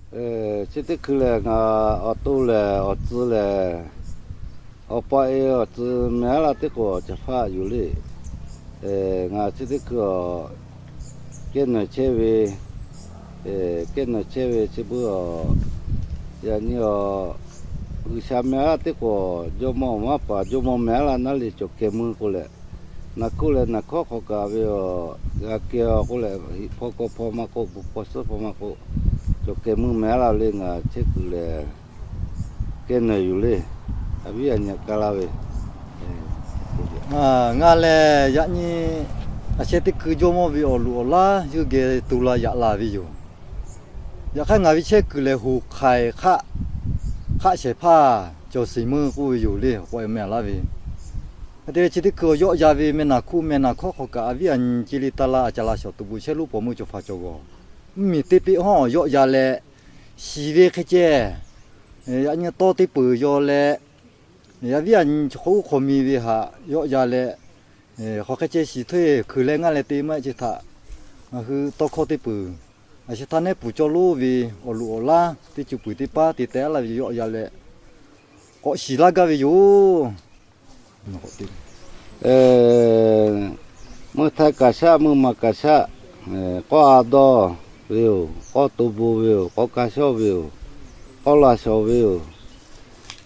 Chi teˇ hkui lehˬ, ngaˬ awˬ to lehˬ awˬ tcuh lehˬ, awˬ pa e awˬ tcuh meh aˉ laˇ teˇ k'o, Caˬ hpaˇ yoˬ le. Ngaˬ chi teˇ hkui a kehˉ nawˬ chehˇ ve, kehˉ nawˬ chehˇ ve chi beuꞈ a, yaꞈ nyi a, G'uiˬsha meh aˉ laˇ teˇ k'o, jawˇmawˇ maˇ paˍ jawˇmawˇ meh aˉ laˇ naˉ le cawˬ kehˬ mui k'o leh, naˬ hkuˇ leh naˬ hkawˉ hk'aw kaꞈ ve a, g'a kehˬ a k'oˆ leh, hiˆ hpawˇ kawˇ hpawˇ maˇ k'oˆ, bon hpawˇ suhˉ hpawˇ maˇ k'oˆ, cawˬ kehˬ mui meh aˉ laˇ le. Ngaˬ chehˇ kuiˬ lehˬ, kehˉ nawˬ yoˬ le. A viˉ a nyi ka laˇ ve, ngaˬ lehˬ yaꞈ nyi a sheh teˇ hkui jawˇmawˇ ve awˬ loꞈ awˬ laˉ yuˇ geh tu la yaꞈ la ve yoˬ. Yaꞈ hk'aˇ ngaˬ ve chehˇ kuiˬ lehˬ, hoꞈ hk'aiˍ hk'aˆ, hk'aˆ shehˍ hpaˇ cawˬ sheˍ meuˇ k'oˆ ve yoˬ le, awˬ pa e meh aˉ laˇ ve. Hk'e te leh chi teˇ hkui awˬ yawˆ ya ve meh naˬ hkuˇ meh naˬ hkawˉ hk'aw kaꞈ a viˉ a nyi ce le ta la a ca la shawˍ tuˬ bon chehˇ lonˉ paw meuˇ cawˬ hpaˍ cawˬ g'awˬ, mvuhˇmiˬ teˇ peˆ hawˉ awˬ yawˆ ya leh, shiˍ ve hk'e ceh, yaꞈ nyi tawˇ teˇ peuˬ yaw leh, a viˉ a nyi hk'aw uˉ hk'aw mi ve haꞈ yawˆ ya leh, hk'aw hk'e ceh shiˍ hteˇ hkui leh ngaˇ leh te maˇ heˆ ce htaꞈ, ngaˬ hui tawˇ hkawˇ teˇ peuˬ, a sheh htaˇ nehˉ puˍ cawˇ lonˉ ve awˬ loꞈ awˬ laˉ teˇ cuˇ puiˍ teˇ paˉ te teh aˉ laˇ ve yawˆ ya leh, k'awꞈ shiˍ laˇ gaˇ ve yoˬ. Mui htaiˇ kaˍ shaˆ, mui maˬ kaˍ shaˆ, k'awˇ a dawˇ ve yoˬ, k'awˇ to bon ve yoˬ, k'awˇ ka shawˉ ve yoˬ, k'awˇ la shawˍ ve yoˬ.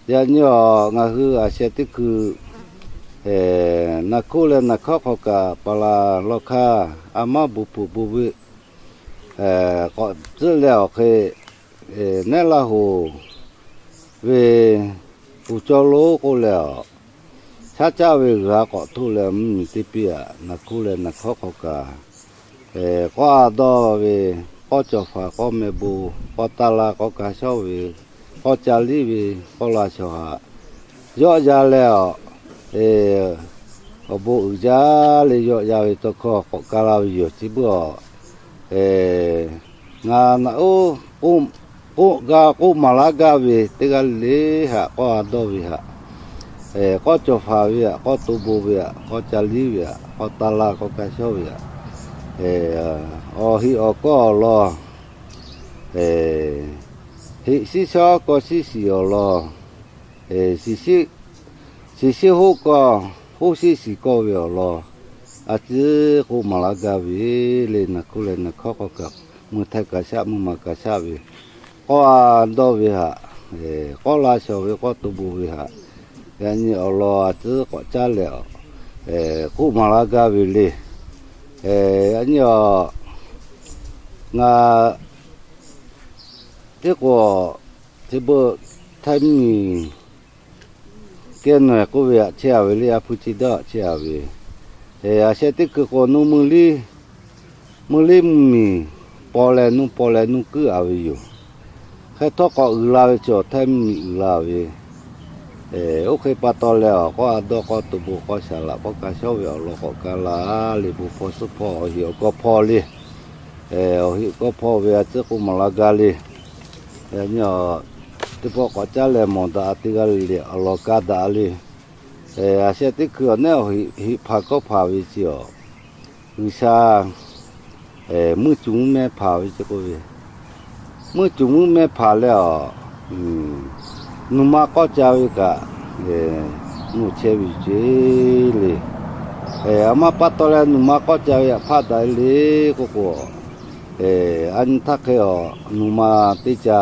Yaꞈ nyi a, ngaˬ hui a sheh teˇ hkui naˬ hkuˇ leh naˬ hkawˉ hk'aw kaꞈ paˍ laˬ law hkaˇ a maˉ bon hpfuhꞈ bon veuꞈ k'awꞈ tcuhˆ leh awˬ hk'e, nehˉ Laˇ hoˍ ve puˍ cawˇ lonˉ k'oˆ leh a, shaˉ caˆ ve g'a k'awꞈ htoˆ leh mvuhˇmiˬ teˇ piˇ aꞈ, naˬ hkuˇ leh naˬ hkawˉ hk'aw kaꞈ k'awˇ a dawˇ ve, k'awˇ cawˬ hpaˍ, k'awˇ meh bon, k'awˇ taˇ la, k'awˇ ka shawˉ ve, k'awˇ ca liˇ ve, k'awˇ la shawˍ haꞈ yawˆ ya leh a, awˬ bon uiˍ jaˇ le yawˆ ya ve tawˇ hkawˇ k'awꞈ ka la ve yoˬ. Chi beuꞈ a, ngaˬ naꞈ oˉ k'oˆ gaˇ k'oˆ maˍ laˇ gaˇ ve teˇ g'aˇ le le haꞈ, k'awˇ a dawˇ ve haꞈ, k'awˇ cawˬ hpaˍ ve aꞈ, k'awˇ to bon ve aꞈ, k'awˇ ca liˇ ve aꞈ, k'awˇ taˇ la, k'awˇ ka shawˉ ve aꞈ, awˬ heꞈ awˬ kawˇ awˬ lawn, heꞈ shiˉ shawˉ kawˇ shiˉ shiˍ awˬ lawn, shiˍ shiˉ hoˆ kawˇ, hoˆ shiˉ shiˍ kawˇ ve awˬ lawn, a ciˉ k'oˆ maˍ laˇ gaˇ ve le. Naˬ hkuˇ leh naˬ hkawˉ hk'aw kaꞈ, mui htaiˇ kaˍ shaˆ, mui maˬ kaˍ shaˆ ve, k'awˇ a dawˇ ve haꞈ, k'awˇ la shawˍ ve, k'awˇ to bon ve haꞈ, yaꞈ nyi awˬ lawn a ciˉ k'awꞈ caˉ leh a, k'oˆ maˍ laˇ gaˇ ve le. Yaꞈ nyi a, ngaˬ teˇ k'o, chi beuꞈ Htaiˇ mvuhˇmiˬ kehˉ nawˬ k'oˆ ve aꞈ chehˇ a ve le, a hpu chi dawˇ aꞈ chehˇ a ve, a sheh teˇ hkui k'o, mvuhˇ liˇ mvuhˇmiˬ paw leh nuˇ paw leh nuˇ kuiˉ a ve yoˬ. Hk'e htawˇ k'awꞈ uiˍ la ve chi awˬ Htaiˇ mvuhˇmiˬ uiˍ la ve, oˇ hk'e pa taw leh a, k'awˇ a dawˇ, k'awˇ to bon, k'awˇ shaˍ laꞈ, k'awˇ ka shawˉ ve awˬ lawn k'awꞈ ka la le, bon hpawˇ suhˉ hpawˇ, awˬ heꞈ awˬ kawˇ hpawˇ le. Awˬ heꞈ awˬ kawˇ hpawˇ ve a ciˉ k'oˆ maˍ laˇ gaˇ le. Yaꞈ nyi a, teˇ pawˆ k'awꞈ caˉ leh mawˬ daꞈ teˇ g'aˇ le le, awˬ lawn ka daꞈ le. A sheh teˇ hkui awˬ nehˉ awˬ heꞈ hpaˍ kawˇ hpaˍ ve chi a, G'uiˬsha mvuhˇ cuˬ mvuhˇ mehˇ hpaˍ ve ce k'oˆ ve, mvuhˇ cuˬ mvuhˇ mehˇ hpaˍ leh a, nuˬ ma k'awˇ ca ve kaꞈ, nuˬ chehˇ ve ce le. A ma pa taw leh nuˬ ma k'awˇ ca ve aꞈ hpaˆ daꞈ le k'oˆ k'o, a nyi htaˇ hk'e a, nuˬ ma teˇ ca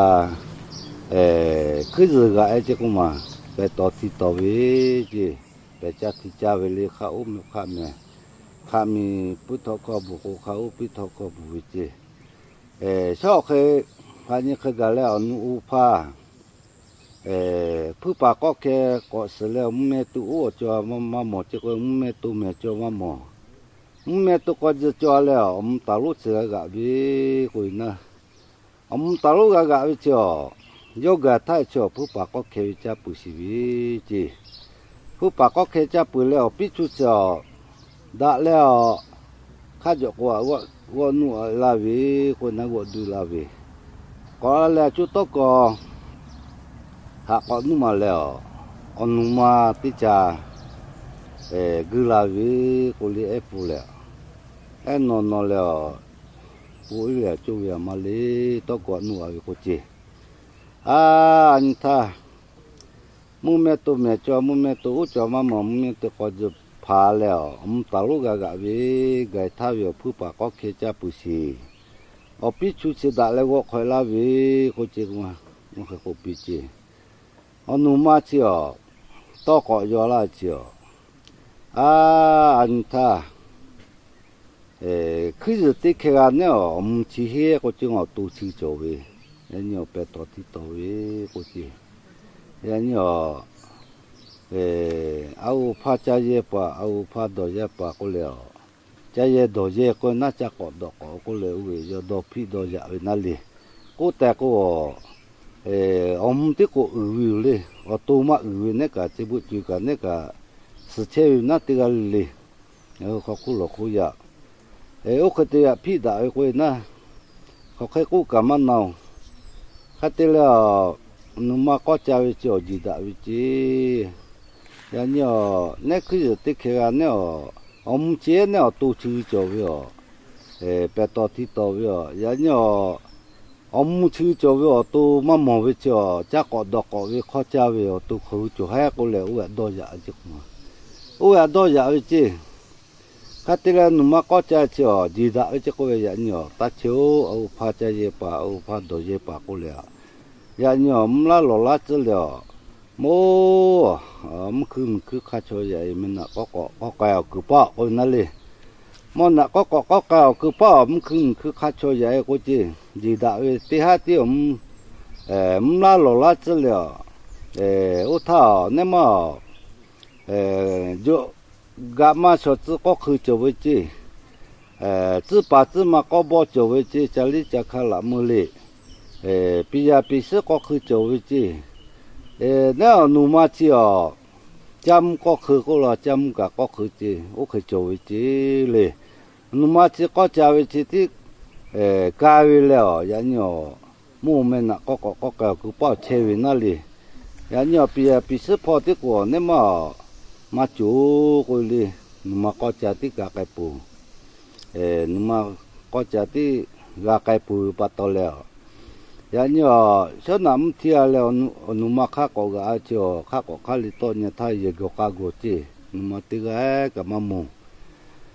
hkuiˉ zuhˬ g'aꞈ e ce k'oˆ ma, pehˬ tawˍ hti tawˍ ve ce, pehˬ caˇ hti caˇ ve le, hk'a oˉ meh hk'aˆ meh, hk'aˆ miˬ puiˉ htawˇ hkawˇ bvuhˬ k'o, hk'a oˉ puiˉ htawˇ hkawˇ bvuhˬ ve ce. Shawˉ hk'e, hk'aˬ nyi hk'e gaˬ leh awˬ nu u hpaˇ, hpuiˇ paˍ k'awˇ hkeh k'awꞈ suhˍ leh, awˬ mvuhˇ meh to oˉ awˬ cawˬ maˇ mawˬ ce k'o, mvuhˇ meh to mehˬ cawˬ maˇ mawˬ. Mvuhˇ meh to k'aw jeh cawˬ leh, awˬ mvuhˇ taˍ lonˉ chi g'a g'aꞈ ve k'oˆ ve naˆ. Awˬ mvuhˇ taˍ lonˉ g'a g'aꞈ ve chi a, yawˇ gaˬ htaˇ chi awˬ hpuiˇ paˍ k'awˇ hkeh ve caˇ peuˬ shiˍ ve ce. Hpuiˇ paˍ k'awˇ hkeh caˇ peuˬ leh awˬ piˉ cuˇ chi a, daꞈ leh a, hk'a jawꞈ k'o a, g'awˆ nuˇ laˇ ve k'oˆ naˆ, g'awˆ duˇ laˇ ve, k'awꞈ la leh a, co tawˇ kaw haꞈ k'awꞈ nuˇ maˬ leh a, awˬ nuˬ ma teˇ ca guiˇ la ve k'oˆ le ehˉ pfuhˇ leh, ehˉ nawˬ nawˬ leh a, k'oˆ iˉ leh a, co ve a ma le, tawˇ kaw nuˇ a ve k'oˆ ce. A, a nyi htaˇ, mvuhˇ meh to mehˬ cawˬ, mvuhˇ meh to uˉ cawˬ maˇ mawˬ, mvuhˇ meh to k'aw juˬ hpaˍ leh awˬ, mvuhˇ taˍ lonˉ g'a g'aꞈ ve, gaiˬ htaˇ ve awˬ hpuiˇ paˍ k'awˇ hkeh caˇ peuˬ sheˍ. Awˬ piˇ chu chi daꞈ leh g'awˆ hk'awꞈ e laˇ ve k'o ce, k'oˆ piˇ ce. Awˬ nuˬ ma chi awˬ, tawˇ k'awꞈ yaw laˇ chi awˬ, a, a nyi htaˇ, hkuiˉ zuhˬ teˇ hkeh g'a nehˉ awˬ, awˬ mvuh chi heˉ k'o ce, awˬ to chi cawˬ ve, yaꞈ nyi awˬ pehˬ tawˍ tiˇ tawˍ ve k'o ce, yaꞈ nyi awˬ, a g'oˍ hpaˇ caˇ yehˇ paˍ, a g'oˍ hpaˇ dawˬ yehˇ paˍ k'oˆ leh awˬ, caˇ yehˇ dawˬ yehˇ k'oˆ naˉ, caˇ k'awꞈ dawˬ k'awꞈ k'oˆ leh oˇ ve yawˇ dawˇ hpiˆ dawˇ yaꞈ ve naˉ le. K'oˆ tehꞈ k'o, awˬ mvuh tiˉ k'o uiˍ ve yoˬ le. Awˬ to maˇ uiˍ ve nehˉ kaꞈ, ce boˆ co kaꞈ nehˉ kaꞈ, suhˍ chehˇ ve naˉ teˇ g'aˇ le le. Hk'aw hk'oˆ lawˬ hk'oˆ yaꞈ, oˇ hk'e te yaꞈ hpiˆ daꞈ ve k'oˆ ve naˉ, hk'aˬ hk'e k'oˆ kaꞈ maˇ na oˬ. Hk'a te leh awˬ, nuˬ ma k'awˇ ca ve chi awˬ, jeˬ daꞈ ve ce. Yaꞈ nyi awˬ, nehˉ hkuiˉ zuhˬ teˇ hkeh g'a nehˉ awˬ, awˬ mvuh chi nehˉ awˬ to chi cawˬ ve awˬ, pehˬ tawˍ tiˇ tawˍ ve awˬ, yaꞈ nyi awˬ, awˬ mvuh chi cawˬ ve awˬ to maˇ mawˬ ve chi awˬ, caˇ k'awꞈ dawˬ k'awꞈ ve hk'awˇ caˇ ve awˬ to hk'aw hui cawˬ hehˉ k'oˆ leh oˇ g'aꞈ dawˇ yaꞈ ce k'o, oˇ g'aꞈ dawˇ yaꞈ ve ce. Hk'a te leh nuˬ ma k'awˇ ca chi awˬ, jeˬ daꞈ ve ce k'oˆ ve yaꞈ nyi awˬ, taˇ chehˇ oˬ, a g'oˍ hpaˇ caˇ yehˇ paˍ, a g'oˍ hpaˇ dawˬ yehˇ paˍ k'oˆ leh a, yaꞈ nyi awˬ mvuhˇ laˇ lawˬ laˇ tcuhˉ leh awˬ, mawˇ, mvuhˇ hkui miˬ hkui hk'a chaw yaꞈ e meh naꞈ k'awˇ k'awꞈ k'awˇ k'ai awˬ kuiˬ paˇ k'oˆ ve naˉ le. Mawˇ naꞈ k'awˇ k'awꞈ k'awˇ k'ai awˬ kuiˬ paˇ awˬ, mvuhˇ hkui miˬ hkui hk'a chaw yaꞈ e k'o ce, jeˬ daꞈ ve teˇ haˉ tiˉ awˬ, mvuhˇ laˇ lawˬ laˇ tcuhˉ leh awˬ, oˇ htaˇ awˬ nehˉ maˇ awˬ, gaꞈ ma shawˍ tcuh k'awˇ hk'ui cawˬ ve ce. Tcuhˉ paˍ tcuhˉ ma k'awˇ bawˇ cawˬ ve ce, ca liˇ ca hkaˇ laꞈ meuˇ le. Piˍ yaˍ piˍ suhˉ k'awˇ hk'ui cawˬ ve ce. Nehˉ awˬ nuˬ ma chi awˬ, caˇ mvuhˇ k'awˇ hk'ui k'oˆ la, caˇ mvuhˇ kaꞈ k'awˇ hk'ui ce, oˇ hk'e cawˬ ve ce le. Nuˬ ma chi k'awˇ ca ve chi tiˉ ka ve leh awˬ, yaꞈ nyi awˬ, mvuhˇ meh naꞈ k'awˇ k'awꞈ k'awˇ k'ai awˬ kuiˬ paˇ awˬ chehˇ ve naˉ le. Yaꞈ nyi awˬ, piˍ yaˍ piˍ suhˉ hpawˇ tiˉ k'o awˬ nehˉ maˇ awˬ, maˇ cawˬ k'oˆ le. Nuˬ ma k'awˇ ca tiˉ g'a k'ai peuˬ. Nuˬ ma k'awˇ ca tiˉ g'a k'ai peuˬ ve pa taw leh awˬ, yaꞈ nyi awˬ, shawˉ naꞈ mvuhˇ htiˇ a leh awˬ, nuˬ ma hk'aˇ k'awꞈ g'aꞈ a chi awˬ, hk'aˇ k'awꞈ hk'aˇ le tawˆ nyi htaˇ yehˬ gawˬ k'a gawˬ ce. Nuˬ ma teˇ g'aˇ kaꞈ maˇ mawˬ.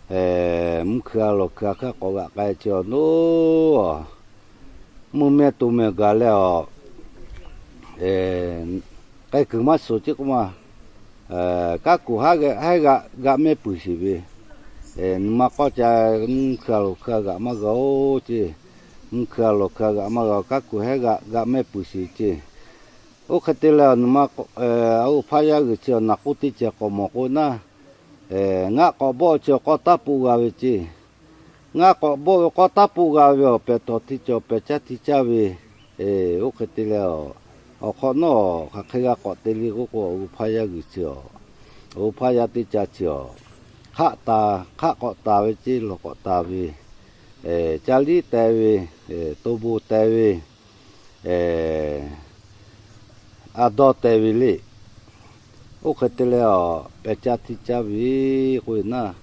Mvuhˇ hkui a lawˬ hkui a hk'aˇ k'awꞈ g'aꞈ k'ai chi awˬ, naˉ mvuhˇ meh to meh gaˬ leh awˬ, k'ai kuiˬ maˇ suhˍ ce k'oˆ ma. Kanˉ kuˬ haˉ g'aꞈ mehˇ peuˬ sheˍ ve, nuˬ ma k'awˇ ca, mvuhˇ hkui a lawˬ hkui a g'aꞈ maˇ g'a oˬ ce. Mvuhˇ hkui a lawˬ hkui a g'aꞈ maˇ g'a, kanˉ kuˬ haˉ g'aꞈ mehˇ peuˬ sheˍ ce. Oˇ hk'e te leh, a g'oˍ hpaˇ yaˇ g'uiˬ chi awˬ naˬ k'oˆ teˇ ceh k'awꞈ mawˬ k'o naˉ, ngaˆ k'awꞈ bawˆ chi awˬ k'awˇ taˉ poˆ g'a ve ce. Ngaˆ k'awꞈ bawˆ ve k'awˇ taˉ poˆ g'a ve awˬ, pehˬ tawˍ hti cawˬ pehˬ caˇ hti caˇ ve, oˇ hk'e te leh, awˬ hk'awꞈ nawˉ hk'aˬ hk'e g'a k'awꞈ te le k'oˆ k'o, a g'oˍ hpaˇ yaˇ g'uiˬ chi awˬ, a g'oˍ hpaˇ yaˇ teˇ ca chi awˬ, hk'aˆ taˍ hk'aˆ k'awꞈ taˍ ve ce, lawˬ k'awꞈ taˍ ve, ca liˉ teh ve, to bon teh ve, a dawˇ teh ve le. Oˇ hk'e te leh awˬ, pehˬ caˇ hti caˇ ve k'oˆ ve naˉ,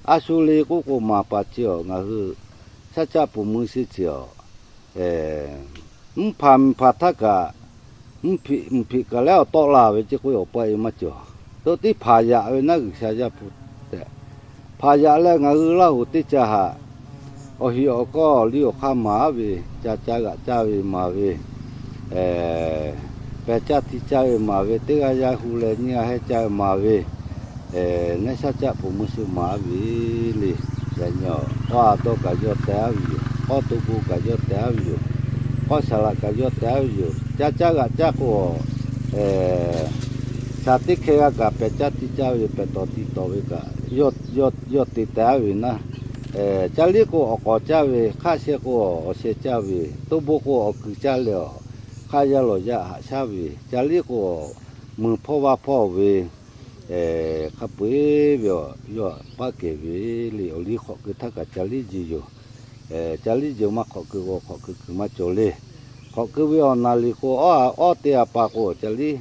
a shu le k'oˆ k'o, maˍ paˍ chi awˬ ngaˬ hui shaˉ caˆ poˬ mui shiˉ chi awˬ, mvuhˇ hpaˍ miˬ hpaˍ htaˇ kaꞈ, mvuhˇ hpiꞈ miˬ hpiꞈ kaꞈ leh awˬ tawˆ la ve ce k'oˆ ve awˬ pa e maˇ cawˬ. Toꞈ teˇ hpaˍ yaꞈ ve naˉ G'uiˬsha yaˇ hpu tehꞈ, hpaˍ yaꞈ leh ngaˬ hui Laˇ huˍ teˇ ca haꞈ, awˬ hiˍ awˬ kawˇ awˬ liˇ awˬ hk'aˇ maˍ aˉ ve, ca caˇ g'aꞈ caˇ ve maˍ ve, pehˬ caˇ hti caˇ ve maˍ ve, teˇ g'aˇ yaˇ hu leh nyiˇ g'aˇ hehˉ caˇ ve maˍ ve, nehˉ shaˉ caˆ poˬ mui shiˍ maˍ aˉ ve le. Yaꞈ nyi awˬ, k'awˇ a dawˇ kaꞈ yawˇ teh aˉ ve yoˬ. K'awˇ to bon kaꞈ yawˇ teh aˉ ve yoˬ. K'awˇ shaˍ laꞈ kaꞈ yawˇ teh aˉ ve yoˬ. Caˇ caˇ g'aꞈ caˇ k'o, shaˍ teˇ hkeh g'a kaꞈ pehˬ caˇ hti caˇ ve, pehˬ tawˍ hti tawˍ ve kaꞈ, yawˇ te teh aˉ ve naˉ. Ca liˉ k'o awˬ k'awꞈ caˇ ve, hk'aˆ sheh k'o awˬ sheh caˇ ve, to bon k'o awˬ kuiˬ caˇ leh awˬ, hk'aˆ yaˇ lawˬ yaˇ haꞈ shaˉ ve, ca liˉ k'o muiˬ hpawˇ vaˇ hpawˇ ve, hk'a peu-eˬ ve awˬ, yawˇ paˆ kehˬ ve le. Awˬ liˇ hk'awꞈ keu htaˇ kaꞈ ca liˉ jeˬ yoˬ. Ca liˉ jeˬ maˇ hk'awꞈ keu k'o, hk'awꞈ keu kuiˬ maˇ cawˬ le. Hk'awꞈ keu ve awˬ naˍ liˍ k'o, awˉ teˇ a pa k'o ca liˉ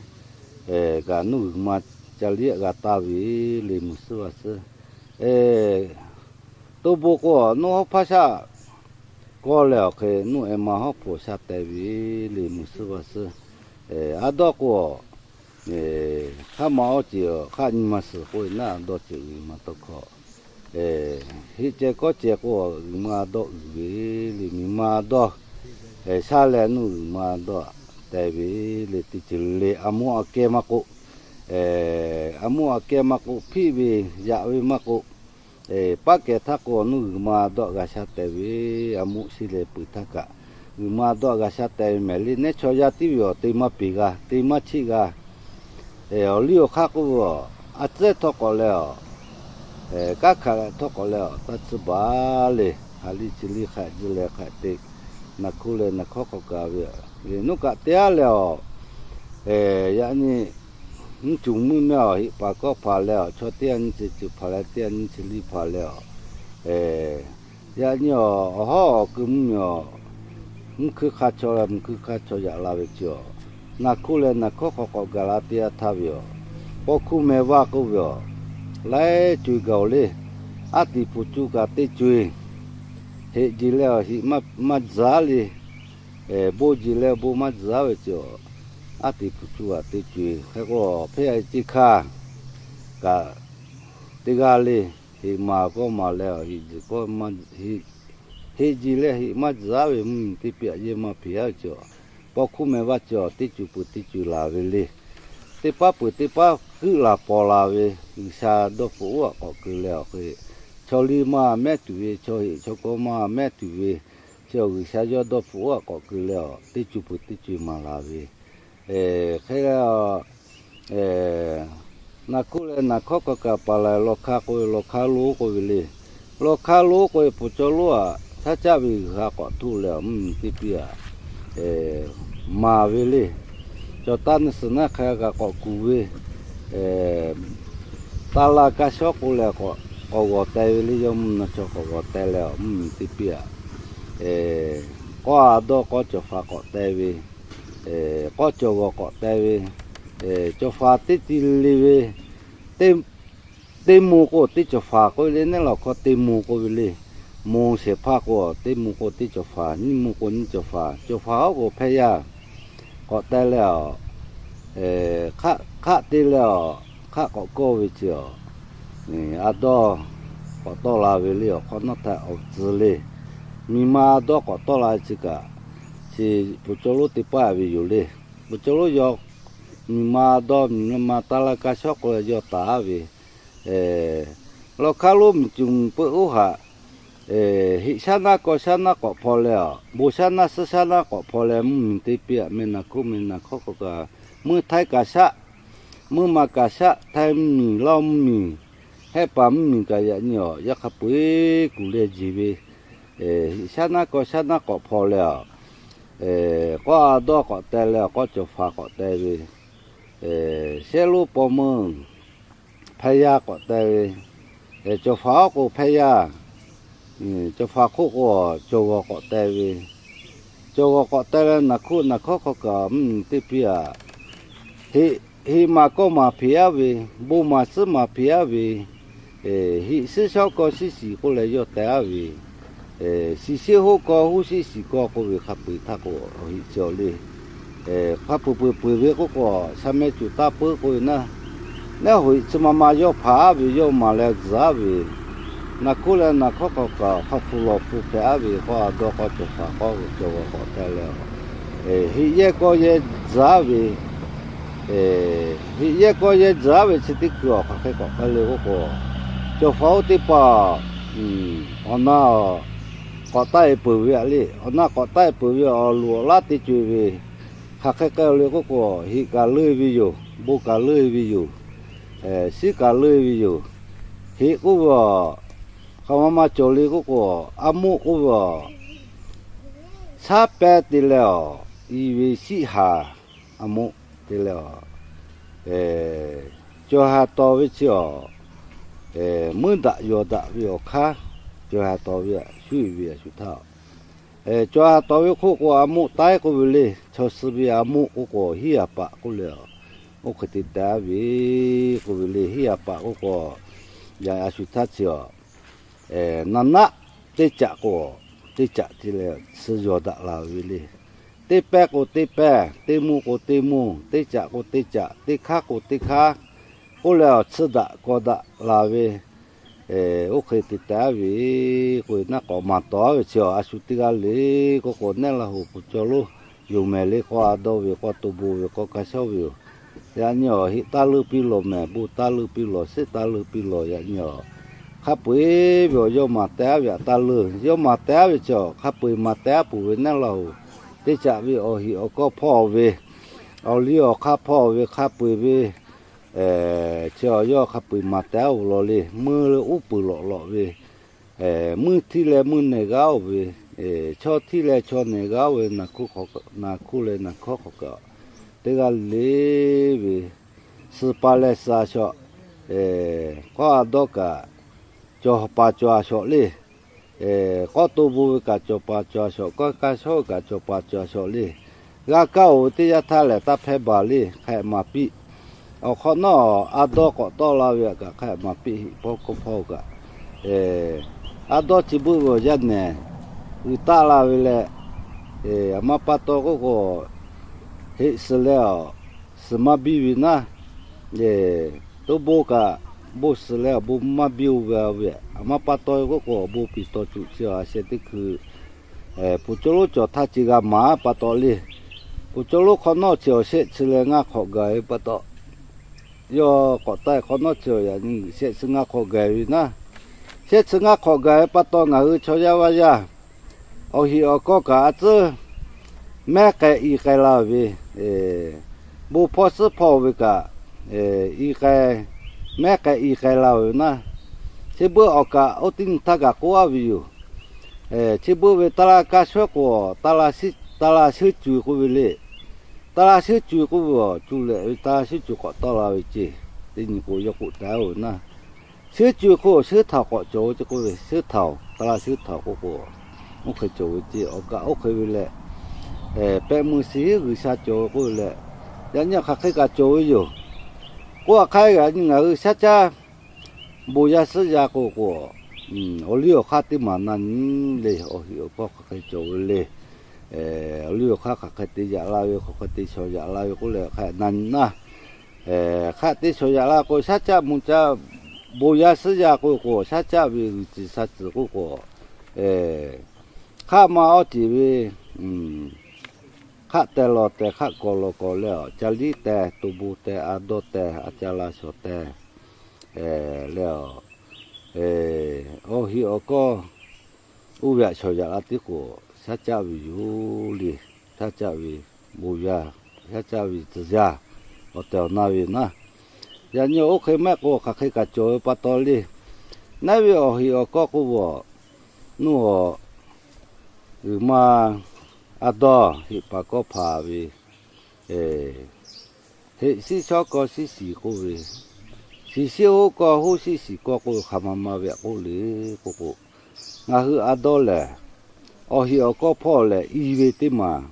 kaꞈ nuˇ g'uiˬ ma ca liˉ g'a taˇ ve le, muiˬ suhˉ vaˇ suhˉ. To bon k'o, nuˇ hawˉ hpaˇ shaˆ kawˇ leh awˬ hk'e nuˇ ehˍ ma hawˉ hpoꞈ shaˆ teh ve le, muiˬ suhˉ vaˇ suhˉ. A dawˇ k'o, hk'aˇ ma awˇ ceˬ, hk'aˇ nyi ma suhˍ k'oˆ ve naˉ, a dawˇ ceuˬ uiˍ ma tawˇ hkawˇ. Heˆ ceh kawˇ ceh k'o, uiˍ ma a dawˇ uiˍ ve le, miˬ ma a dawˇ sha leh nuˇ uiˍ ma a dawˇ te ve le, teˇ ceuˬ le le, a mvuhˇ a keh maˇ k'oˆ, a mvuhˇ a keh maˇ k'oˆ, hpiˆ ve yaꞈ ve maˇ k'oˆ, paˉ keh htaˇ k'o, nuˇ uiˍ ma a dawˇ g'a sha te ve, a mvuhˇ shiˉ leh peuˬ htaˇ kaꞈ, uiˍ ma a dawˇ g'a sha te ve mehˍ le. Nehˉ chaw yaˇ tiˉ ve awˬ te maˇ peˬ g'a, te maˇ cheˆ g'a. Awˬ liˇ awˬ hk'aˇ k'oˆ ve, a tcuhˉ htawˇ k'awꞈ leh awˬ, kanˉ hkanˍ leh htawˇ k'awꞈ leh awˬ, taˇ tsuhˇ baˬ le. Haꞈ liˇ chi liˇ hk'aꞈ tcuhˇ leh hk'aꞈ te, naˬ hkuˇ leh naˬ hkawˉ hk'aw kaꞈ ve, ve nuˇ kaꞈ te aˉ leh awˬ, yaꞈ nyi mvuhˇ cuˬ mvuhˇ mehˇ awˬ heˆ paˍ kawˆ paˍ leh awˬ, chaw teˇ g'aˇ nyiˇ chi ceuˬ hpaˍ leh teˇ g'aˇ nyiˇ chi liˇ hpaˍ leh awˬ, yaꞈ nyi awˬ, awˬ hawˉ awˬ keu mvuhˇ miˬ awˬ, mvuhˇ hkuiˇ hk'aˇ chaw, mvuhˇ hkuiˇ hk'aˇ chaw yaꞈ la ve chi awˬ, naˬ hkuˇ leh naˬ hkawˉ hk'aw k'awꞈ gaˬ la teˇ yanˇ htaˇ ve awˬ, paw hkuˇ meh vaˇ k'oˆ ve awˬ, laiˉ co-e gaˬ-oˬ le. Aˉ tiꞈ hpu cuˇ kaꞈ teˇ co-e, heꞈ jeˬ leh awˬ heꞈ maˇ tzuhˬ aˉ le, bon jeˬ leh bon maˇ tzuhˬ aˉ ve chi awˬ, aˉ tiꞈ hpu cuˇ kaꞈ teˇ co-e. Hk'e k'o, hpehˇ a ceˇ hkanˇ kaꞈ teˇ g'aˇ le, heꞈ maˍ kawˇ maˍ leh awˬ, heꞈ jeˬ kawˇ, heꞈ jeˬ leh heꞈ maˇ tzuhˬ aˉ ve mvuhˇ miˬ teˇ piˇ aꞈ yehˇ maˇ hpeꞈ aˉ ve chi awˬ, paw hkuˇ meh vaˇ chi awˬ, teˇ co peuˬ teˇ co laˬ ve le. Teˇ paˉ peuˬ teˇ paˉ kuiˆ laˬ paw la ve, G'uiˬsha dawˇ hpfuhˆ oˉ aꞈ k'awꞈ keu leh awˬ hk'e, chaw liˇ maˇ mehˉ tuˬ ve, chaw heꞈ chaw kawˇ maˇ mehˉ tuˬ ve, chi awˬ G'uiˬsha yawˇ dawˇ hpfuhˆ oˉ aꞈ k'awꞈ keu leh awˬ, teˇ co peuˬ teˇ co maˍ la ve. Hk'e leh, naˬ hkuˇ leh naˬ hkawˉ hk'aw kaꞈ paˍ laˬ lawˬ hk'aˇ k'oˆ ve, lawˬ hk'aˇ lonˉ k'oˆ ve le. Lawˬ hk'aˇ lonˉ k'oˆ ve, pfuhˍ cawˇ lonˉ aꞈ chaˇ caˆ ve g'a k'awꞈ htoˆ leh awˬ, mvuhˇ miˬ teˇ piˇ aꞈ maˍ ve le. Cawˬ taˇ nuˇ suhˍ naˇ hk'a kaꞈ k'awꞈ kuˬ ve, taˇ laˇ kaˇ shawˉ k'oˆ leh k'awꞈ g'awˬ teh ve le. Yawˇ mvuhˇ naw chaw k'awꞈ g'awˬ teh leh awˬ, mvuhˇ miˬ teˇ piˇ aꞈ, k'awˇ a dawˇ k'awˇ cawˬ faˍ k'awꞈ teh ve, k'awˇ cawˬ g'awˬ k'awꞈ teh ve, cawˬ faˍ teˇ ti le ve, teˇ mo k'o teˇ cawˬ faˍ k'oˆ ve le. Neˉ laˬ hkawˇ teˇ mo k'oˆ ve le. Mo shehˍ hpaˇ k'o teˇ mo k'o teˇ cawˬ faˍ, nyiˇ mo k'o nyiˇ cawˬ faˍ, cawˬ faˍ oˉ k'o hpehˇ yaˇ k'awꞈ teh leh awˬ, hk'aˆ te leh awˬ, hk'aˆ k'awꞈ kawˇ ve chi awˬ, a dawˇ k'awꞈ tawˆ la ve le. Awˬ hk'awꞈ nawˉ htaꞈ awˬ tcuh le. Miˬ ma a dawˇ k'awꞈ tawˆ la ve chi kaꞈ, chi pfuhˍ cawˇ lonˉ teˇ paˇ ve yoˬ le. Pfuhˍ cawˇ lonˉ yawˇ miˬ ma a dawˇ, miˬ ma taˇ laˇ kaˇ shawˉ k'oˆ leh yawˇ taˍ aˉ ve, lawˬ hk'aˇ lonˉ miˬ cuˬ miˬ peuˆ oˉ haꞈ, heꞈ shaˉ naˉ kawˇ shaˉ naˉ k'awꞈ hpaw leh awˬ, bon shaˉ naˉ suhˉ shaˉ naˉ k'awꞈ hpaw leh mvuhˇ miˬ teˇ piˇ aꞈ meh naˬ hkuˇ meh naˬ hkawˉ k'awꞈ kaꞈ, meuˇ htaiˇ kaꞈ shaˆ, meuˇ ma kaꞈ shaˆ, htaiˇ mvuhˇ miˬ, Laˇ mvuhˇ miˬ, Hehˆ paˍ mvuhˇ miˬ kaꞈ yaꞈ nyi awˬ, yaꞈ hk'a peu-eˬ kuˬ leh jeˬ ve, heꞈ shaˉ naˉ kawˇ shaˉ naˉ k'awꞈ hpaw leh awˬ, k'awˇ a dawˇ k'awꞈ teh leh awˬ, k'awˇ cawˬ faˍ k'awꞈ teh ve, shehˆ lonˉ paw meuˇ hpehˇ yaˇ k'awꞈ teh ve, cawˬ faˍ oˉ k'o hpehˇ yaˇ, cawˬ faˍ hk'oˆ k'o cawˬ g'awˬ k'awꞈ teh ve, cawˬ g'awˬ k'awꞈ teh leh naˬ hkuˇ naˬ hkawˉ hk'aw kaꞈ mvuhˇ miˬ teˇ piˇ aꞈ, heꞈ maˍ kawˇ maˍ hpeꞈ aˉ ve, bon maˍ suhˉ maˍ hpeꞈ aˉ ve, heꞈ shiˉ shawˉ kawˇ shiˉ shiˍ k'oˆ leh yawˇ teh aˉ ve, shiˍ shiˉ hoˆ kawˇ huˉ shiˉ shiˍ kawˇ k'oˆ ve hk'a peu-eˬ htaˇ k'o, awˬ heꞈ chi awˬ le, hk'a peu-eˬ peu-eˬ peu-eˬ ve k'oˆ k'o, shaˍ meh cuˬ taˇ peuˬ k'oˆ ve naˉ, neˉ awˬ heꞈ chi ma ma yawˇ hpanˍ aˉ ve, yawˇ maˍ leh tzuhˬ aˉ ve, naˬ hkuˇ leh naˬ hkawˉ k'awꞈ kaꞈ hk'a hpu lawˬ hpu hpehꞈ aˉ ve, k'awˇ a dawˇ k'awˇ cawˬ faˍ k'awˇ cawˬ g'awˬ k'awꞈ teh leh, heꞈ yehˇ kawˇ yehˇ tzuhˬ aˉ ve, heꞈ yehˇ kawˇ yehˇ tzuhˬ aˉ ve chi teˇ kuiˬ awˬ hk'aˬ hk'e k'awꞈ k'ai le k'oˆ k'o, cawˬ faˍ oˉ teˇ hpaˍ awˬ na k'awꞈ taˆ-e peuˬ ve aꞈ le. Awˬ na k'awꞈ taˆ-e peuˬ ve awˬ loꞈ awˬ laˉ te co-e ve, hk'aˬ hk'e k'ai le k'oˆ k'o, heꞈ kaꞈ leuˆ-e ve yoˬ, bon kaꞈ leuˆ-e ve yoˬ, shiˉ kaꞈ leuˆ-e ve yoˬ. Heꞈ k'oˆ ve aˬ, hk'aˬ ma ma cawˬ le k'oˆ k'o, a moˆ k'oˆ ve aˬ, shaˉ pehˇ te leh awˬ, i ve shiˆ haˍ a moˆ te leh awˬ, cawˬ haˍ tawˍ ve chi awˬ, meuˇ daꞈ yawˬ daꞈ ve awˬ hk'aˇ, cawˬ haˍ tawˍ ve aꞈ shuˉ-e ve aꞈ shu htaˇ, cawˬ haˍ tawˍ ve hk'oˆ k'o, a moˆ taiˉ k'oˆ ve le. Chaw suh ve a moˆ k'oˆ k'o, hiˉ yaˍ paꞈ k'oˆ leh, oˇ hk'e te te aˉ ve k'oˆ ve le. Hiˉ yaˍ paꞈ k'oˆ k'o, yaꞈ a shu htaˇ chi awˬ, naˍ naˆ teˇ caꞈ k'o, teˇ caꞈ te leh suh yawˬ daꞈ la ve le. Teˇ pehˇ k'o teˇ pehˇ, teˇ mvuhˇ k'o teˇ mvuhˇ, teˇ caꞈ k'o teˇ caꞈ, teˇ hkanˉ k'o teˇ hkanˉ, k'oˆ leh awˬ tsuhˇ daꞈ kawˬ daꞈ la ve, oˇ hk'e te taˍ ve k'o, naˆ k'awꞈ maˍ tawˍ ve chi awˬ a shu teˇ g'aˇ le k'oˆ k'o, Neˇ Laˇ hoˍ Pu Cawˇ lonˉ yoˬ mehˍ le, k'awˇ a dawˇ ve, k'awˇ to bon ve, k'awˇ ka shawˉ ve yoˬ. Yaꞈ nyi awˬ heˆ taˇ leuˆ piˇ lawˬ mehˍ, bon taˇ leuˆ piˇ lawˬ, shehˆ taˇ leuˆ piˇ lawˬ. Yaꞈ nyi awˬ hk'a peu-eˬ ve awˬ yawˇ maˍ teh aˉ ve htaꞈ taˇ leuˆ, yawˇ maˍ teh aˉ ve chi awˬ hk'a peu-eˬ maˍ teh aˉ peuˬ ve Neˇ Laˇ hoˍ teˇ caꞈ ve awˬ heˆ awˬ kawˇ hpawˇ ve, awˬ liˇ awˬ hk'aˇ hpawˇ ve hk'a peu-eˬ ve chi awˬ yawˇ hk'a peu-eˬ maˍ teh aˉ-oˬ lawˬ le, meuˇ uˉ peunˍ lawꞈ lawꞈ ve, meuˇ htiˇ leh meuˇ nehˬ g'aˇ-oˬ ve, chaw htiˇ leh chaw nehˬ g'aˇ-oˬ ve, naˬ hkuˇ leh naˬ hkawˇ hk'awꞈ kaꞈ teˇ g'aˇ le ve, suh pa leh suh a shawˍ, k'awˇ a dawˇ kaꞈ cawˬ paˍ cawˬ a shawˍ le. K'awˇ to bon ve kaꞈ cawˬ paˍ cawˬ a shawˍ, k'awˇ ka shawˉ ve kaꞈ cawˬ paˍ cawˬ a shawˍ le. G'a kaˇ-oˬ ve teˇ yanˇ htaˇ lehˬ, taˇ hpehˇ baˬ le, hk'a maˍ piˇ. Awˬ hk'awꞈ nawˉ a dawˇ k'awꞈ tawˆ la ve htaꞈ kaꞈ hk'a maˍ piˇ, heˆ pawˇ kawˇ hpawˇ kaꞈ, a dawˇ chi beuˆ ve awˬ yaˇ nehˬ uiˍ taˆ la ve leh, a ma pa taw k'oˆ k'o, heˆ suhˍ leh awˬ suhˍ maˇ biˇ ve naˉ, to bon kaꞈ bon suhˍ leh awˬ bon maˇ biˇ-oˬ ve, a ma pa taw k'oˆ k'o, awˬ bon piˍ taw tuˬ chi awˬ a sheh teˇ hkui Pu Cawˇ lonˉ cawˬ htaˇ chi g'a maˍ pa taw le. Pu Cawˇ lonˉ hk'awꞈ nawˉ chi awˬ shehˆ chi leh ngaˇ hk'awꞈ gaˬ ve pa taw, yawˇ k'awꞈ taˆ hk'awꞈ nawˉ chi awˬ yaꞈ nyi shehˆ chi ngaˇ hk'awꞈ gaˬ ve naˉ, shehˆ chi ngaˇ hk'awꞈ gaˬ ve pa taw, ngaˬ hui chaw yaˇ vaˇ yaˇ awˬ heˆ awˬ kawˇ kaꞈ a tcuhˉ mehˉ k'ai i k'ai la ve, bon hpawˇ suhˉ hpawˇ ve kaꞈ i k'ai, mehˉ k'ai i k'ai la ve naˉ, chi beuˆ awˬ kaꞈ oˇ teˇ nyi htaˇ kaꞈ k'oˆ aˉ ve yoˬ. Chi beuˆ ve taˇ laˇ kaˇ shawˉ k'o, taˇ laˇ shuˉ co-e k'oˆ ve le. Taˇ laˇ shuˉ co-e k'oˆ ve awˬ, co lehꞈ ve taˇ laˇ shuˉ co k'awꞈ tawˆ la ve ceˇ, teˇ nyi k'o yawˇ k'oˆ taˍ-oˬ naˉ, shuˉ co-e k'o, shuˉ htaoˍ k'awꞈ cawˬ ve ceˇ k'oˆ ve, shuˉ htaoˍ, taˇ laˇ shuˉ htaoˍ k'oˆ k'o, oˇ hk'e cawˬ ve ceˇ, awˬ kaꞈ oˇ hk'e ve leh, pehˆ meuˇ shiˍ hiˉ G'uiˬsha cawˬ ve k'oˆ ve leh, yaꞈ nyi hk'aˬ hk'e kaꞈ cawˬ ve yoˬ. K'oˆ a hk'aˇ, yaꞈ nyi ngaˬ hui shaˉ caˆ bon yaˇ suhˉ yaˇ k'oˆ k'o, awˬ liˇ awˬ hk'aˇ teˇ maˬ na nyi le, awˬ heˆ awˬ kawˇ hk'aˬ hk'e cawˬ ve le. Awˬ liˇ awˬ hk'aˇ hk'aˬ hk'e te yaꞈ la ve, hk'aˬ hk'e te shawˍ yaꞈ la ve k'oˆ leh, hk'a na nyi naˉ, hk'aˬ te shawˍ yaꞈ la k'o, shaˉ caˆ mvuh caˆ bon yaˇ suhˉ yaˇ k'oˆ k'o, shaˉ caˆ ve g'uiˬ ciˬ sha ciˬ k'oˆ k'o, hk'aˆ ma awˇ ceˬ ve, hk'aˆ teh law teh, hk'aˆ kawˬ law kawˬ leh, ca liˉ teh, to bon teh, a dawˇ teh, a ca la shawˍ teh leh, awˬ heˆ awˬ kawˇ oˇ ve htaꞈ shawˍ yaꞈ la teˇ k'o, shaˉ caˆ ve yoˬ le. Shaˉ caˆ ve bon yaˇ, shaˉ caˆ ve tcuh yaˇ, awˬ tehˬ awˬ na ve naˉ, yaꞈ nyi oˇ hk'e mehˆ k'o hk'aˬ hk'e kaꞈ cawˬ ve pa taw le. Naˉ ve awˬ heˆ awˬ kawˇ k'oˆ ve, nuˇ awˬ g'uiˬ ma a dawˇ heˆ paˍ kawˇ hpaˍ ve, heˆ shiˉ shawˉ kawˇ shiˉ shiˍ k'oˆ ve, shiˍ shiˉ hoˉ kawˇ hoˉ shiˉ shiˍ kawˇ k'oˆ ve hk'aˬ ma ma ve k'oˆ le k'oˆ k'o, ngaˬ hui a dawˇ lehˬ, awˬ heˆ awˬ kawˇ hpawˇ lehˬ i ve teˇ maˬ,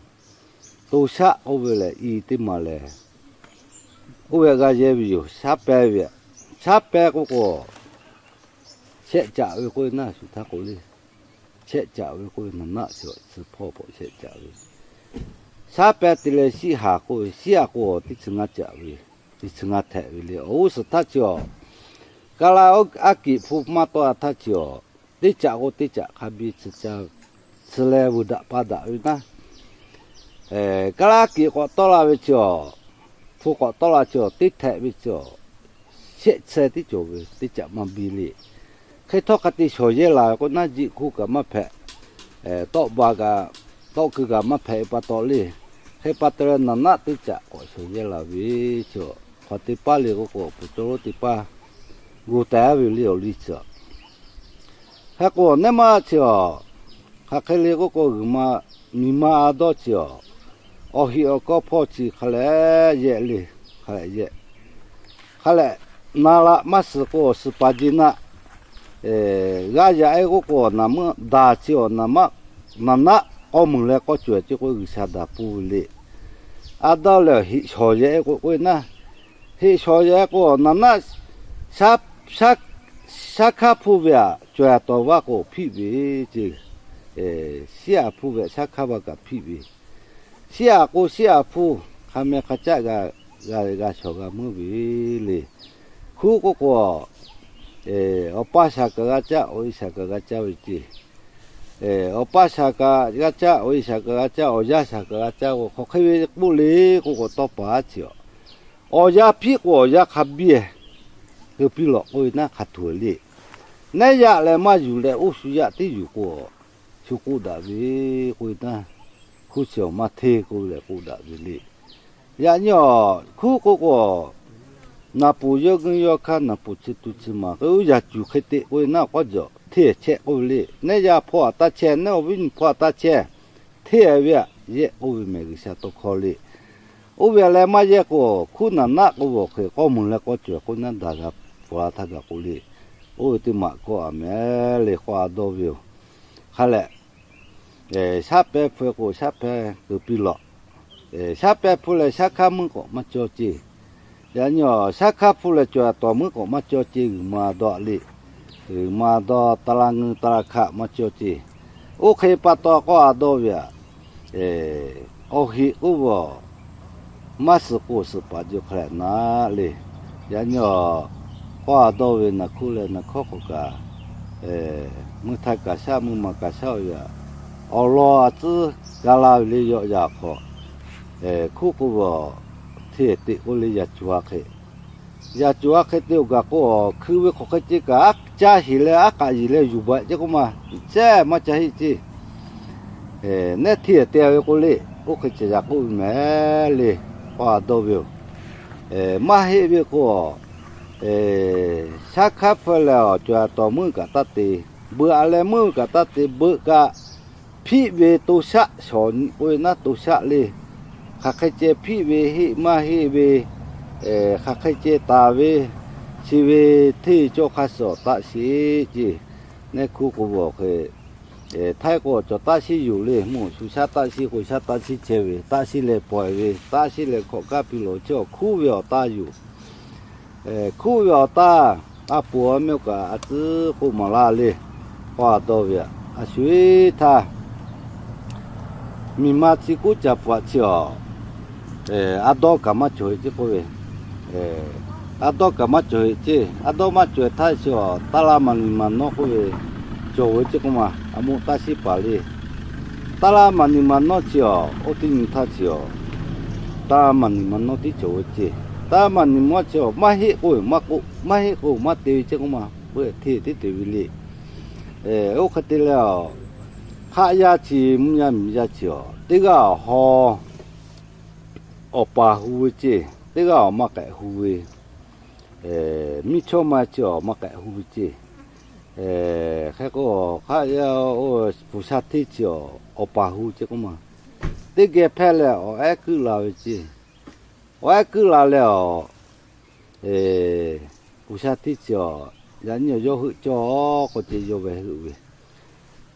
to shaˆ k'oˆ ve lehˬ i teˇ maˬ lehˬ, oˇ ve g'a yehˇ ve yoˬ. Shaˉ peh ve, shaˉ peh k'oˆ k'o, shehˆ caꞈ ve k'oˆ ve naˉ shu htaˇ k'o le. Shehˆ caꞈ ve k'oˆ ve naˍ naˆ chi tcuh hpawˇ hpawꞈ shehˆ caꞈ ve, shaˉ peh te leh shiˆ haˍ k'oˆ ve, shiˆ haˍ k'o teˇ chi ngaˇ caꞈ ve, teˇ chi ngaˇ htehꞈ ve le. Awˬ g'uˇ suhˍ htaˇ chi awˬ, ka la aˉ kiꞈ hpu maˇ tawˆ a htaˇ chi awˬ, teˇ caꞈ k'o teˇ caꞈ hk'a biˇ tcuh leh vuiˬ daꞈ pa daꞈ ve naˉ, ka la aˉ kiꞈ k'awꞈ tawˆ la ve chi awˬ, hpu k'awꞈ tawˆ la chi awˬ, teˇ htehꞈ ve chi awˬ, shehˆ tsuhˇ tiˉ cawˬ ve, teˇ caꞈ maˇ biˇ le. Hk'e htawˇ hk'a te shawˍ yehˇ la ve k'o naˉ, jiˆ hkuˇ kaꞈ maˇ hpehꞈ, tawˆ ba kaꞈ, tawˆ keu kaꞈ maˇ hpehꞈ ve pa taw le. Hk'e pa taw leh naˍ naˆ teˇ caꞈ k'awꞈ shawˍ yehˇ la ve chi awˬ, hk'aw teˇ paˉ le k'oˆ k'o, Pu Cawˇ lonˉ teˇ paˉ gu teh aˉ ve le awˬ liˇ chi awˬ. Hk'e k'o, neˇ maˇ chi awˬ, hk'aˬ hk'e le k'oˆ k'o, g'uiˬ ma, miˬ ma a dawˇ chi awˬ, awˬ heˆ awˬ kawˇ hpawˇ chi hk'a lehˬ yehˆ le, hk'a lehˬ yehˆ. Hk'a lehˬ, naˍ laꞈ maˇ suhˍ k'o awˬ suhˍ paˍ jeˇ naˆ, g'a yaꞈ-e k'oˆ k'o, naˍ meuˇ daˬ chi awˬ, naˍ naˆ k'awˇ meunˍ leh k'awˇ cawehˬ ce k'o, G'uiˬsha daꞈ pfuhˇ ve le. A dawˇ lehˬ heˆ shawˍ yehˇ k'o k'oˆ ve naˉ, heˆ shawˍ yehˇ k'o, naˍ naˆ shaˉ hkanˉ hpuˇ ve htaꞈ cawehˬ tawˍ vaˇ k'o hpiˆ ve ce. Shiˉ aꞈ hpuˇ ve htaꞈ shaˉ hkanˉ vaˇ kaꞈ hpiˆ ve, Shiˉ aꞈ k'o shiˉ aꞈ hpu, hk'a meh hk'a caˆ g'a, g'a, g'a shawˍ g'a meuˇ ve le. Hkuˉ k'oˆ k'o, awˬ pa shaˍ kaꞈ g'a caˆ, awˬ e shaˍ kaꞈ g'a caˆ ve ceˇ. Awˬ pa shaˍ kaꞈ g'a caˆ, awˬ e shaˍ kaꞈ g'a caˆ, awˬ yaˇ shaˍ kaꞈ g'a caˆ k'o, hk'aˬ hk'e ve k'oˆ le k'oˆ k'o, tawˇ paˍ a chi a, awˬ yaˇ hpiˆ k'o awˬ yaˇ hk'a biˇ, keu piˇ lawꞈ k'oˆ ve naˉ hk'a tuˬ le. Neˉ yaꞈ leh maˇ yuˬ leh oˇ shu yaˇ tiˉ yuˬ k'o, shu k'oˆ daꞈ ve k'oˆ ve naˉ, hkuˇ chi awˬ maˇ hteˇ k'oˆ ve lehˬ k'oˆ daꞈ ve le. Yaꞈ nyi awˬ hkuˉ k'oˆ k'o, naˍ puˍ yawˇ g'uiˇ yawˇ hkanˇ, naˍ puˍ chi tu chi maˍ k'o, oˇ yaꞈ cuˬ hk'e te k'oˆ ve naˉ k'awˇ jaw hteˇ chehˇ k'oˆ ve le. Neˉ yaˇ hpawˇ aꞈ taˇ chehˇ, neˉ awˬ viˉ nyi hpawˇ aꞈ taˇ chehˇ, hteˇ ve aꞈ yehˆ k'oˆ ve mehˬ G'uiˬsha tawˇ hkawˇ le. Oˇ ve aꞈ leh maˇ yehˇ k'o, hkuˉ naˍ naˆ k'oˆ ve awˬ hk'e k'awˇ mui leh k'awˇ cawˬ k'oˆ naˉ daꞈ g'a pfuhˍ la htaˇ gaˬ k'o le. Oˇ ve teˇ maꞈ kawˆ aꞈ mehˍ le k'awˇ a dawˇ ve yoˬ. Hk'a lehˬ, shaˉ pehˇ hpu k'o shaˉ pehˇ keu piˇ lawꞈ. Shaˉ pehˇ hpu leh shaˉ hkaˇ meuˇ k'awꞈ maˇ cawˇ ceˇ. Yaꞈ nyi awˬ shaˉ hkaˇ hpu leh cawˬ aꞈ tawˍ meuˇ k'awꞈ maˇ cawˇ ceˇ, g'uiˬ ma dawˇ le. G'uiˬ ma dawˇ, taˇ laˇ ngeuˇ taˇ laˇ hkaˆ maˇ cawˇ ceˇ. Oˇ hk'e pa taw k'awˇ a dawˇ ve aꞈ, awˬ heꞈ k'oˆ ve aˬ, maˇ suhˍ k'o suhˍ paˍ jaw hk'a lehˬ naˉ le. Yaꞈ nyi awˬ k'awˇ a dawˇ ve naˬ hkuˇ leh naˬ hkawˇ k'awꞈ kaꞈ, mui htaˇ kaꞈ shaˉ mui maˬ kaꞈ shaˉ ve aꞈ, awˬ lawn a tcuhˉ ga la ve le. Yawˆ yaꞈ hk'awꞈ, hkuˉ k'oˆ ve aˬ, hteˇ teꞈ k'oˆ le yaꞈ cuˬ a hk'e, yaꞈ cuˬ a hk'e te awˬ gaˬ k'o, hkui ve hk'aˬ hk'e ceˇ kaꞈ, aˉ caˇ sheˍ leh aˉ k'aꞈ yeˬ leh yuˬ baꞈ ceˇ k'oˆ ma, ceˇ maˇ ca heˆ ceˇ. Neˉ hteˇ te ve k'oˆ le, oˇ hk'e ceh yaꞈ k'oˆ ve mehˍ le. K'awˇ a dawˇ ve yoˬ. Maˇ heˆ ve k'o, shaˉ hkaˇ hpu leh awˬ cawˬ aꞈ tawˍ meuˇ kaꞈ taˇ te, beuꞈ aꞈ leh meuˇ kaꞈ taˇ te, beuꞈ kaꞈ hpiˆ ve to shaˆ shawˍ nyi k'oˆ ve naˉ to shaˆ le. Hk'aˬ hk'e ceh hpiˆ ve heˆ maˇ heˆ ve, hk'aˬ hk'e ceh taˍ ve, chi ve hteˇ cawˇ hk'aˇ suh awˬ taˆ sheˍ ceˇ. Neˉ hkuˇ k'oˆ ve awˬ hk'e, htaiˇ k'o cawˬ taˆ shiˉ yoˬ le. Mvuhˇ shu shaˉ taˆ shiˉ k'o shaˉ taˆ shiˉ chehˇ ve, taˆ shiˉ leh pawehꞈ ve, taˆ shiˉ leh hkawꞈ kaˇ piˇ lawꞈ ve chi awˬ hkuˉ ve awˬ taˆ yoˬ. Hkuˉ ve awˬ taˆ, a poˍ a mehˆ kaꞈ a tcuhˉ k'oˆ maˍ laˇ le. K'awˇ a dawˇ ve aꞈ, a shu eˉ htaˇ miˬ ma tcuh kuˉ caˍ pfuhˍ chi awˬ, a dawˇ kaꞈ maˇ cawˬ heˆ ceˇ k'oˆ ve, a dawˇ kaꞈ maˇ cawˬ heˆ ceˇ. A dawˇ maˇ cawˬ htaˇ chi awˬ, taˇ laˇ maˍ niˍ maˍ nawˇ k'oˆ ve cawˬ ve ceˇ k'oˆ ma, a moˆ taˇ shiˉ paˍ le. Taˇ laˇ maˍ niˍ maˍ nawˇ chi awˬ, oˇ teˇ nyi htaˇ chi awˬ, taˇ laˇ maˍ niˍ maˍ nawˇ tiˉ cawˬ ve ceˇ. Taˇ laˇ maˍ niˍ maˍ nawˇ chi awˬ, maˇ heˆ k'o maˇ k'oˆ, maˇ heˆ k'o maˇ te ve ceˇ k'oˆ ma, peu hteˇ teˉ te ve le. Oˇ hk'e te leh, hk'aˆ yaˇ chi mvuhˇ yaˇ miˬ yaˇ chi awˬ, teˇ g'aˇ awˬ haw awˬ paˍ hu ve ceˇ, teˇ g'aˇ awˬ maˇ k'ehꞈ hu ve, miˇ chawˇ ma chi awˬ maˇ k'ehꞈ hu ve ceˇ. Hk'e k'o, hk'aˆ yaˇ oˇ puˍ shaˉ hteˇ chi awˬ, awˬ paˍ hu ceˇ k'oˆ ma, teˇ geh hpehˇ leh awˬ ehˉ kuiˉ la ve ceˇ. Awˬ ehˉ kuiˉ la leh awˬ, puˍ shaˉ hteˇ chi awˬ, yaꞈ nyi awˬ yawˇ heuˆ cawˇ k'o ceˇ, yawˇ ve heuˆ ve.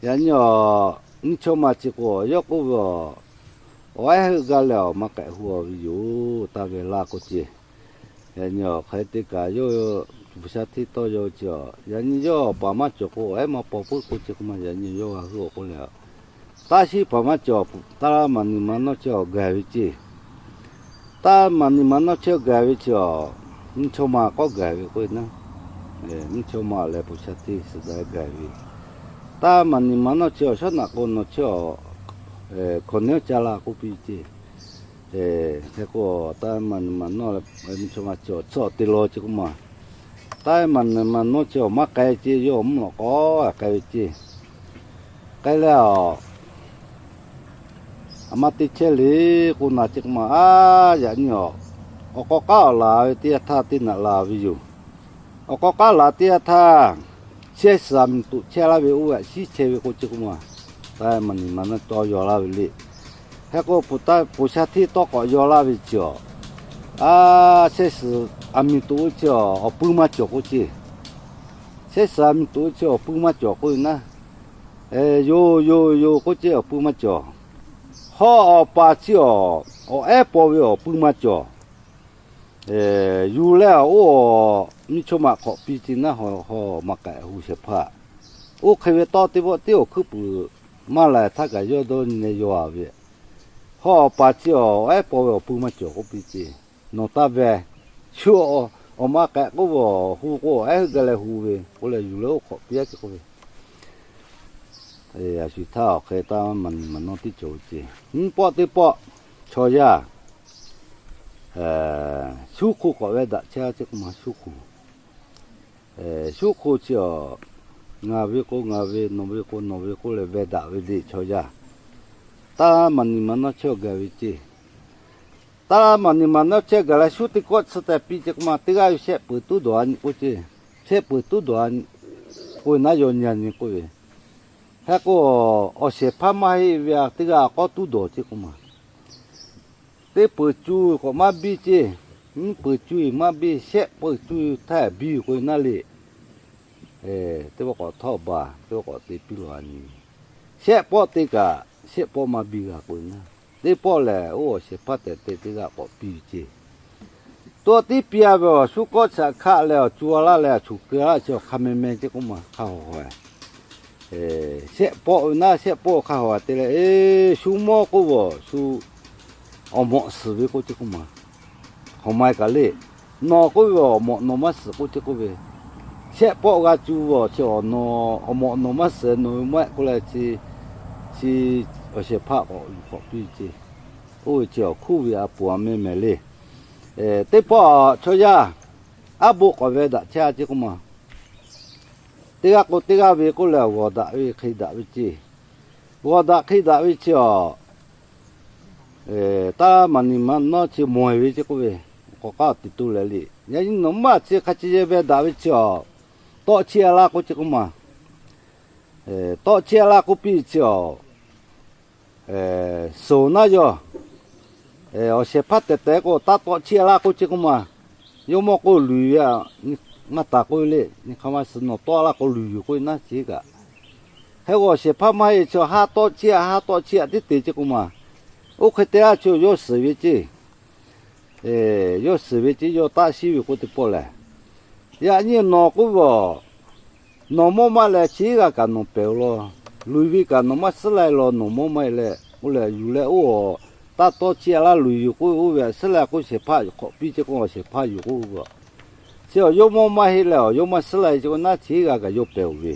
Yaꞈ nyi awˬ nyiˇ chawˇ ma chi k'o yawˇ k'oˆ ve aˬ, awˬ ehˉ heuˆ gaˇ leh awˬ maˇ k'ehꞈ hu ve yoˬ, taˇ ve laˇ k'o ceˇ. Yaꞈ nyi awˬ hk'aˬ hk'e te kaꞈ yawˇ puˍ shaˉ hteˇ tawˇ yaw ve chi awˬ, yaꞈ nyi yawˇ awˬ paˍ maˇ cawˬ k'o awˬ ehˉ maˇ paw puiˉ k'o ceˇ k'oˆ ma, yaꞈ nyi yawˇ g'a hui awˬ k'oˆ leh, taˇ shiˉ paˍ maˇ cawˬ, taˇ laˇ maˍ niˍ maˍ nawˇ chi awˬ gaˬ ve ceˇ. Taˇ laˇ maˍ niˍ maˍ nawˇ chi awˬ gaˬ ve chi awˬ, nyiˇ chawˇ ma k'awꞈ gaˬ ve k'oˆ ve naˉ, nyiˇ chawˇ ma leh puˍ shaˉ hteˇ suhˍ daꞈ gaˬ ve, taˇ laˇ maˍ niˍ maˍ nawˇ chi awˬ shawˉ naꞈ k'o nawˬ chi awˬ, hkawꞈ nawˉ ca la k'oˆ piˇ ceˇ. Hk'e k'o, taˇ laˇ maˍ niˍ maˍ nawˇ leh nyiˇ chawˇ ma chi awˬ tcuhˉ awˬ te law ceˇ k'oˆ ma, taˇ laˇ maˍ niˍ maˍ nawˇ chi awˬ maˇ k'ai ceˇ, yawˇ awˬ mvuhˇ lawꞈ k'aw k'ai ve ceˇ. K'ai leh awˬ, a ma te chehˇ le k'o na ceˇ k'oˆ ma, a, yaꞈ nyi awˬ, awˬ k'aw k'aˉ awˬ laˬ ve teˇ yanˇ htaˇ teˇ naꞈ laˬ ve yoˬ. Awˬ k'aw k'aˉ laˬ teˇ yanˇ htaˇ, shehˇ suhˍ aˬ miˍ toꞈ chehˇ laˇ ve oˇ ve aꞈ shiˉ chehˇ ve k'o ceˇ k'oˆ ma, taˇ laˇ maˍ niˍ maˍ nawˇ tawˇ yaw laˇ ve le. Hk'e k'o, puˍ shaˉ hteˇ tawˇ k'awꞈ yaw laˇ ve chi awˬ, a, shehˇ suhˍ aˬ miˍ toꞈ ve chi awˬ, awˬ pui maˇ cawˬ k'o ceˇ. Shehˇ suhˍ aˬ miˍ toꞈ ve chi awˬ pui maˇ cawˬ k'oˆ ve naˉ, yoˬ yoˬ yoˬ k'oˆ ceˇ, awˬ pui maˇ cawˬ. Hawˉ awˬ paˍ chi awˬ, awˬ ehˉ paw ve awˬ pui maˇ cawˬ. Yuˬ leh awˬ oˇ awˬ nyiˇ chawˇ ma hk'awꞈ piˇ ceˇ naˉ, haw haw maˇ k'ehꞈ hu shehˍ hpaˇ. Oˇ hk'e ve tawˇ teˇ pawˆ tiˉ awˬ hkuiˉ puiˍ maˇ la htaˇ kaꞈ yawˇ dawˇ nyi leh yaw a ve, Hawˉ awˬ paˍ chi awˬ ehˉ paw ve awˬ pui maˇ cawˬ k'oˆ piˇ ceˇ. Nawˬ taˇ ve, shu awˬ ma k'ehꞈ k'oˆ ve awˬ hu k'o, awˬ ehˉ hui ga leh hu ve k'oˆ leh yuˬ leh oˇ hk'awꞈ piˇ a ceˇ k'oˆ ve. A shu htaˇ awˬ hk'e taˇ maˍ niˍ maˍ nawˇ teˇ cawˬ ve ceˇ. Nyiˇ pawˆ teˇ pawˆ chaw yaˇ shuˉ hk'oˆ k'awꞈ veh daꞈ chehˇ a ceˇ k'oˆ ma, shuˉ hk'oˆ. Shuˉ hk'oˆ chi awˬ, ngaˬ ve k'o ngaˬ ve, nawˬ ve k'o nawˬ ve k'oˆ leh veh daꞈ ve le chaw yaˇ. Taˇ maˍ niˍ maˍ nawˇ chehˇ gaˬ ve ceˇ. Taˇ maˍ niˍ maˍ nawˇ chehˇ gaˬ leh shuˉ teˇ kawˆ tsuhˇ tehꞈ piˇ ceˇ k'oˆ ma, teˇ g'aˇ ve shehˆ peuˬ tuˉ dawˬ a nyi k'oˆ ceˇ. Shehˆ peuˬ tuˉ dawˬ a nyi k'oˆ ve naˉ yaw nyi k'oˆ ve. Hk'e k'o, awˬ shehˍ hpaˇ maˇ heˆ ve a teˇ g'aˇ k'awꞈ tuˉ dawˬ ceˇ k'oˆ ma. Teˇ peuˬ cuˇ k'awꞈ maˇ biˇ ceˇ. Nyiˇ peuˬ cuˇ maˇ biˇ, shehˆ peuˬ cuˇ htaˇ biˇ k'oˆ ve naˉ le. Teˇ pawˆ k'awꞈ htawˆ baˬ, teˇ pawˆ k'awꞈ te piˇ lawˬ a nyi. Shehˆ pawˆ te kaꞈ shehˆ pawˆ maˇ biˇ g'a k'oˆ ve naˉ. Teˇ pawˆ lehˬ, oˇ awˬ shehˍ hpaˇ tehꞈ te teˇ g'aˇ k'awꞈ piˇ ve ceˇ. Tawˇ tiˉ piˇ a ve awˬ shuˉ kawˆ chaꞈ hkaˆ leh awˬ cu a laˇ leh awˬ chu keu laˇ chi awˬ hk'a meh meh ceˇ k'oˆ ma, hk'a hawˬ hawˬ. Shehˆ pawˆ ve naˉ, shehˆ pawˆ hk'a hawˬ te leh, eˬ, shu mawˇ k'oˆ ve awˬ shu awˬ mawꞈ suhˍ ve k'oˆ ceˇ k'oˆ ma. Hk'awꞈ ma e kaꞈ le, nawˬ k'oˆ ve awˬ mawꞈ nawˬ maˇ suhˍ k'oˆ ceˇ k'oˆ ve. Shehˆ pawˆ g'a cuˇ ve awˬ chi awˬ nawˬ awˬ mawꞈ nawˬ maˇ suhˍ, nawˬ ve maˇ ehˆ k'oˆ leh chi, chi awˬ shehˍ hpaˇ k'awꞈ yuˬ k'awꞈ piˇ ve ceˇ. Oˇ ve chi awˬ hkuˇ ve a poˍ a meh mehˍ le. Teˇ pawˆ chaw yaˇ aˉ bo k'awꞈ veh daꞈ chehˇ a ceˇ k'oˆ ma. Teˇ g'aˇ k'o teˇ g'aˇ ve k'oˆ leh g'awˬ daꞈ ve hk'e daꞈ ve ceˇ. G'awˬ daꞈ hk'e daꞈ ve chi awˬ, taˇ maˍ niˍ maˍ nawˇ chi mawˬ e ve ceˇ k'oˆ ve, k'awꞈ k'aˉ te toˇ leh le. Yaꞈ nyi nawˬ maˇ chi hk'a chi yehˇ veh daꞈ ve chi awˬ, tawˆ chiˇ a laˇ k'oˆ ceˇ k'oˆ ma. Tawˆ chiˇ a laˇ k'oˆ piˇ chi awˬ, suhˍ naˉ yawˇ awˬ shehˍ hpaˇ tehˬ tehˬ k'o taˇ tawˆ chiˇ a laˇ k'oˆ ceˇ k'oˆ ma. Yawˇ mawˇ k'oˆ luˬ ve a, maˇ taˍ k'oˆ ve le. Nyi hk'a ma suhˍ nawˬ tawˆ a laˇ k'o luˬ yoˬ k'oˆ ve naˉ ceˇ kaꞈ. Hk'e k'o awˬ shehˍ hpaˇ maˇ heˆ chi haˉ tawˆ chiˇ a, haˉ tawˆ chiˇ a tiˉ te ceˇ k'oˆ ma. Oˇ hk'e te laˇ chi yawˇ suhˍ ve ceˇ. Yawˇ suhˍ ve ceˇ, yawˇ taˆ shiˉ ve k'oˆ teˇ pawˆ lehˬ, yaꞈ nyi nawˬ k'oˆ ve awˬ, nawˬ mawˇ maˇ leh chi g'a kaꞈ nawˬ pehˬ-oˬ law. Luˬ ve kaꞈ nawˬ maˇ suhˉ la-e law, nawˬ mawˇ maˇ heˆ leh k'oˆ leh yuˬ leh oˇ awˬ, taˇ tawˆ chiˇ a laˇ luˬ yoˬ k'oˆ ve oˇ ve a suhˉ la k'oˆ shehˍ hpaˇ k'awꞈ piˇ ceˇ k'oˆ, awˬ shehˍ hpaˇ yoˬ k'oˆ ve a. Chi awˬ yawˇ mawˇ maˇ heˆ leh awˬ yawˇ maˇ suhˉ la-e ceˇ k'o naˉ chi g'a kaꞈ yawˇ pehˬ-oˬ ve.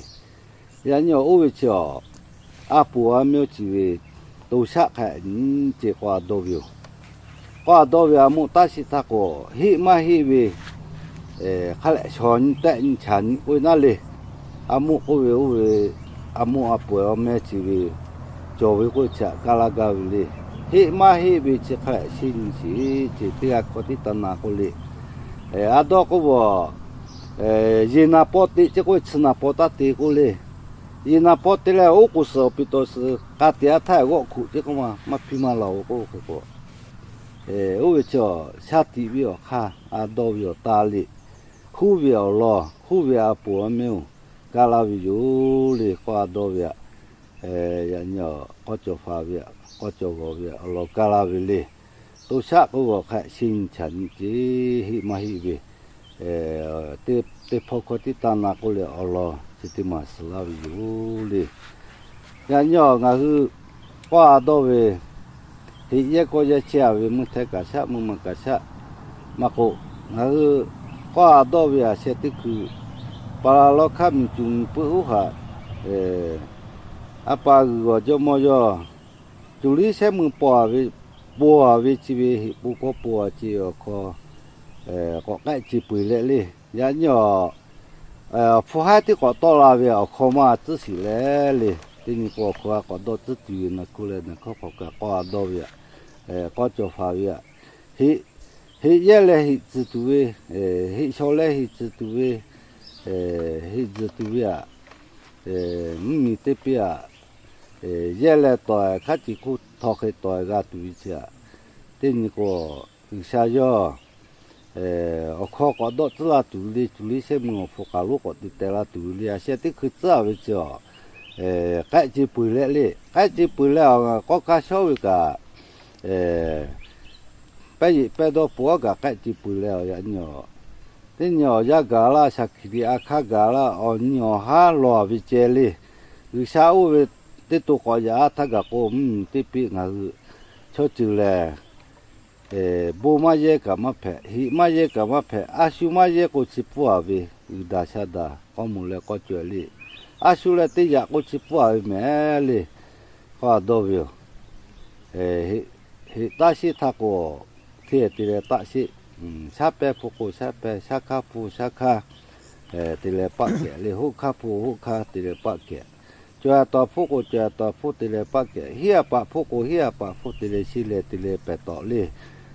Yaꞈ nyi awˬ oˇ ve chi awˬ, a poˍ a meh-oˬ chi ve, to shaˆ hk'a nyi ceˇ k'awˇ a dawˇ ve yoˬ. K'awˇ a dawˇ ve a moˆ taˇ shiˆ htaˇ k'o, heˆ maˇ heˆ ve hk'a lehꞈ shaw nyi tehˆ nyi chaˍ nyi k'oˆ ve naˉ le. A moˆ k'oˆ ve oˇ ve, a moˆ a poˍ a meh chi ve, cawˬ ve k'oˆ chi htaꞈ kaˇ laˇ gaˇ ve le. Heˆ maˇ heˆ ve chi hk'a lehꞈ sheˆ nyi sheˍ ceˇ teˇ g'aˇ hkawˇ tiˉ taˇ na k'oˆ le. A dawˇ k'oˆ ve, yeˬ naˍ paw te ceˇ k'oˆ ve, tsuhꞈ naˍ paw taˇ te k'oˆ le. Yeˬ naˍ paw te leh oˉ k'oˍ suhˍ awˬ piˍ tawˍ suhˍ k'a te a htaˇ g'awˆ hkuꞈ ceˇ k'oˆ ma, maˇ hpiˇ maˇ la-oˬ k'oˆ hk'e k'o, oˇ ve chi shaˉ tiꞈ ve awˬ hk'aˇ a dawˇ ve awˬ ta le. Huˉ ve awˬ lawn, huˉ ve a poˍ a meh-oˬ, kaˇ laˇ ve yoˬ le k'awˇ a dawˇ ve aꞈ. Yaꞈ nyi k'awˇ cawˬ faˍ ve aꞈ, k'awˇ cawˬ g'awˬ ve aꞈ awˬ lawn kaˇ laˇ ve le. To shaˆ k'oˆ ve awˬ hk'e sheˆ nyi chaˍ nyi ceˇ heˆ maˇ heˆ ve, teˇ hpawˇ hkawˇ tiˉ taˇ na k'oˆ leh awˬ lawn chi teˇ maˬ suhˍ laˇ ve yoˬ le. Yaꞈ nyi awˬ ngaˬ hui k'awˇ a dawˇ ve, heꞈ yehˇ kawˇ yehˇ chehˇ a ve mvuhˇ htehˇ kaꞈ shaˆ, mvuhˇ ma kaꞈ shaˆ, maˇ k'o, ngaˬ hui k'awˇ a dawˇ ve aꞈ sheh teˇ hkui, paˍ laˬ lawˇ hkaˇ miˬ cuˬ miˬ peuˆ uˉ haꞈ, a pa g'uiˬ g'awˬ jawˇ mawˇ yawˇ cuˬ liˇ shehˉ meuˇ paw a ve, paw a ve chi ve heꞈ po hkawˇ paw a ce awˬ hk'aw k'awꞈ k'ehˆ ce peu eˬ leh le. Yaꞈ nyi awˬ, awˬ hpfuhˇ haiˉ teˇ k'awꞈ tawˆ la ve awˬ hk'aw maˇ tcuhˉ shiˍ leh le. Teˇ nyi k'o awˬ hk'aw a k'awꞈ dawˇ tcuhˉ tuˬ ve na hk'oˆ leh na hkawˇ hk'awꞈ kaꞈ k'awˇ a dawˇ ve aꞈ, k'awˇ cawˬ faˍ ve aꞈ, heꞈ yehˇ leh heꞈ tcuhˍ tuˬ ve, heꞈ shaw leh heꞈ tcuhˍ tuˬ ve, heꞈ tcuhˍ tuˬ ve aꞈ, mvuhˇ miˬ teˇ piˇ aꞈ, yehˇ leh tawˍ hk'aˉ ce hk'oˆ htaw hk'e tawˍ g'a tuˬ ve chi aꞈ, teˇ nyi k'o G'uiˬsha yawˇ awˬ hkawˇ k'awꞈ dawˇ tcuhˉ la tuˬ ve le. Cuˬ liˇ shehˉ meuˇ awˬ hpu k'aˬ lonˉ k'awꞈ te teh la tuˬ ve le. A sheh teˇ hkui tcuhˉ a ve chi awˬ, k'ehˆ ce peu eˬ leh le. K'ehˆ ce peu eˬ leh awˬ k'awˇ kaˇ shawˉ ve kaꞈ, pehˇ yeꞈ pehˇ dawˇ po aˉ kaꞈ k'ehˆ ce peu eˬ leh awˬ yaꞈ nyi awˬ, teˇ nyi awˬ yaˇ gaˬ laˇ, shaˍ hkiˬ liꞈ a hkaˇ gaˬ laˇ, awˬ nyi awˬ haˉ lawˬ ve ceh le. G'uiˬsha oˇ ve teˇ to k'awꞈ yaꞈ aˉ htaˇ gaˬ k'o, mvuhˇ miˬ teˇ piˇ ngaˬ hui chaw ceuˬ lehˬ, bon maˇ yehˇ kaꞈ maˇ hpehꞈ, heꞈ maˇ yehˇ kaꞈ maˇ hpehꞈ, a shu maˇ yehˇ k'o chi pfuhˇ a ve, uiˍ daꞈ sha daꞈ k'awˇ moˍ leh k'awˇ cawehˬ le. A shu leh teˇ yaꞈ k'o chi pfuhˇ a ve mehˍ le. K'awꞈ dawˇ ve yoˬ. Heꞈ taˆ sheˆ htaˇ k'o, hteˇ te leh taˆ sheˆ. Shaˉ pehˇ hpu k'o shaˉ pehˇ, shaˉ hkanˇ hpu shaˉ hkanˇ te leh paˆ kehꞈ le, hoˆ hkanˇ hpu hoˆ hkanˇ te leh paˆ kehꞈ, cawˬ a tawˍ hpu k'o cawˬ a tawˍ hpu te leh paˆ kehꞈ, hiˉ a paˍ hpu k'o hiˉ a paˍ hpu te leh sheˇ leh te leh pehˬ tawˍ le.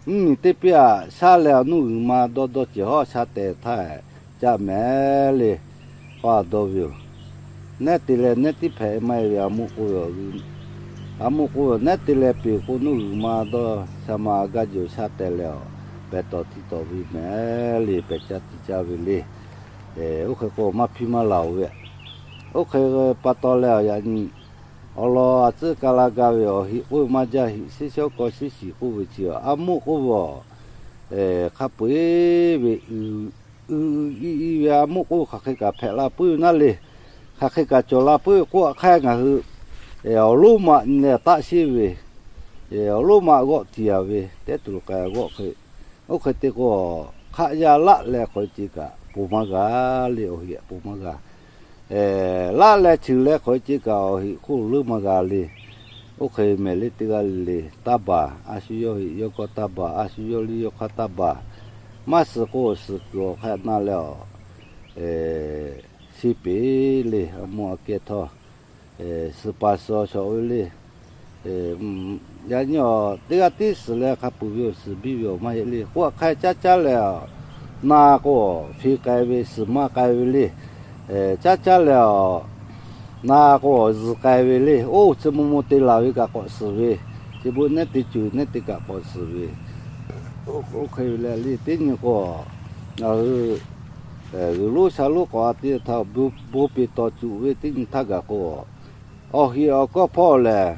Mvuhˇmiˬ teˇ piˇ aꞈ shaˉ leh awˬ nuˇ g'uiˬ ma dawˇ dawˇ cehˬ hawˉ sha tehˍ htaˇ caˆ mehˍ le. K'awꞈ dawˇ ve yoˬ. Nehˉ te leh nehˉ tiˉ hpehꞈ maˇ heˆ ve, a muˆ k'oˆ ve yoˬ. A muˆ k'oˆ ve yoˬ, nehˉ te leh peˬ k'o nuˇ g'uiˬ ma dawˇ sha ma a gaˇ jehˬ sha tehˍ leh awˬ pehˬ tawˍ tiˇ tawˍ ve mehˍ le, pehˬ caˇ tiꞈ caˇ ve le. Oˇ hk'e k'o maˇ hpiˇ maˇ laˬ oˬ ve. Oˇ hk'e pa taw leh awˬ yaꞈ nyi awˬ lawn a tcuhˉ ka la gaˇ ve awˬ heꞈ k'oˆ ve maˇ jaˇ, heꞈ shiˉ shawˉ k'aw shiˉ shiˍ k'oˆ ve chi a muˆ k'oˆ ve yoˬ. Hk'a peu-eˬ ve uiˍ uiˍ i i ve a muˆ k'oˆ ve hk'aˬ hk'e kaꞈ hpehꞈ la puiˉ ve naˉ le. Hk'aˬ hk'e kaꞈ cawˬ la puiˉ ve k'oˆ a hk'aˇ ngaˬ hui awˬ lonˉ maꞈ nyi leh taˆ sheˆ ve, awˬ lonˉ maꞈ g'awˆ tiˍ a ve tehˉ tuˬ k'ai g'awˆ hk'e. Oˇ hk'e te k'o, hk'aˆ yaˇ laˆ leh hk'aw ce kaꞈ ponˬ maˇ g'a le, awˬ heꞈ ponˬ maˇ g'a. Laˆ leh cheuˬ leh hk'aw ce kaꞈ awˬ heꞈ hk'oˆ leuˉ maˇ g'a le. Oˇ hk'e mehˍ le teˇ g'aˇ le le, taˇ baˬ, a shu yawˇ heꞈ yawˇ kawˇ taˇ baˬ, a shu yawˇ liˇ yawˇ hk'aˇ taˇ baˬ. Maˇ suhˍ k'o suhˍ kuiˬ awˬ hk'aˇ na leh awˬ, sheˇ peˍ le, a mawˇ a kehˇ htawˇ suhˍ paˍ suhˍ awˬ shawˍ ve le. Yaꞈ nyi awˬ teˇ g'aˇ tiˉ suhˍ leh hk'a peuˬ ve awˬ suhˍ biˇ ve awˬ maˇ heˆ le. K'oˆ a hk'aˇ caˇ caˇ leh awˬ na k'o, hpe k'ai ve suhˍ maˇ k'ai ve le. Caˇ caˇ leh awˬ na k'o, zuhˬ k'ai ve le. Oˇ chi maw maw te laˬ ve kaꞈ k'awꞈ suhˍ ve, chi beuꞈ nehˉ te cuˬ nehˉ te kaꞈ k'awꞈ suhˍ ve. Oˇ hk'e ve le le teˇ nyi k'o, ngaˬ hui g'uiˬ lonˉ sha lonˉ k'awꞈ a te htaˇ, bon peˬ tawˍ cuˬ ve teˇ nyi htaˇ gaˬ k'o, awˬ heꞈ awˬ kawˇ hpawˇ lehˬ,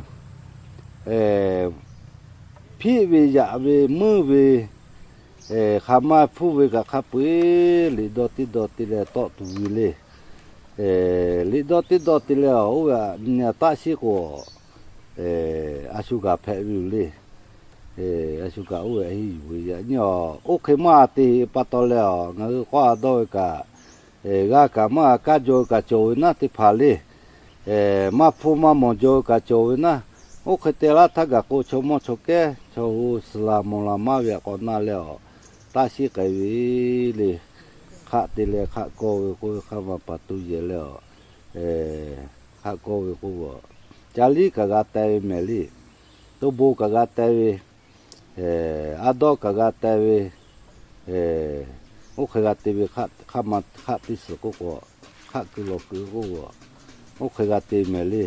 hpiˆ ve yaꞈ ve meuˇ ve, hk'aˬ ma hpuˇ ve kaꞈ hk'a peu-eˬ liꞈ dawˇ teˇ dawˇ te leh tawˆ tuˬ ve le. Liꞈ dawˇ teˇ dawˇ te leh oˇ ve a nyi a taˆ sheˆ k'o, a shu kaꞈ hpehꞈ ve yoˬ le. A shu kaꞈ oˇ ve a heˆ yuˬ ve yaꞈ nyi a, oˇ hk'e maˇ te pa taw leh a, ngaˬ hui k'awꞈ a dawˇ ve kaꞈ, g'a kaꞈ maˇ g'a kaˇ jaw ve kaꞈ cawˬ ve naˉ teˇ hpaˍ le. Maˇ hpuˇ maˇ mawˬ jaw ve kaꞈ cawˬ ve naˉ. Oˇ hk'e te laˇ htaˇ gaˬ k'o, chaw mawˇ chaw kehˉ chaw hui suhˍ laˬ mawˬ laˬ maˇ ve aꞈ k'awꞈ na leh awˬ taˆ sheˆ k'ai ve le. Hk'aˆ te leh hk'aˆ kawˇ ve k'oˆ ve hk'a ma pa taw yehˬ leh a, hk'aˆ kawˇ ve k'oˆ ve, ca liˉ kaꞈ g'a teh ve mehˍ le. To bon kaꞈ g'a teh ve, a dawˇ kaꞈ g'a teh ve, oˇ hk'e g'a te ve, hk'aˆ ma hk'aˆ teˇ suhˍ k'oˆ k'o, hk'aˆ keu lawˬ keu k'oˆ k'o, oˇ hk'e g'a te mehˍ le.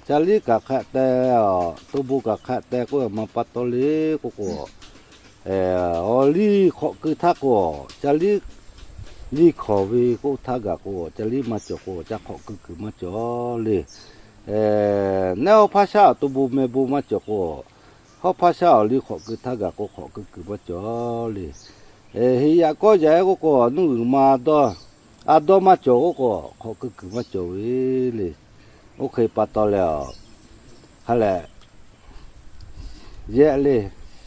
Ca liˉ kaꞈ hk'aˆ teh, to bon kaꞈ hk'aˆ teh k'oˆ ve ma pa taw le k'oˆ k'o, awˬ liˇ hk'awꞈ keu htaˇ k'o, ca liˉ liˇ hkawˍ ve k'oˆ htaˇ gaˬ k'o, ca liˉ maˇ cawˬ k'o, ca hk'awꞈ keu kuiˬ maˇ cawˬ le. Nehˉ hawˉ hpaˇ shaˉ awˬ to bon meh bon maˇ cawˬ k'o, hawˉ hpaˇ shaˉ awˬ liˇ hk'awꞈ keu htaˇ gaˬ k'o, hk'awꞈ keu kuiˬ maˇ cawˬ le. Heꞈ yaꞈ kawˇ yaꞈ e k'oˆ k'o, nuˇ g'uiˬ ma dawˇ, a dawˇ maˇ cawˬ k'oˆ k'o, hk'awꞈ keu kuiˬ maˇ cawˬ ve le. Oˇ hk'e pa taw leh a, hk'a lehˬ yehˆ le,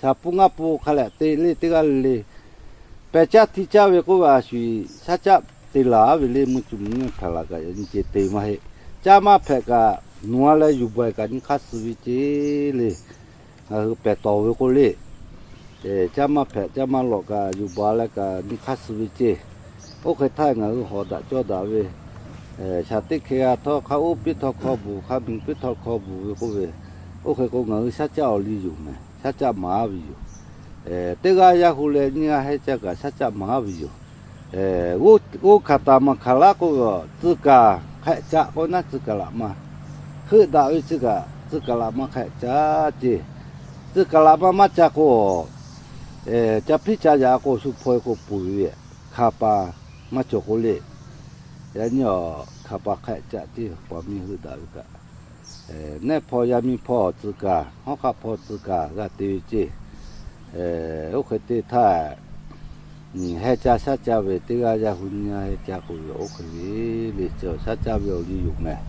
shaˍ pun ngaˇ pun hk'a lehˬ te le teˇ g'aˇ le le, pehˬ caˇ hti caˇ ve k'oˆ ve a shu shaˉ caˆ te laˬ ve le. Mvuhˇ cuˬ mvuhˇ nyi htaꞈ laˬ kaꞈ yaꞈ nyi ce te maˇ heˆ. Caˇ maˇ hpehꞈ kaꞈ nawˬ a leh yuˬ baˬ kaꞈ nyi hk'aˇ suh ve ce le. Ngaˬ hui pehˬ tawˍ ve k'oˆ le. Caˇ maˇ hpehꞈ caˇ maˇ lawꞈ kaꞈ yuˬ baˬ leh kaꞈ nyi hk'aˇ suh ve ce. Oˇ hk'e htaˇ ngaˬ hui hawˍ daꞈ cawˇ daꞈ ve, shaˍ teˇ hkeh g'a htawˇ hk'a uˉ piˇ htawˇ hkawˇ bvuhˬ, hk'a miˬ piˇ htawˇ hkawˇ bvuhˬ ve k'oˆ ve, oˇ hk'e k'o ngaˬ hui shaˉ caˆ awˬ liˇ yoˬ mehˍ, shaˉ caˆ maˍ a ve yoˬ. Teˇ g'aˇ yaˇ hu leh nyiˇ g'aˇ heh caˇ kaꞈ shaˉ caˆ maˍ a ve yoˬ. G'oˇ hkanˍ taˍ maˬ hkanˍ laˉ k'oˆ ve, tcuh kaˍ hk'ehꞈ caˆ k'oˆ naˉ tcuh kaˍ laꞈ ma, heuˆ daꞈ ve tcuh kaˍ tcuh kaˍ laꞈ ma hk'ehꞈ caˆ ce. Tcuh kaˍ laꞈ ma maˇ ca k'o, ca hpiˉ ca yaꞈ k'o shu hpaw e k'o puˬ ve hkanˍ paˍ maˇ cawˬ k'oˆ le. Yaꞈ nyi a, hkanˍ paˍ hk'ehꞈ caˆ ce, paˍ miˇ heuˆ daꞈ ve kaꞈ. Nehˉ hpaw yaˇ miˇ hpaw tcuh kaˍ, hawˉ hk'aˆ hpaw tcuh kaˍ g'a te ve ce. Oˇ hk'e te htaˇ, heh ca shaˉ ca ve teˇ g'aˇ yaˇ hu nyiˇ g'aˇ heh ca k'oˆ ve oˇ hk'e ve le, shaˉ caˆ ve awˬ liˇ yoˬ mehˍ.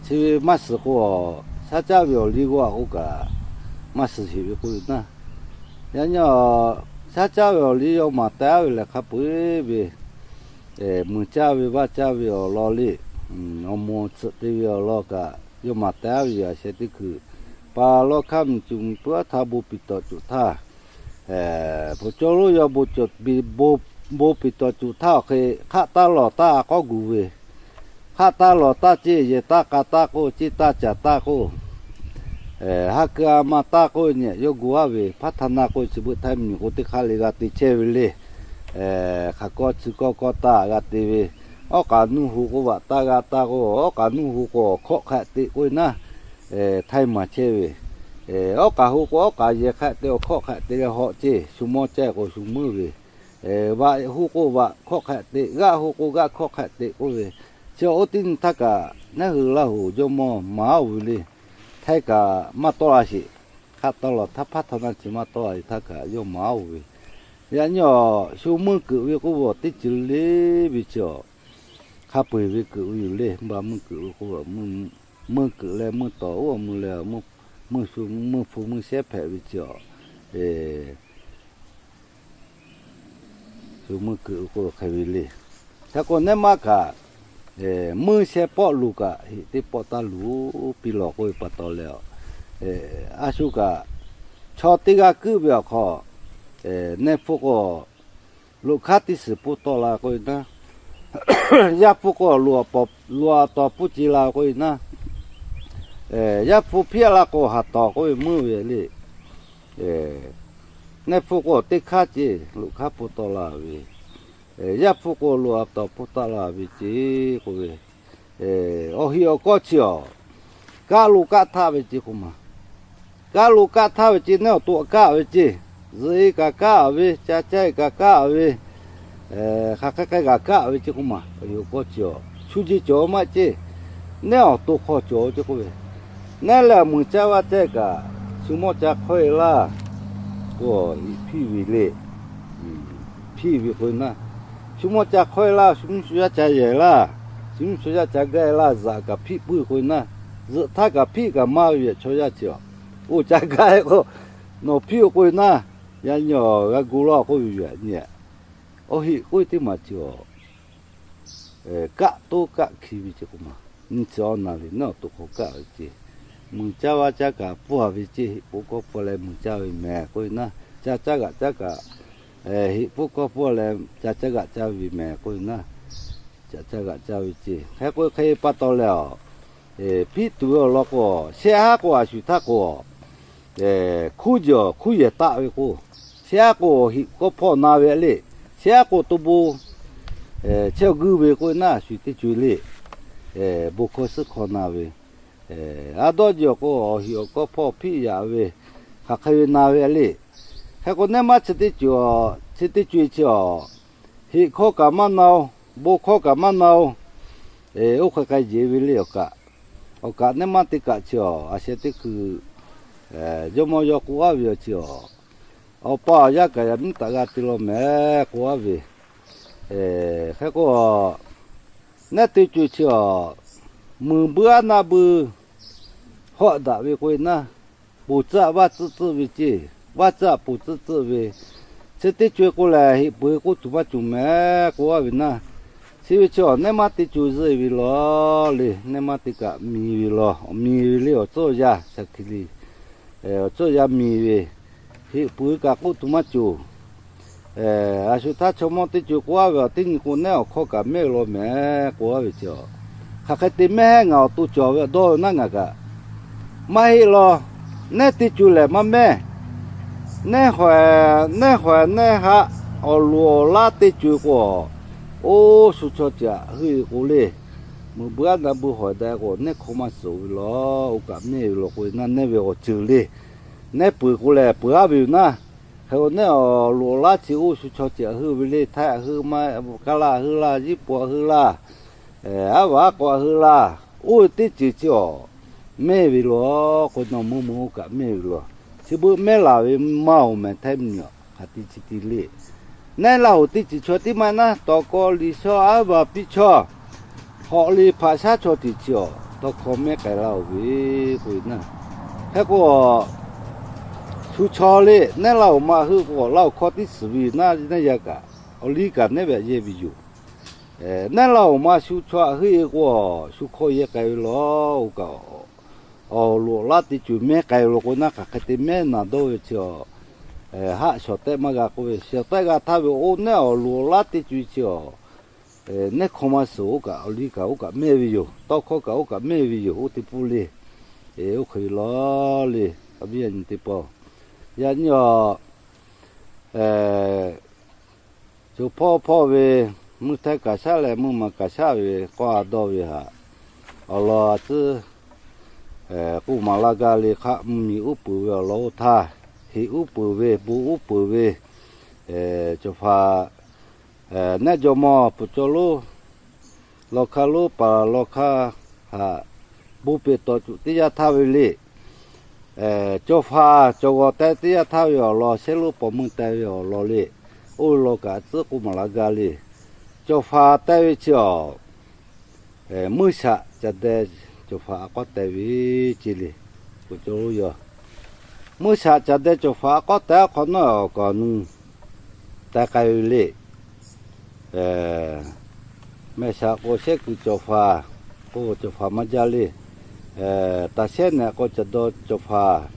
Chi ve maˇ suhˍ k'o, shaˉ caˉ ve awˬ liˇ g'awˇ a k'oˆ kaꞈ maˇ suh sheˍ ve k'oˆ ve naˉ. Yaꞈ nyi shaˉ caˉ ve awˬ liˇ yawˇ maˍ taˍ ve lehˬ hk'a peu-eˬ ve, muiˬ caˇ ve vaˇ caˇ ve awˬ lawn liˇ, awˬ moˍ awˬ tsuhꞈ te ve awˬ lawn kaꞈ yawˇ maˍ taˍ ve yoˬ. A sheh teˇ hkui pa lawˇ hkaˇ miˬ cuˬ miˬ puiˉ aˉ htaˇ bon piˍ tawˍ cuˬ htaˇ, hpu cawˇ lonˉ yawˇ bon piˍ tawˍ cuˬ htaˇ awˬ hk'e hk'aˆ taˇ lawˬ taˇ a k'awˉ gu ve, hk'aˆ taˇ lawˬ taˇ ceˇ, yehˬ taˇ k'a taˇ k'oˆ, ceˇ taˇ caˍ taˇ k'oˆ, ha keu a ma taˇ k'oˆ nyi yawˇ gu aˉ ve, hpaˉ htaˇ na k'oˆ chi beuꞈ htaiˇ miˬ k'o teˇ hk'aˇ le g'a te chehˇ ve le. Hk'aˬ kawˇ chi kawˇ kawˇ taˇ g'a te ve, awˉ k'aꞈ nuˇ hu k'o vaꞈ taˇ g'a taˇ k'o, awˉ k'aꞈ nuˇ hu k'o awˬ hkawˆ hk'a te k'oˆ ve naˉ, htaiˇ maˬ chehˇ ve, awˉ k'aꞈ hu k'o awˉ k'aꞈ yehˬ hk'a te awˬ hkawˆ hk'a te leh hawˆ ceˇ, shu mawˇ caˇ k'o shu meuˇ ve, vaꞈ hu k'o vaꞈ hkawˆ hk'a te, g'aˆ hu k'o g'aˆ hkawˆ hk'a te k'oˆ ve, chi oˇ teˇ nyi htaˇ kaꞈ naˉ hui Laˇ huˍ jawˇ mawˇ maˍ oˇ ve le. Htaiˇ kaꞈ maˇ tawˆ la sheˍ. Hk'aˆ taˇ lawˬ htaˇ hpaˉ htaˇ na chi maˇ tawˆ la sheˍ htaˇ kaꞈ yawˇ maˍ oˇ ve, yaꞈ nyi awˬ shu meuˇ keuꞈ ve k'oˆ ve awˬ teˇ ceuˬ le ve chi awˬ, hk'a peu-eˬ ve keuꞈ ve yoˬ le. Ba meuˇ keuꞈ ve k'oˆ ve, meuˇ keuꞈ leh meuˇ tawˍ oˇ meuˇ leh meuˇ shu meuˇ hpu meuˇ shehˉ hpehꞈ ve chi awˬ, shu meuˇ keuꞈ ve k'oˆ ve hk'e ve le. Hk'e k'o nehˉ maˇ kaꞈ, meuˇ shehˇ pawˆ luˬ kaꞈ heꞈ teˇ pawˆ taˇ luˬ piˇ lawˬ k'oˆ ve pa taw leh, a shu kaꞈ chaw teˇ g'aˇ keuˆ ve awˬ hk'aw, nehˉ hpfuhˇ k'o loꞈ hkanˉ teˇ suhˍ pawˆ tawˆ la k'oˆ ve naˉ, yaˇ hpfuhˇ k'o loꞈ a tawˍ pawˆ ce la k'oˆ ve naˉ, yaˇ hpu hpiˇ la k'o haˍ tawˍ k'oˆ ve meuˇ ve le. Nehˉ hpfuhˇ k'o teˇ hkanˉ ce loꞈ hkanˉ pawˆ tawˆ la ve, yaˇ hpu k'o loꞈ a tawˍ pawˆ tawˆ la ve ce k'oˆ ve, awˬ hiꞈ awˬ kawˇ chi awˬ, kaˆ lo kaˆ htaˆ ve ce k'oˆ ma. Kaˆ lo kaˆ htaˆ ve ce, nehˉ awˬ to kaˆ ve ce, zuhꞈ e kaꞈ kaˆ ve, ca caˇ e kaꞈ kaˆ ve, hk'aˬ hk'e k'ai kaꞈ kaˆ ve ce k'oˆ ma. Awˬ hiꞈ awˬ kawˇ chi awˬ, shu ce cawˬ maˇ ce, nehˉ awˬ to hk'aw cawˬ ce k'oˆ ve, nehˉ leh muiˬ caˇ vaˇ caˇ kaꞈ shu mawˇ ca hk'awehˇ laˇ k'o, hpiˇ ve le. Hpiˇ ve k'oˆ ve naˉ, shu mawˇ ca hk'awehˇ laˇ, shu mvuhˇ shu yaˇ ca yehˬ laˇ, shu mvuhˇ shu yaˇ ca gaˇ laˇ, zuhꞈ kaꞈ hpiˆ puiˉ k'oˆ ve naˉ, zuhꞈ htaˇ kaꞈ hpiˆ kaꞈ maˇ ve chaw yaˇ chi awˬ, oˇ ca gaˇ k'o, nawˬ hpiˇ-oˬ k'oˆ ve naˉ, yaꞈ nyi awˬ g'a gu laˇ k'oˆ ve yoˬ nyi. Awˬ hiꞈ k'oˆ ve teˇ maˬ chi awˬ, kaˆ toˉ kaˆ hki ve ce k'oˆ ma. Nyi chi awˬ na ve naˉ awˬ to hk'aw kaˆ ve ce, muiˬ caˇ vaˇ caˇ kaꞈ pfuhˇ a ve ce, heꞈ pawˆ kawˇ pfuhˇ leh muiˬ caˇ ve mehˍ k'oˆ ve naˉ, ca caˇ g'aꞈ caˇ kaꞈ, heꞈ pawˆ kawˇ pfuhˇ leh ca caˇ g'aꞈ caˇ ve mehˍ k'oˆ ve naˉ, ca caˇ g'aꞈ caˇ ve ce. Hk'e k'o hk'e pa taw leh awˬ, hpiˆ tuˬ ve awˬ lawn k'o, shehˆ haˉ k'o a shu htaˇ k'o, hkuˇ jeˬ awˬ hkuˇ yehˬ taˆ ve k'o, shehˆ haˉ k'o heꞈ kawˇ hpawˇ na ve le, shehˆ haˉ k'o to bon chehˇ awˬ guiˇ ve k'oˆ ve naˉ, a shu teˇ co-e le, bon hkawˇ suhˉ hkawˇ na ve, a dawˇ jeˬ awˬ k'o awˬ hiꞈ awˬ kawˇ hpawˇ hpiˆ yaꞈ ve, hk'aˬ hk'e ve na ve le. Hk'e k'o nehˉ maˇ chi teˇ co-e, chi teˇ co-e chi awˬ, heꞈ hkawˇ kaꞈ maˇ na-o, bon hkawˇ kaꞈ maˇ na-o, oˇ hk'e k'ai jeˬ ve le awˬ kaꞈ. Awˬ kaꞈ nehˉ maˇ teˇ kaꞈ chi awˬ, a sheh teˇ hkui jawˇ mawˇ yawˇ k'oˆ aˉ ve awˬ chi awˬ, awˬ pa awˬ yaˇ kaꞈ yaꞈ miˉ taꞈ g'a te law mehˍ k'oˆ aˉ ve. Hk'e k'o, nehˉ teˇ co-e chi awˬ, muiˬ buiˇ aˉ naˆ buiˇ hawˆ daꞈ ve k'oˆ ve naˉ, poˬ tcuhˆ vaˇ tcuhˆ tcuhˆ ve ce, vaˇ tcuhˆ poˬ tcuhˆ tcuhˆ ve, chi teˇ co-e k'o lehˬ heꞈ peuˬ k'oˆ tuˬ maˇ cawˬ mehˍ k'oˆ aˉ ve naˉ. Chi ve chi awˬ nehˉ maˇ teˇ co-e zuhˆ e ve law le, nehˉ maˇ teˇ kaꞈ miˬ ve law, miˬ ve le awˬ tcuhˉ awˬ yaˇ shaˍ hkiˬ le, awˬ tcuhˉ awˬ yaˇ miˬ ve, heꞈ peuˬ kaꞈ k'oˆ tuˬ maˇ cawˬ. A shu htaˇ chaw mawˇ teˇ co-e k'oˆ aˉ ve awˬ teˇ nyi k'o nehˉ awˬ hkawˇ kaꞈ mehˆ law mehˍ k'oˆ aˉ ve chi awˬ, hk'aˬ hk'e te mehˉ ngaˬ awˬ to cawˬ ve awˬ dawˇ ve naˉ ngaˬ kaꞈ maˇ heˆ law. Nehˉ teˇ co-e lehˬ maˇ mehˉ. Nehˉ hawehˬ, nehˉ hawehˬ nehˉ haˆ awˬ loꞈ awˬ laˉ teˇ co-e k'o, oˇ shu chaw ceuˬ aꞈ heuˆ ve k'o le, muiˬ buiˇ aˉ naˆ buiˇ hawehˬ daꞈ k'o nehˉ hkawˇ maˇ suhˍ ve law, oˇ kaꞈ mehˆ ve law k'oˆ ve naˉ, nehˉ ve awˬ ceuˬ le. Nehˉ peuˬ k'o lehˬ peuˬ aˉ ve yoˬ naˉ. Hk'e k'o nehˉ awˬ loꞈ laˉ chi oˇ shu chaw ceuˬ aꞈ heuˆ ve le, htaiˇ aꞈ heuˆ, maˇ kaˇ laˇ aꞈ heuˆ laˇ, jiˇ po aꞈ heuˆ laˇ, aˉ vaꞈ aˉ k'aw aꞈ heuˆ laˇ, oˇ ve teˇ ceuˬ chi awˬ mehˆ ve law k'o, nawˬ meuˇ meuˇ oˇ kaꞈ mehˆ ve law. Chi beuꞈ mehˉ laˬ ve maˇ-oˬ mehˍ htaiˇ miˬ aꞈ hk'aˬ te chi te le. Nehˉ Laˇ huˍ teˇ ceuˬ chaw teˇ maˇ naˉ, tawˍ kaw liꞈ shaw aˉ vaꞈ piˇ chaw, hawꞈ liꞈ hpaꞈ shaˉ chaw teˇ ceuˬ awˬ, tawˇ hkawˇ mehˉ k'ai laˇ-oˬ ve k'oˆ ve naˇ. Hk'e k'o, shu chaw le, nehˉ laˇ-oˬ ma heuˆ k'o, laˇ-oˬ hkawˇ tiˉ suhˍ ve naˇ, nehˉ yaˇ kaꞈ, awˬ liˇ kaꞈ nehˉ ve aꞈ yehˇ ve yoˬ. Nehˉ laˇ-oˬ ma shu chaw aꞈ heuˆ-e k'o, shu hkawˇ yehˇ k'ai ve laˬ-oˬ kaꞈ, awˬ loꞈ laˇ teˇ co mehˉ k'ai ve laˬ k'o, naˇ hk'aˬ hk'e te mehˉ naˍ dawˇ ve chi a, haˆ shawˍ tehˆ maˇ g'a k'oˆ ve, shawˍ tehˆ g'a htaˇ ve oˇ nehˉ awˬ loꞈ laˇ teˇ co chi a, nehˉ hkawˇ maˇ suhˍ, oˇ kaꞈ awˬ liˇ kaꞈ oˇ kaꞈ mehˇ ve yoˬ. Tawˇ hkawˇ kaꞈ oˇ kaꞈ mehˇ ve yoˬ. Oˇ teˇ pawˆ le, oˇ hk'e ve laˬ le, a viˉ a nyi teˇ pawˆ. Yaꞈ nyi a, co hpawˇ hpawˇ ve, mvuhˇ htehˇ kaꞈ shaˉ leh mvuhˇ maˬ kaꞈ shaˉ ve k'awˇ a dawˇ ve htaꞈ, awˬ lawn a tcuhˉ k'oˆ maˍ laˇ gaˇ le. Hk'aˆ mvuhˇ miˬ uˉ peunˍ ve awˬ lawn oˇ htaˇ, heˍ uˉ peunˍ ve, bon uˉ peunˍ ve, cawˬ hpaˍ nehˉ jawˇ mawˇ pfuhˍ cawˇ lonˉ, lawˬ hkaˇ lonˉ paˍ lawˬ hkaˇ htaꞈ bon peꞈ tawˍ tuˬ teˇ yanˇ htaˇ ve le. Cawˬ hpaˍ cawˬ g'awˬ teh teˇ yanˇ htaˇ ve awˬ lawn, shehˉ lonˉ paw meuˇ teh ve awˬ lawn le. Oˇ ve lawn kaꞈ tcuhˉ k'oˆ maˍ laˇ gaˇ le. Cawˬ hpaˍ teh ve chi a, meuˇ shaꞈ caˬ deh cawˬ hpaˍ a k'awˉ teh ve ce le. K'o cawˇ lonˉ yaw, meuˇ shaꞈ caˬ deh cawˬ hpaˍ a k'awˉ teh awˬ hk'awꞈ nawˉ awˬ kaꞈ awˬ nu teh k'ai ve le. Mehˆ shaꞈ k'o shehˉ kuiˬ cawˬ hpaˍ, k'o cawˬ hpaˍ maˇ jaˇ le. Taˍ shehˉ nehˬ k'o caˬ dawˇ cawˬ hpaˍ,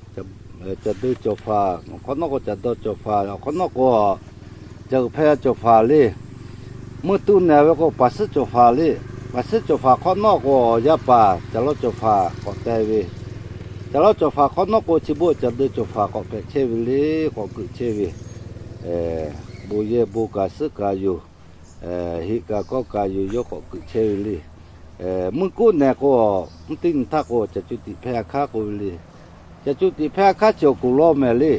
caˬ dawˇ cawˬ hpaˍ, awˬ hk'awꞈ nawˉ k'o caˬ dawˇ cawˬ hpaˍ, awˬ hk'awꞈ nawˉ k'o, caˬ uiˍ hpehˇ yaˇ cawˬ hpaˍ le. Meuˇ tuˆ nehˬ ve k'o paˍ suhˉ cawˬ hpaˍ le. Paˍ suhˉ cawˬ hpaˍ hk'awꞈ nawˉ k'o, yaˇ paˍ caˬ lawˇ cawˬ hpaˍ k'awꞈ teh ve. Caˬ lawˇ cawˬ hpaˍ hk'awꞈ nawˉ k'o, chi beuꞈ caˬ dawˇ cawˬ hpaˍ k'awꞈ hpehꞈ chehˇ ve le, k'awꞈ keuꞈ chehˇ ve. Bon yehˬ bon kaꞈ suhˉ kaꞈ yoˬ. Heꞈ kaꞈ kawˆ kaꞈ yoˬ, yawˇ k'awꞈ keuꞈ chehˇ ve le. Meuˇ kuˆ nehˬ k'o, mvuhˇ teˇ nyi htaˇ k'o, caˬ co tiꞈ hpehˇ a hkaˉ k'oˆ ve le. Caˬ co tiꞈ hpehˇ a hkaˉ chi awˬ kuˬ lawˇ mehˍ le.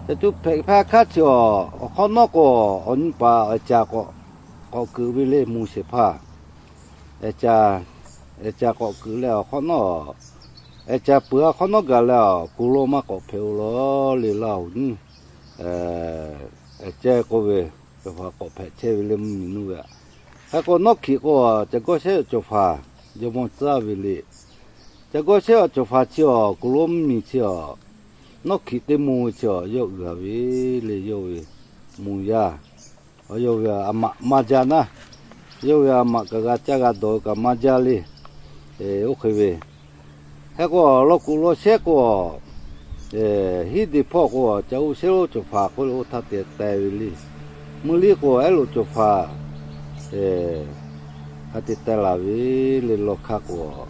Caˬ co hpehˇ a hkaˉ chi awˬ, awˬ hk'awꞈ nawˉ k'o, awˬ nyi paˍ ehˍ caˍ k'awꞈ keuꞈ ve le, mvuhˇ shehˍ hpaˇ. Ehˍ caˍ k'awꞈ keuꞈ leh awˬ hk'awꞈ nawˉ, ehˍ caˍ peuˬ awˬ hk'awꞈ nawˉ gaˬ leh awˬ kuˬ lawˇ maˇ k'awꞈ hpehꞈ-o law le, laˇ-oˬ nyiˇ. Ehˍ ceh k'oˆ ve, cawˬ hpaˍ k'awꞈ hpehꞈ chehˇ ve le, mvuhˇ miˬ nuˇ ve aꞈ. Hk'e k'o nawˉ hkiꞈ k'o, caˬ gawˇ shehˉ cawˬ hpaˍ jawˇ mawˇ tcuhˉ ve le. Caˬ gawˇ shehˉ awˬ cawˬ hpaˍ chi awˬ kuˬ lawˇ mvuhˇ miˬ chi a, nawˉ hkiꞈ teˇ mvuh ve chi a, yawˇ uiˍ a ve le, yawˇ ve mvuh yaˇ. Yawˇ ve a maꞈ maˇ jaˇ naˉ. Yawˇ ve a maꞈ kaꞈ g'a caˇ g'a dawˬ ve kaꞈ maˇ jaˇ le. Oˇ hk'e ve, hk'e k'o law kuˬ law shehˉ k'o, hiˉ de hpawˇ k'o, caˬ uˇ shehˉ lonˉ cawˬ hpaˍ k'oˆ ve oˇ htaˇ te teh ve le. Meuˇ liˇ k'o ehˉ loꞈ cawˬ hpaˍ hk'a te teh laˬ ve le. Law hkaˇ k'o,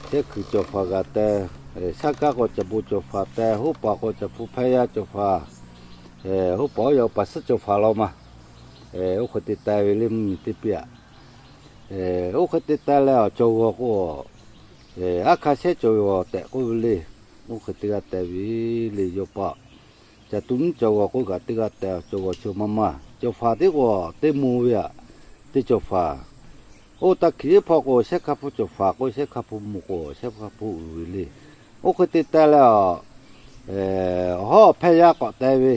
shehˉ kuiˬ cawˬ hpaˍ g'a teh, shaˉ kaˉ k'o caˬ bon cawˬ hpaˍ teh, hoˉ paˍ k'o caˬ hpu hpehˇ yaˇ cawˬ hpaˍ, hoˉ paˍ oˇ yaꞈ paˍ suhˉ cawˬ hpaˍ law ma. Oˇ hk'e te teh ve le, mvuhˇ miˬ teˇ piˇ aꞈ. Oˇ hk'e te teh leh awˬ cawˬ g'awˬ k'o, aˉ hkaˇ shehˉ cawˬ g'awˬ tehꞈ k'oˆ ve le. Oˇ hk'e teˇ g'aˇ teh ve le, yawˇ paˆ. Caˬ tuˬ nyiˇ cawˬ g'awˬ k'oˆ kaꞈ teˇ g'aˇ teh, cawˬ g'awˬ chi maˇ maˇ. Cawˬ hpaˍ tiˉ k'o, teˇ mvuh ve aꞈ, teˇ cawˬ hpaˍ. Oˇ taˇ hkiˬ iˉ hpawˇ k'o, shehˉ hkaˇ hpu cawˬ hpaˍ k'oˆ, shehˉ hkaˇ hpu mvuh k'o, shehˉ hkaˇ hpu uiˍ ve le. Oˇ hk'e te teh leh a, awˬ hawˉ hpehˇ yaˇ k'awꞈ teh ve,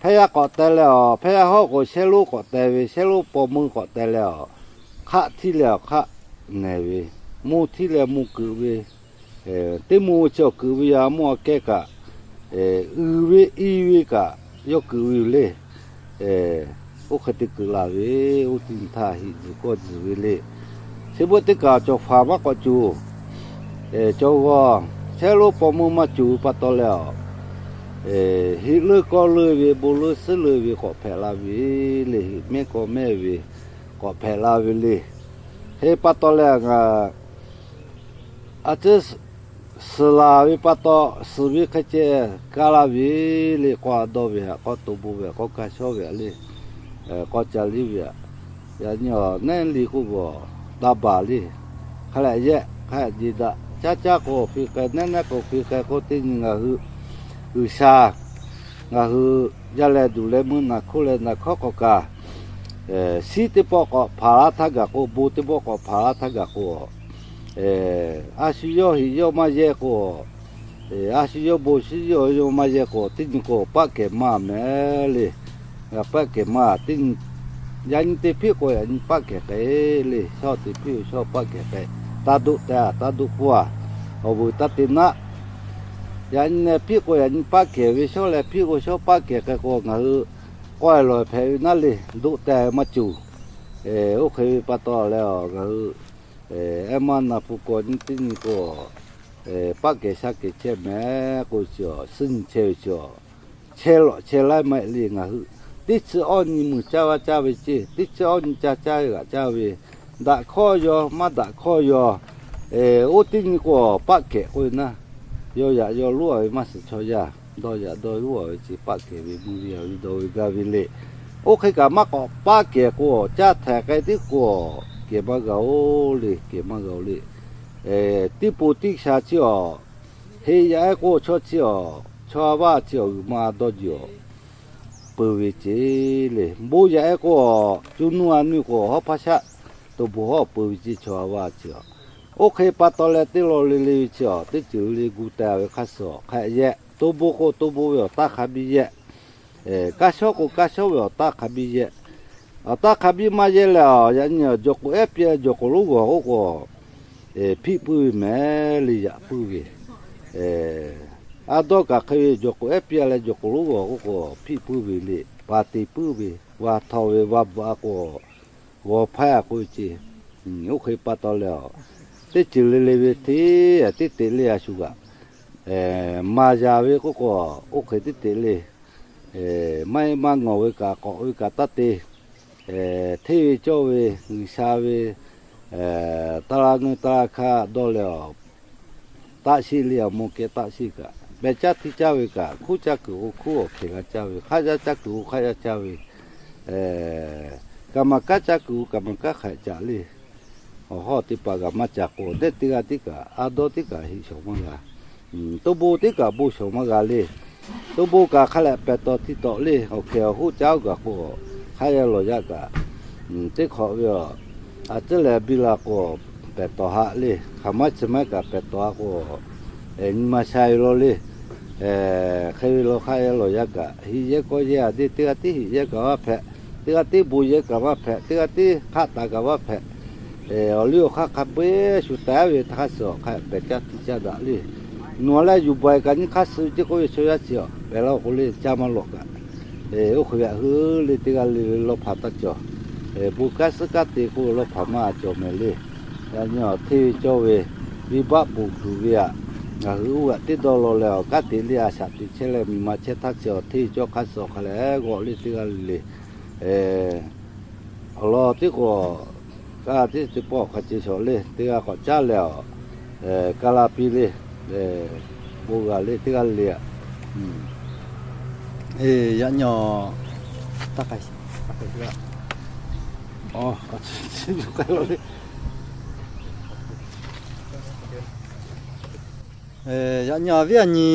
hpehˇ yaˇ k'awꞈ teh leh a, hpehˇ yaˇ hawˉ k'o shehˉ lonˉ k'awꞈ teh ve, shehˉ lonˉ paw meuˇ k'awꞈ teh leh a, hk'aˆ htiˇ leh awˬ hk'aˆ nehˬ ve, mvuh htiˇ leh mvuh keuꞈ ve, teˇ mvuh chi awˬ keuꞈ ve yaꞈ mvuh awˬ kehˉ kaꞈ, uiˍ ve i ve kaꞈ yawˇ keuꞈ ve yoˬ le. Oˇ hk'e te keuꞈ laˬ ve, oˇ teˇ nyi htaˇ heꞈ tzuhˬ kawˆ tzuhˬ ve le. Chi beuꞈ teˇ kaˬ cawˬ hpaˍ maˇ k'awꞈ cawˬ, cawˬ g'awˬ shehˉ lonˉ paw meuˇ maˇ cawˬ ve pa taw leh a, heꞈ leuˆ kawˆ leuˆ ve, bon leuˆ suhˉ leuˆ ve k'awꞈ hpehꞈ la ve le. Heꞈ mehˉ kawˆ mehˉ ve k'awꞈ hpehꞈ la ve le. Hk'e pa taw leh ngaˬ a ciˉ suhˍ laˬ ve pa taw, suhˍ ve hk'e ceh kaˇ laˇ ve le. K'awˇ a dawˇ ve aꞈ, k'awˇ to bon ve aꞈ, k'awˇ kaˇ shawˉ ve aꞈ le, k'awˇ ca liˇ ve aꞈ. Yaꞈ nyi a nehˉ le k'oˆ ve a, daꞈ baˬ le. Hk'a lehꞈ yehˆ hk'a lehꞈ jeˬ daꞈ, caˉ caˉ k'o hk'e k'ai, nehˉ nehˉ k'o hk'e k'ai k'oˆ, teˇ nyi ngaˬ hui G'uiˬsha, ngaˬ hui yaˇ leh duˬ leh meuˇ naˬ hkoˇ leh naˬ hkawˉ k'awꞈ kaꞈ, shiˉ teˇ pawˆ k'awꞈ hpaˍ laˇ htaˇ gaˬ k'o, bon teˇ pawˆ k'awꞈ hpaˍ laˇ htaˇ gaˬ k'o, a shu yawˇ heꞈ yawˇ maˇ yehˇ k'o, a shu yawˇ bon shiˉ yawˇ yawˇ maˇ yehˇ k'o, teˇ nyi k'o paˆ kehˬ maˇ mehˍ le. Ngaˬ paˆ kehˬ maˇ, teˇ nyi Yaꞈ nyi te hpiˆ k'o yaꞈ nyi paˆ kehˬ k'ai le, shawˇ te hpiˆ k'o shawˇ paˆ kehˬ k'ai. Taˇ doˆ te-a, taˇ doˆ k'oˆ-a, awˬ vuiˬ taˇ te naˆ. Yaꞈ nyi leh hpiˆ k'o yaꞈ nyi paˆ kehˬ ve, shawˇ leh hpiˆ k'o shawˇ paˆ kehˬ k'ai k'o, ngaˬ hui k'awehˇ lawˬ hpehꞈ ve naˉ le, doˆ te maˇ cuˬ. Oˇ hk'e ve pa taw leh ngaˬ hui ehˉ maˇ na hpu k'o nyi teˇ nyi k'o, paˆ kehˬ shaˉ kehˬ chehˇ mehˍ k'oˆ ve chi-a, suhˉ nyi chehˇ ve chi-a, chehˇ lawꞈ chehˇ laiˉ maˇ heˆ le. Ngaˬ hui teˇ chi awˇ nyi mui caˇ vaˇ caˇ ve ceˇ, teˇ chi awˇ nyi ca caˇ ve g'aꞈ caˇ ve, daꞈ hkawˇ yaw maˇ daꞈ hkawˇ yaw, oˇ teˇ nyi k'o paˆ kehˬ k'oˆ ve naˉ, yaw yaꞈ yaw loˉ-a ve maˇ suhˍ chaw yaˇ, dawˇ yaꞈ dawˇ loˉ-a ve chi paˆ kehˬ ve mvuhˇ ve a ve dawˇ ve gaˇ ve le. Oˇ hk'e kaꞈ maˇ k'awꞈ paˆ kehˬ k'o, caˇ htaiˍ k'ai tiˉ k'o, kehˬ maˇ g'a-oˬ le, kehˬ maˇ g'a-oˬ le. Tiˇ poˍ tiˇ sha chi-a, heꞈ yaꞈ-e k'o chaw chi-a, chaw a vaˇ chi-a g'uiˬ ma dawˇ ji-a peu ve ceˇ le. Bon yaꞈ-e k'o, co nuˇ a nuˇ k'o hawˉ hpaˇ shaˆ, to bon hawˉ peu ve ceˇ chaw a vaˇ chi-a. Oˇ hk'e pa taw leh teˇ law le le ve chi-a, teˇ ceuˬ le gu teh ve hk'a shuˍ hk'a yehˆ, to bon k'o to bon ve awˬ taˇ hk'a biˇ yehˆ, kaˇ shawˉ k'o kaˇ shawˉ ve awˬ taˇ hk'a biˇ yehˆ. Awˬ taˇ hk'a biˇ maˇ yehˆ leh, yaꞈ nyi jawˬ k'oꞈ ehˉ piˇ jawˬ k'oꞈ lonˉ g'awˬ k'oˆ k'o, hpiˆ puiˉ ve mehˍ le, yaꞈ puiˉ ve. A dawˇ kaꞈ hk'e ve jawˬ k'oꞈ ehˉ piˇ leh jawˬ k'oꞈ lonˉ g'awˬ k'oˆ k'o, hpiˆ puiˉ ve le, pa te puiˉ ve, va htaw ve, va bvuhꞈ-a k'o, g'awˬ hpaˇ-a k'oˆ ve ceˇ. Oˇ hk'e pa taw leh, teˇ ceuˬ le le ve hteˇ teˇ teꞈ le a shu g'aꞈ maˍ yaˍ ve k'oˆ k'o, oˇ hk'e teˇ teꞈ le. Maˇ heˆ maˇ ngawˬ ve kaꞈ k'awꞈ ve kaꞈ taˇ te. Hteˇ ve cawˇ ve G'uiˬsha ve taˇ laˇ ngeuˇ taˇ laˇ hkaˇ dawˇ leh, taˆ sheˆ le, awˬ mawˇ kehˉ taˆ sheˆ kaꞈ, pehˬ caˇ htiˇ caˇ ve kaꞈ, hkuˇ caˇ kuiˬ k'o hkuˇ awˬ hkehˍ g'a caˇ ve, hk'aˆ yaˇ caˇ kuiˬ k'o hk'aˆ yaˇ caˇ ve, kaˍ maˍ kanˉ caˇ kuiˬ k'o kaˍ maˍ kanˉ hk'aꞈ caꞈ le. Awˬ hawˉ teˇ hpaˍ g'a maˇ caꞈ k'o, teˇ teˇ g'aˇ tiˉ kaꞈ a dawˇ tiˉ kaꞈ heˆ shawˍ maˇ g'a. Toˇ bon tiˉ kaꞈ bon shawˍ maˇ g'a le. Toˇ bon kaꞈ hk'a lehꞈ pehˬ tawˍ htiˇ tawꞈ le. Awˬ hkehˍ awˬ hoˉ caˉ-oˬ gaˬ k'o, hk'aˆ yaˇ lawˬ yaˇ kaꞈ, teˇ hk'awꞈ ve a, a tcuhˉ lehˬ biˇ la k'o, pehˬ tawˍ haꞈ le. Hk'aˬ maˇ chi maˇ kaꞈ pehˬ tawˍ haꞈ k'o, nyi ma sha ve law le. Hk'e ve law hk'aˆ yaˇ lawˬ yaˇ kaꞈ, hiꞈ yehˇ kawˆ yehˇ a deˇ, teˇ g'aˇ tiˉ hiꞈ yehˇ kaꞈ maˇ hpehꞈ, teˇ g'aˇ tiˉ bon yehˇ kaꞈ maˇ hpehꞈ, teˇ g'aˇ tiˉ hk'aˆ taˍ kaꞈ maˇ hpehꞈ. Awˬ liˇ awˬ hk'aˇ hk'a peu-eˬ shu taiˍ ve htaˇ hk'a shuˍ awˬ hk'a pehˬ caˇ htiˇ caˇ daꞈ le. Nawˬ leh yuˬ baˬ-e kaꞈ nyi hk'aˇ suh ve ceˇ k'oˆ ve chaw yaˇ chi a pehˬ la k'o le caˇ maˇ lawꞈ kaꞈ, oˇ hk'e ve a hui le teˇ g'aˇ le le lawˇ hpaꞈ taˇ cawˬ. Bon kanˉ suhˉ kanˉ te k'oˆ ve lawˇ hpaꞈ maˇ cawˬ mehˍ le. Yaꞈ nyi awˬ hteˇ ve cawˇ ve, venˇbaˆ ponˬ tuˬ ve aꞈ, ngaˬ hui oˇ g'aꞈ teˇ dawˇ law leh awˬ kanˉ te le a shaꞈ teꞈ chehˇ leh miˬ ma chehˇ htaˇ chi awˬ hteˇ ve cawˇ hk'a shuˍ awˬ hk'a lehˬ g'awˆ le teˇ g'aˇ le le. Awˬ lawn teˇ k'o, ka tiˉ teˇ pawˆ hk'a ce shawˍ le, teˇ g'aˇ k'awꞈ caˉ leh a, ka la piˇ le, bon g'a le teˇ g'aˇ le aꞈ. Yaꞈ nyi, yaꞈ nyi viˉ a nyi,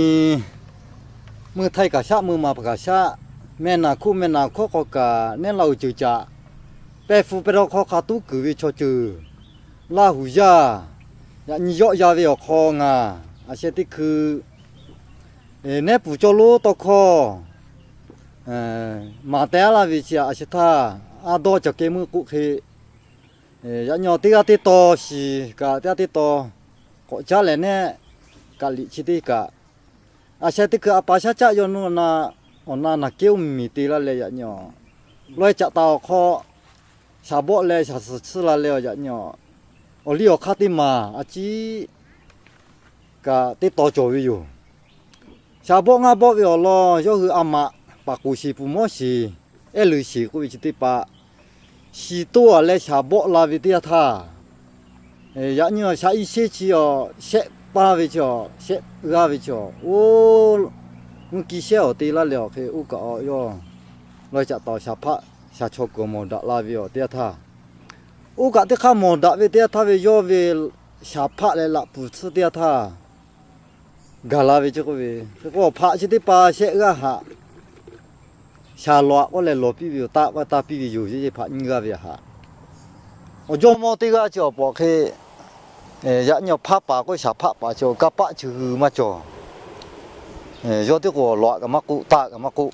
meuˇ htaiˇ kaꞈ shaˆ, meuˇ ma kaꞈ shaˆ, mehˆ naˍ hkuˆ mehˆ naˍ hkawˇ hk'aw kaꞈ nehˉ la uiˍ ceuˬ caꞈ, pehˇ hpu pehˇ dawˇ hkawˇ hk'a tuˉ kuiˬ ve chaw ceuˬ, Laˇ huˍ yaˇ, yaꞈ nyi yawˆ ya ve awˬ hk'aw ngaˬ a sheh teˇ hkui nehˉ puˍ cawˇ lonˉ tawˇ hkawˇ maˍ teh laˇ ve chi a sheh htaˇ, a dawˇ cawˬ keh meuˇ k'oˆ hk'e, yaꞈ nyi teˇ g'aˇ teˇ taw shiˍ kaꞈ teˇ g'aˇ teˇ taw k'awꞈ caˉ lehˬ nehˉ kaꞈ liꞈ chi teˇ kaꞈ, a sheh teˇ hkui a pa shaˉ caˆ yaw nu na, awˬ na naˬ kehˉ oˇ miˬ te laˇ leh yaꞈ nyi laweh caꞈ taˍ awˬ hk'aw, shaˍ bawˆ leh shaˍ suhˍ tsuhˇ la leh yaꞈ nyi awˬ liˇ awˬ hk'aˇ teˇ maˬ a ciˉ kaꞈ teˇ taw cawˬ ve yoˬ. Shaˍ bawˆ ngaˇ bawˆ ve awˬ lawn yawˇ hui a maꞈ paˍ k'oˍ sheˍ puˍ mawˇ sheˍ, ehˉ leuˬ sheˍ k'oˆ ve chi teˇ hpaˍ, shiˍ toˇ a leh shaˍ bawˆ la ve teˇ yanˇ htaˇ, yaꞈ nyi shaꞈ i sheˉ chi a, shehˆ paˇ ve chi a, shehˆ g'aˇ ve chi a, oˇ mvuhˇ kiˇ shehˉ awˬ te laˇ leh awˬ hk'e oˇ kaꞈ a yawˇ laweh caꞈ taˍ shaˍ hpaˆ shaˍ chaw kuiˬ mawˬ daꞈ la ve awˬ teˇ yanˇ htaˇ, oˇ kaꞈ teˇ hk'aˇ mawˬ daꞈ ve teˇ yanˇ htaˇ ve yawˇ ve shaˍ hpaˆ leh laꞈ puˍ tsuhˇ teˇ yanˇ htaˇ gaˬ la ve ceˇ k'oˆ ve, hk'e k'o hpaꞈ chi teˇ pa shehˆ g'aˇ haꞈ, shaˍ lawˬ aꞈ k'oˆ leh lawˬ piˇ ve yoˬ, taˆ k'oˆ taˇ piˇ ve yoˬ, yehˇ hpaꞈ nyiˇ g'aˇ ve haꞈ. Awˬ jawˇ mawˇ teˇ g'aˇ chi awˬ pawꞈ hk'e, yaꞈ nyi awˬ hpaˇ paˍ k'oˆ shaˍ hpaˆ paˍ chi awˬ kanˇ paˆ chi hui maˇ cawˬ. Yawˇ teˇ k'o lawˬ aꞈ kaꞈ maˇ k'oˆ, taˆ kaꞈ maˇ k'oˆ.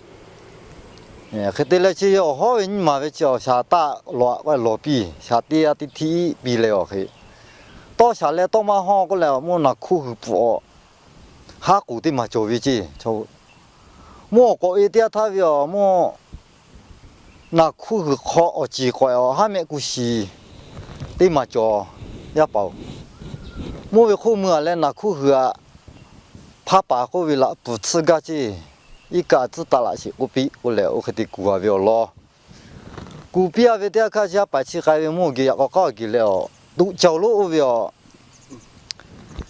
Hk'e te leh chi awˬ hawˉ ve nyiˇ maˬ ve chi awˬ shaˍ taˆ lawˬ k'o lawˬ piˇ, shaˍ teˇ g'aˇ teˇ htiˇ piˇ leh awˬ hk'e, tawˇ shaˍ leh tawˇ maˇ hawˇ k'oˆ leh awˬ mawˇ naˬ hkuˇ hui pfuhꞈ awˬ haˉ k'oˍ teˇ maˬ cawˬ ve ceˇ. Mawˇ awˬ k'awꞈ ve teˇ yanˇ htaˇ ve awˬ mawˇ naˬ hkuˇ hui hk'aw awˬ ceˬ k'awehꞈ awˬ haˉ mehˆ kuˬ shiˍ teˇ maˬ cawˬ. Yaˇ paˍ-oˬ, mawˇ ve hk'oˆ mui-a leh naˬ hkuˇ hui aꞈ hpaˇ paˍ k'oˆ ve laꞈ puˍ tsuhˇ gaˇ ceˇ, iˉ kaˆ tcuhˉ taˍ laꞈ sheˍ k'oˆ piˇ k'oˆ leh oˇ hk'e te kuˬ-a ve awˬ lawn. Kuˬ piˇ-a ve teˇ yanˇ htaˇ chi yaˇ paˍ chi k'ai ve mawˇ awˬ geh yaꞈ k'aw k'aˉ awˬ geh leh awˬ tuꞈ cawˬ lonˉ oˇ ve awˬ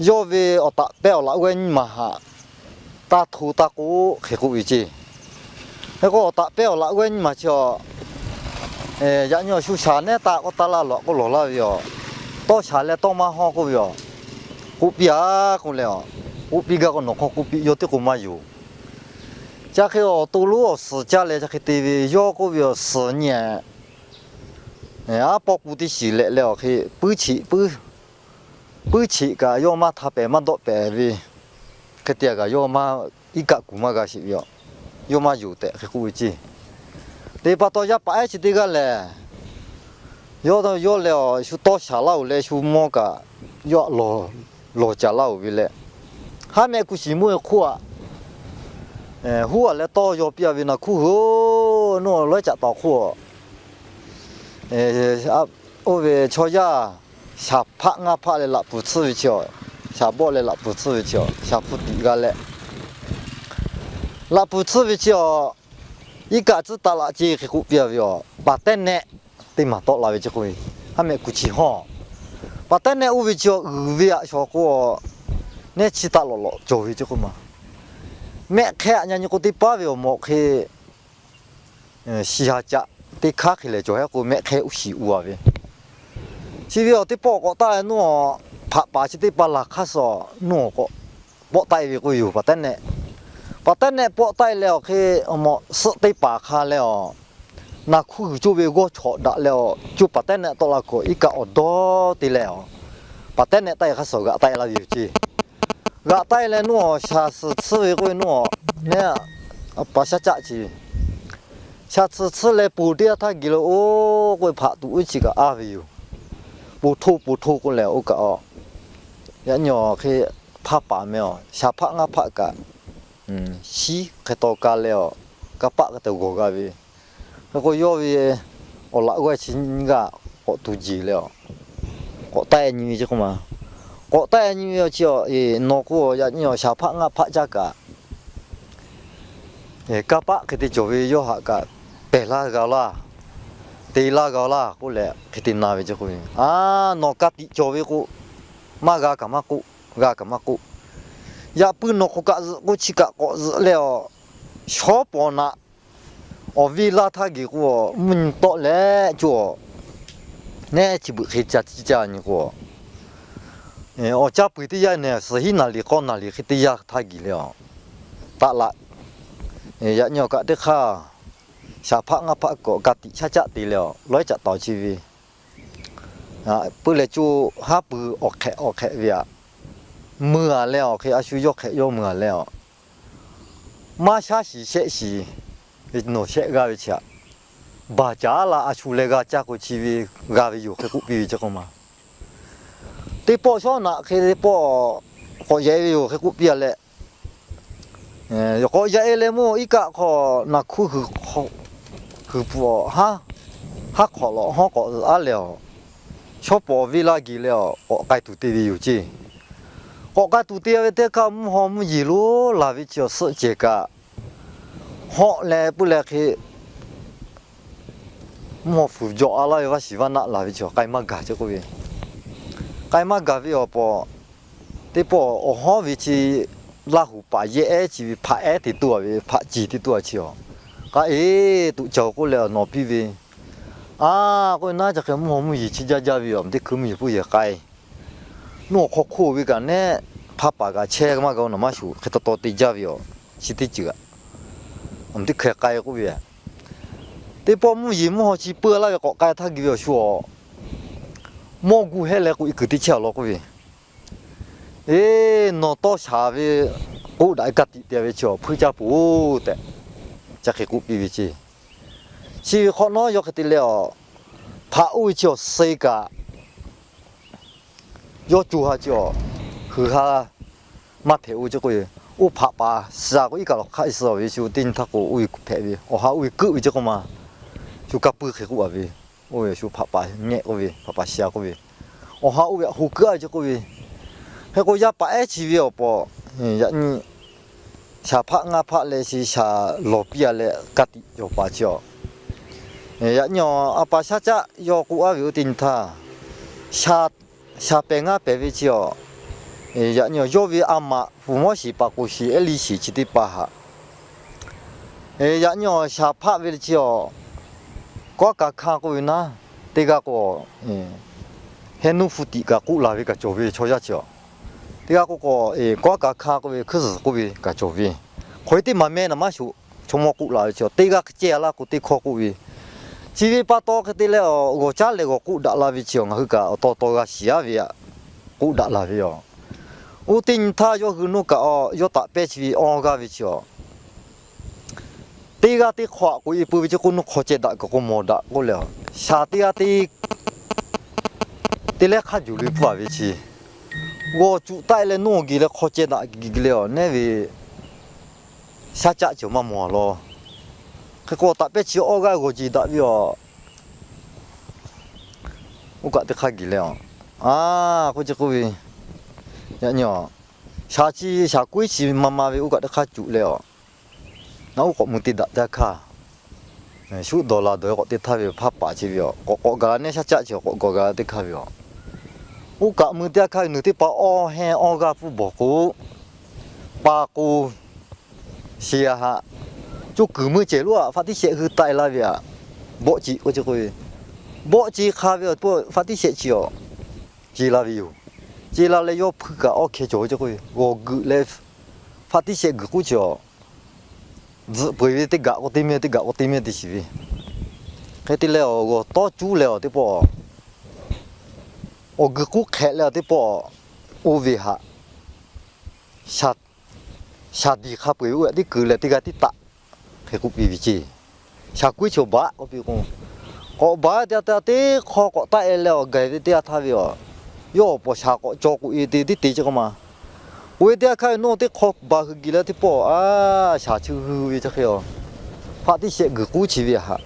yawˇ ve awˬ taꞈ pehˇ awˬ laꞈ g'awehˇ nyiˇ maˬ haꞈ taˇ hto taˇ k'oˆ hk'e k'oˆ ve ceˇ. Hk'e k'o awˬ taꞈ pehˇ awˬ laꞈ g'awehˇ nyiˇ maˬ chi awˬ, yaꞈ nyi awˬ shu shaˍ nehˉ taˇ k'awꞈ taˇ laˇ lawˬ k'oˆ lawˬ laˇ ve awˬ, tawˇ shaˍ leh tawˇ maˇ hawˇ k'oˆ ve awˬ, k'oˆ piˇ-a k'oˆ leh awˬ, k'oˆ piˇ gaˇ k'o nawˬ hk'aw k'oˆ piˇ, yawˇ teˇ k'o maˇ yonˍ. Chi hk'e awˬ to lonˉ awˬ suhˍ caˇ leh chi hk'e te ve yawˇ k'oˆ ve awˬ suhˍ nyi-a, aˉ pawˇ k'u teˇ shiˍ leh leh awˬ hk'e puiˉ cheꞈ puiˉ, puiˉ cheꞈ kaꞈ yawˇ maˇ htaˇ pehˍ maˇ dawˆ pehˍ ve hk'e te-a kaꞈ yawˇ maˇ iˉ kaˆ kuˬ maˇ g'a sheˍ ve awˬ, yawˇ maˇ yonˍ tehꞈ hk'e k'oˆ ve ceˇ. Teˇ pa taw yaˇ paˍ ehˉ chi teˇ g'aˇ lehˬ, yawˇ, yawˇ leh awˬ shu tawˇ shaˍ laˇ-oˬ leh shu mawˇ kaꞈ yawˇ lawˬ caˍ laˇ-oˬ ve leh, haˉ mehˆ kuˬ shiˍ mawˇ ve hk'oˆ aꞈ huˉ-a leh tawˇ yaw piˇ-a ve naˬ hkuˇ hui-oˬ, nawˬ lawˉ caꞈ taˍ hk'oˆ oˇ ve chaw yaˇ shaˍ hpaˆ ngaˇ hpaˆ leh laꞈ puˍ tsuhˇ ve chi awˬ, shaˍ bawˆ leh laꞈ puˍ tsuhˇ ve chi awˬ, shaˍ hpu tiꞈ g'a leh laꞈ puˍ tsuhˇ ve chi awˬ, iˉ kaˆ tcuhˉ taˍ laꞈ ceˇ hk'e k'oˆ piˇ-a ve awˬ, paˍ tehˉ nehˆ teˇ maˬ tawˆ la ve ceˇ k'o, haˉ mehˆ kuˬ chi hawˇ, paˍ tehˉ nehˆ oˇ ve chi awˬ uiˍ ve aꞈ shawˍ k'o, nehˇ chi taˆ lawꞈ lawꞈ cawˬ ve ceˇ k'o ma. Mehˆ hk'e aꞈ nyi k'o teˇ paˉ ve awˬ mawꞈ hk'e shiˍ ha caꞈ teˇ hkaˉ hk'e lehˬ cawˬ hehˉ k'o mehˆ hk'e uˉ shiˍ uˉ-a ve. Chi ve awˬ teˇ pawˆ k'awꞈ taˆ-e nawˇ, hpaꞈ paˍ chi teˇ pa laˬ hk'aˇ suh nawˇ k'awꞈ pawˆ taˆ-e ve k'oˆ yoˬ paˍ tehˉ nehˆ. Paˍ tehˉ nehˆ pawˆ taˆ-e leh awˬ hk'e, awˬ mawꞈ suhˆ teˇ paˍ hk'a leh awˬ, naˬ hkuˇ hui coˇ ve g'awˇ chawꞈ daꞈ leh awˬ, coˇ paˍ tehˉ nehˆ tawˆ la kuiˬ iˉ kaˆ awˬ dawˇ te leh awˬ, paˍ tehˉ nehˆ taˆ-e hk'aˇ suh g'aꞈ taˆ-e laˇ ve yoˬ ceˇ. G'aꞈ taˆ-e leh nawˇ awˬ shaˍ suhˍ tsuhˇ ve k'oˆ ve nawˇ, nehˉ, a pa shaˉ caˆ chi shaˍ suhˍ tsuhˇ leh poˬ teˇ yanˇ htaˇ geh lo oˬ k'oˆ ve hpaꞈ tuꞈ uˉ chi kaꞈ aˇ ve yoˬ. Poˬ htoˇ poˬ htoˇ k'oˆ lehˬ oˇ kaꞈ awˬ, yaꞈ nyi awˬ hk'e hpaˇ paˍ meh awˬ, shaˍ hpaˆ ngaˇ hpaˆ kaꞈ shiˉ hk'e taw ka leh awˬ, kanˇ paˆ hk'e te g'awˬ g'a ve. Hk'e k'o yawˇ ve awˬ laꞈ g'awehˇ chi nyiˇ g'aˇ k'awꞈ tu jeˬ leh awˬ, k'awꞈ taˆ-e nyi ve ceˇ k'o ma. K'awꞈ taˆ-e nyi ve awˬ chi awˬ, nawˬ k'o yaꞈ nyi awˬ shaˍ hpaˆ ngaˇ hpaˆ caˇ kaꞈ kanˇ paˆ hk'e te cawˬ ve yawˇ haꞈ kaꞈ pehˬ laˇ g'a laˇ, te laˇ g'a laˇ k'oˆ leh hk'e te na ve ceˇ k'o, a, nawˬ ka tiꞈ cawˬ ve k'o, maˇ g'a kaꞈ maˇ k'oˆ, g'a kaꞈ maˇ k'oˆ. Yaꞈ puiˉ nawˬ k'awꞈ kaꞈ zuhꞈ k'o chi kaꞈ k'awꞈ zuhꞈ leh awˬ, shawˉ pawˍ naꞈ awˬ viˇ laˇ htaˇ geh k'o, mvuhˇ nyi tawˆ leh coˇ awˬ, nehˉ chi beuꞈ hk'e ca ciˇ ca nyi k'o, awˬ caˇ peuˬ teˇ yanˇ nehˬ suhˍ hiˉ naˍ liˍ k'awˇ naˍ liˍ hk'e teˇ yanˇ htaˇ geh leh awˬ, taˆ laꞈ, yaꞈ nyi awˬ kaꞈ teˇ hk'aˇ shaˍ hpaˆ ngaˇ hpaˆ k'awꞈ ka tiꞈ shaˉ caˆ te leh awˬ lawˉ caꞈ taˍ chi ve, puiˉ leh coˇ haˉ pui awˬ hk'ehꞈ awˬ hk'ehꞈ ve aꞈ, mui-a leh awˬ hk'e a shu yawˇ hk'ehꞈ yawˇ mui-a leh awˬ, maˇ shaˉ shiˍ shehˆ shiˍ ve nawˬ shehˆ g'aˇ ve chi aꞈ, baˬ caˍ la a shu leh g'a caˇ k'o chi ve g'a ve yoˬ hk'e k'oˆ piˇ ve ceˇ k'o ma. Teˇ pawˆ shawˉ naꞈ hk'e teˇ pawˆ k'awꞈ yaꞈ-e ve yoˬ hk'e k'oˆ piˇ-a leh, k'awꞈ yaꞈ-e leh mawˇ iˉ kaˆ hk'aw naˬ hkuˇ hui hui pfuhꞈ awˬ, haˉ hk'awꞈ lawꞈ hawˉ k'awꞈ zuhꞈ-a leh awˬ, shawˉ pawˍ viˇ laˇ geh leh awˬ k'awꞈ k'ai tuˬ te ve yoˬ ceˇ. K'awꞈ k'ai tuˬ te ve teˇ hkaˇ mvuhˇ haw mvuhˇ yeˬ lonˉ laˬ ve chi awˬ suhˆ cehˬ kaꞈ hawˆ leh puiˉ leh hk'e mvuhˇ haw fuˍ jawꞈ-a laˇ ve vaˇ shiˍ vaˇ naˆ laˬ ve chi awˬ k'ai maˇ gaˬ ceˇ k'oˆ ve, k'ai maˇ gaˬ ve awˬ pawˍ, teˇ pawˆ awˬ hawˉ ve chi Laˇ huˍ paˍ yehˆ ehˉ chi ve hpaꞈ ehˉ te tuˬ-a ve hpaꞈ ceˬ te tuˬ-a chi awˬ, k'ai-e tuꞈ cawˬ k'oˆ leh awˬ nawˬ piˇ ve, a, k'oˆ ve naˉ ca hk'e mvuhˇ haw mvuhˇ yeˬ chi jaˇ jaˇ ve awˬ, teˇ hkui mvuhˇ yeˬ puiˉ yehˬ k'ai. Nawˬ hk'aw hk'oˆ ve kaꞈ nehˉ hpaˇ paˍ kaꞈ chehˇ maˇ g'a-o, nawˬ maˇ shuˍ hk'e taw taw te jaˇ ve awˬ, chi teˇ ceuˬ aꞈ, awˬ, teˇ hkui k'ai k'oˆ ve, teˇ pawˆ mvuhˇ yeˬ mvuhˇ haw chi puiˉ laˇ ve k'awꞈ k'ai htaˇ geh ve awˬ shu awˬ, mawˇ gu hehˆ leh k'oꞈ-e kuiˬ teˇ chehˇ awˬ lawn k'oˆ ve, eˬ, nawˬ tawˇ shaˍ ve k'oˆ daꞈ ka tiꞈ te ve chi awˬ hpuiˇ caˇ peuˬ-oˬ tehꞈ, ca hk'e k'oˆ piˇ ve ceˇ. Chi ve hk'awꞈ nawˉ yawˇ hk'e te leh awˬ, hpaꞈ oˇ ve chi awˬ suh kaꞈ, yawˇ co ha chi awˬ, hui ha maˇ hpehꞈ oˇ ve ce k'oˆ ve, oˇ hpaꞈ paˍ sha k'o iˉ kaˆ lawˬ hk'aˆ suh ve shu teˇ nyi htaˇ k'o oˇ ve hpehꞈ ve, awˬ ha oˇ ve keuˆ ve ce k'oˆ ma, shu kaˇ puiˇ hk'e k'oˆ a ve, oˇ ve shu hpaꞈ paˍ ngehˆ k'oˆ ve, hpaꞈ paˍ sha k'oˆ ve, awˬ ha oˇ ve aꞈ ho keuˆ a ve ce k'oˆ ve, hk'e k'o yaˇ paˍ ehˉ chi ve awˬ pon, yaꞈ nyi shaˍ hpaˆ ngaˇ hpaˆ leh shi shaˍ lawˬ piˇ a leh ka tiꞈ cawˬ paˍ chi awˬ, yaꞈ nyi awˬ a pa shaˉ caˆ yawˇ k'oˆ a ve oˇ teˇ nyi htaˇ, shaˍ pehˬ ngaˇ pehˬ ve chi awˬ, yaꞈ nyi awˬ yawˇ ve a maꞈ pu mawˇ shiˍ paˍ k'oˍ shiˍ ehˉ liˇ shiˍ chi teˇ hpaˍ haꞈ, yaꞈ nyi awˬ shaˍ hpaˆ ve le chi awˬ, kawˉ kaꞈ hkanˇ k'oˆ ve naˉ, teˇ g'aˇ k'o heh nuˇ hpu tiꞈ kaꞈ k'oˆ laˬ ve kaꞈ cawˬ ve chaw yaˇ chi awˬ, teˇ g'aˇ k'o k'o kawˉ kaꞈ hkanˇ k'oˆ ve hkuiˉ zuhˬ k'oˆ ve kaꞈ cawˬ ve, hk'aw e teˇ maˍ meh naˍ maˇ shoˍ, chaw mawˇ k'oˆ laˬ ve chi awˬ teˇ g'aˇ hk'e ceh laˇ k'o teˇ hkawˇ k'oˆ ve, chi ve pa taw hk'e te leh awˬ g'awˬ caˉ leh g'awˬ k'oˆ daꞈ la ve chi awˬ ngaˬ hui kaꞈ awˬ taw taw g'a shiˍ aˉ ve aꞈ, k'oˆ daꞈ la ve yoˬ. Oˇ teˇ nyi htaˇ yawˇ hui nuˇ kaꞈ awˬ yawˇ taꞈ pehˇ chi ve awˇ g'aˇ ve chi awˬ, teˇ g'aˇ teˇ hk'aw aꞈ k'oꞈ e peu ve chi k'oˆ nuˇ hk'aw ceh daꞈ kaꞈ k'o mawˬ daꞈ k'oˆ leh awˬ, shaˍ teˇ g'aˇ teˇ teˇ lehˉ hk'a juˬ lo e pfuhˇ a ve chi, g'awˬ cuꞈ taˆ e leh nuˇ awˬ geh leh hk'aw ceh daꞈ geh leh awˬ neˉ ve shaˉ caˆ chi awˬ maˇ mawˬ a law. Hk'e k'o taꞈ pehˇ chi awˇ g'aˇ g'awˬ jeˬ daꞈ ve awˬ, oˇ kaꞈ teˇ hk'aˇ geh leh awˬ, a, k'oˆ chi k'oˆ ve, yaꞈ nyi awˬ, shaˍ chi shaˍ kuiˉ chi ma ma ve oˇ kaꞈ teˇ hk'aˇ cuꞈ leh awˬ, naˆ uˉ k'awꞈ mui te daꞈ teˇ hk'aˇ, shuˆ dawˬ la dawˬ k'awꞈ te htaˇ ve hpaˇ paˍ chi ve awˬ, k'awꞈ k'awꞈ gaˬ la neˉ shaˉ caˆ chi awˬ k'awꞈ gaˬ gaˬ teˇ hk'aˇ ve awˬ, oˇ kaꞈ mui teˇ hk'aˇ ve nuˬ teˇ hpaˍ awˇ hehnˇ awˇ g'aˇ pfuhˇ bawˬ k'o, pa k'o, shiˍ a haꞈ, coˇ kuiˬ meuˇ cehˬ lonˉ aꞈ faˆ tiˉ shehˆ hui taˆ e laˇ ve aꞈ, bawˆ ce k'oˆ ce k'oˆ ve, bawˆ ce hk'a ve awˬ, faˆ tiˉ shehˆ chi awˬ, ce la ve yoˬ. Ce la leh yawˇ hpui kaꞈ awˇ hkeh cawˬ ve ce k'oˆ ve, g'awˬ geuꞈ leh faˆ tiˉ shehˆ geuꞈ k'oˆ ce awˬ, tzuhꞈ peu eˬ ve teˇ gaꞈ k'o teˇ mehˇ, teˇ gaꞈ k'o teˇ mehˇ te shiˍ ve, hk'e te leh awˬ g'awˬ tawˇ cuˉ leh awˬ teˇ pawˆ awˬ geuꞈ k'oˆ hk'ehꞈ leh awˬ teˇ pawˆ, oˇ ve haꞈ, shaˍ diˬ hk'a peu eˬ ve oˇ yaꞈ tiˉ keu leh teˇ g'aˇ tiˉ taˆ, hk'e k'oˆ piˇ ve ce. Shaˍ kuiˉ chi awˬ baꞈ k'oˆ piˇ k'o, k'awꞈ baˬ teˇ g'aˇ teˇ g'aˇ teˇ hk'aw k'awꞈ taˆ e leh awˬ gaˬ ve teˇ g'aˇ htaˇ ve awˬ, yawˇ awˬ pawˍ shaˍ k'awꞈ caw k'oꞈ e te tiˉ te ce k'o ma, k'oꞈ e teˇ g'aˇ hk'aˇ ve nawˇ teˇ hk'aw baˬ hui geh leh teˇ pawˆ a, shaˍ chi hui ve chi hk'e a, faˆ tiˉ shehˆ geuꞈ k'oˆ chi ve haꞈ,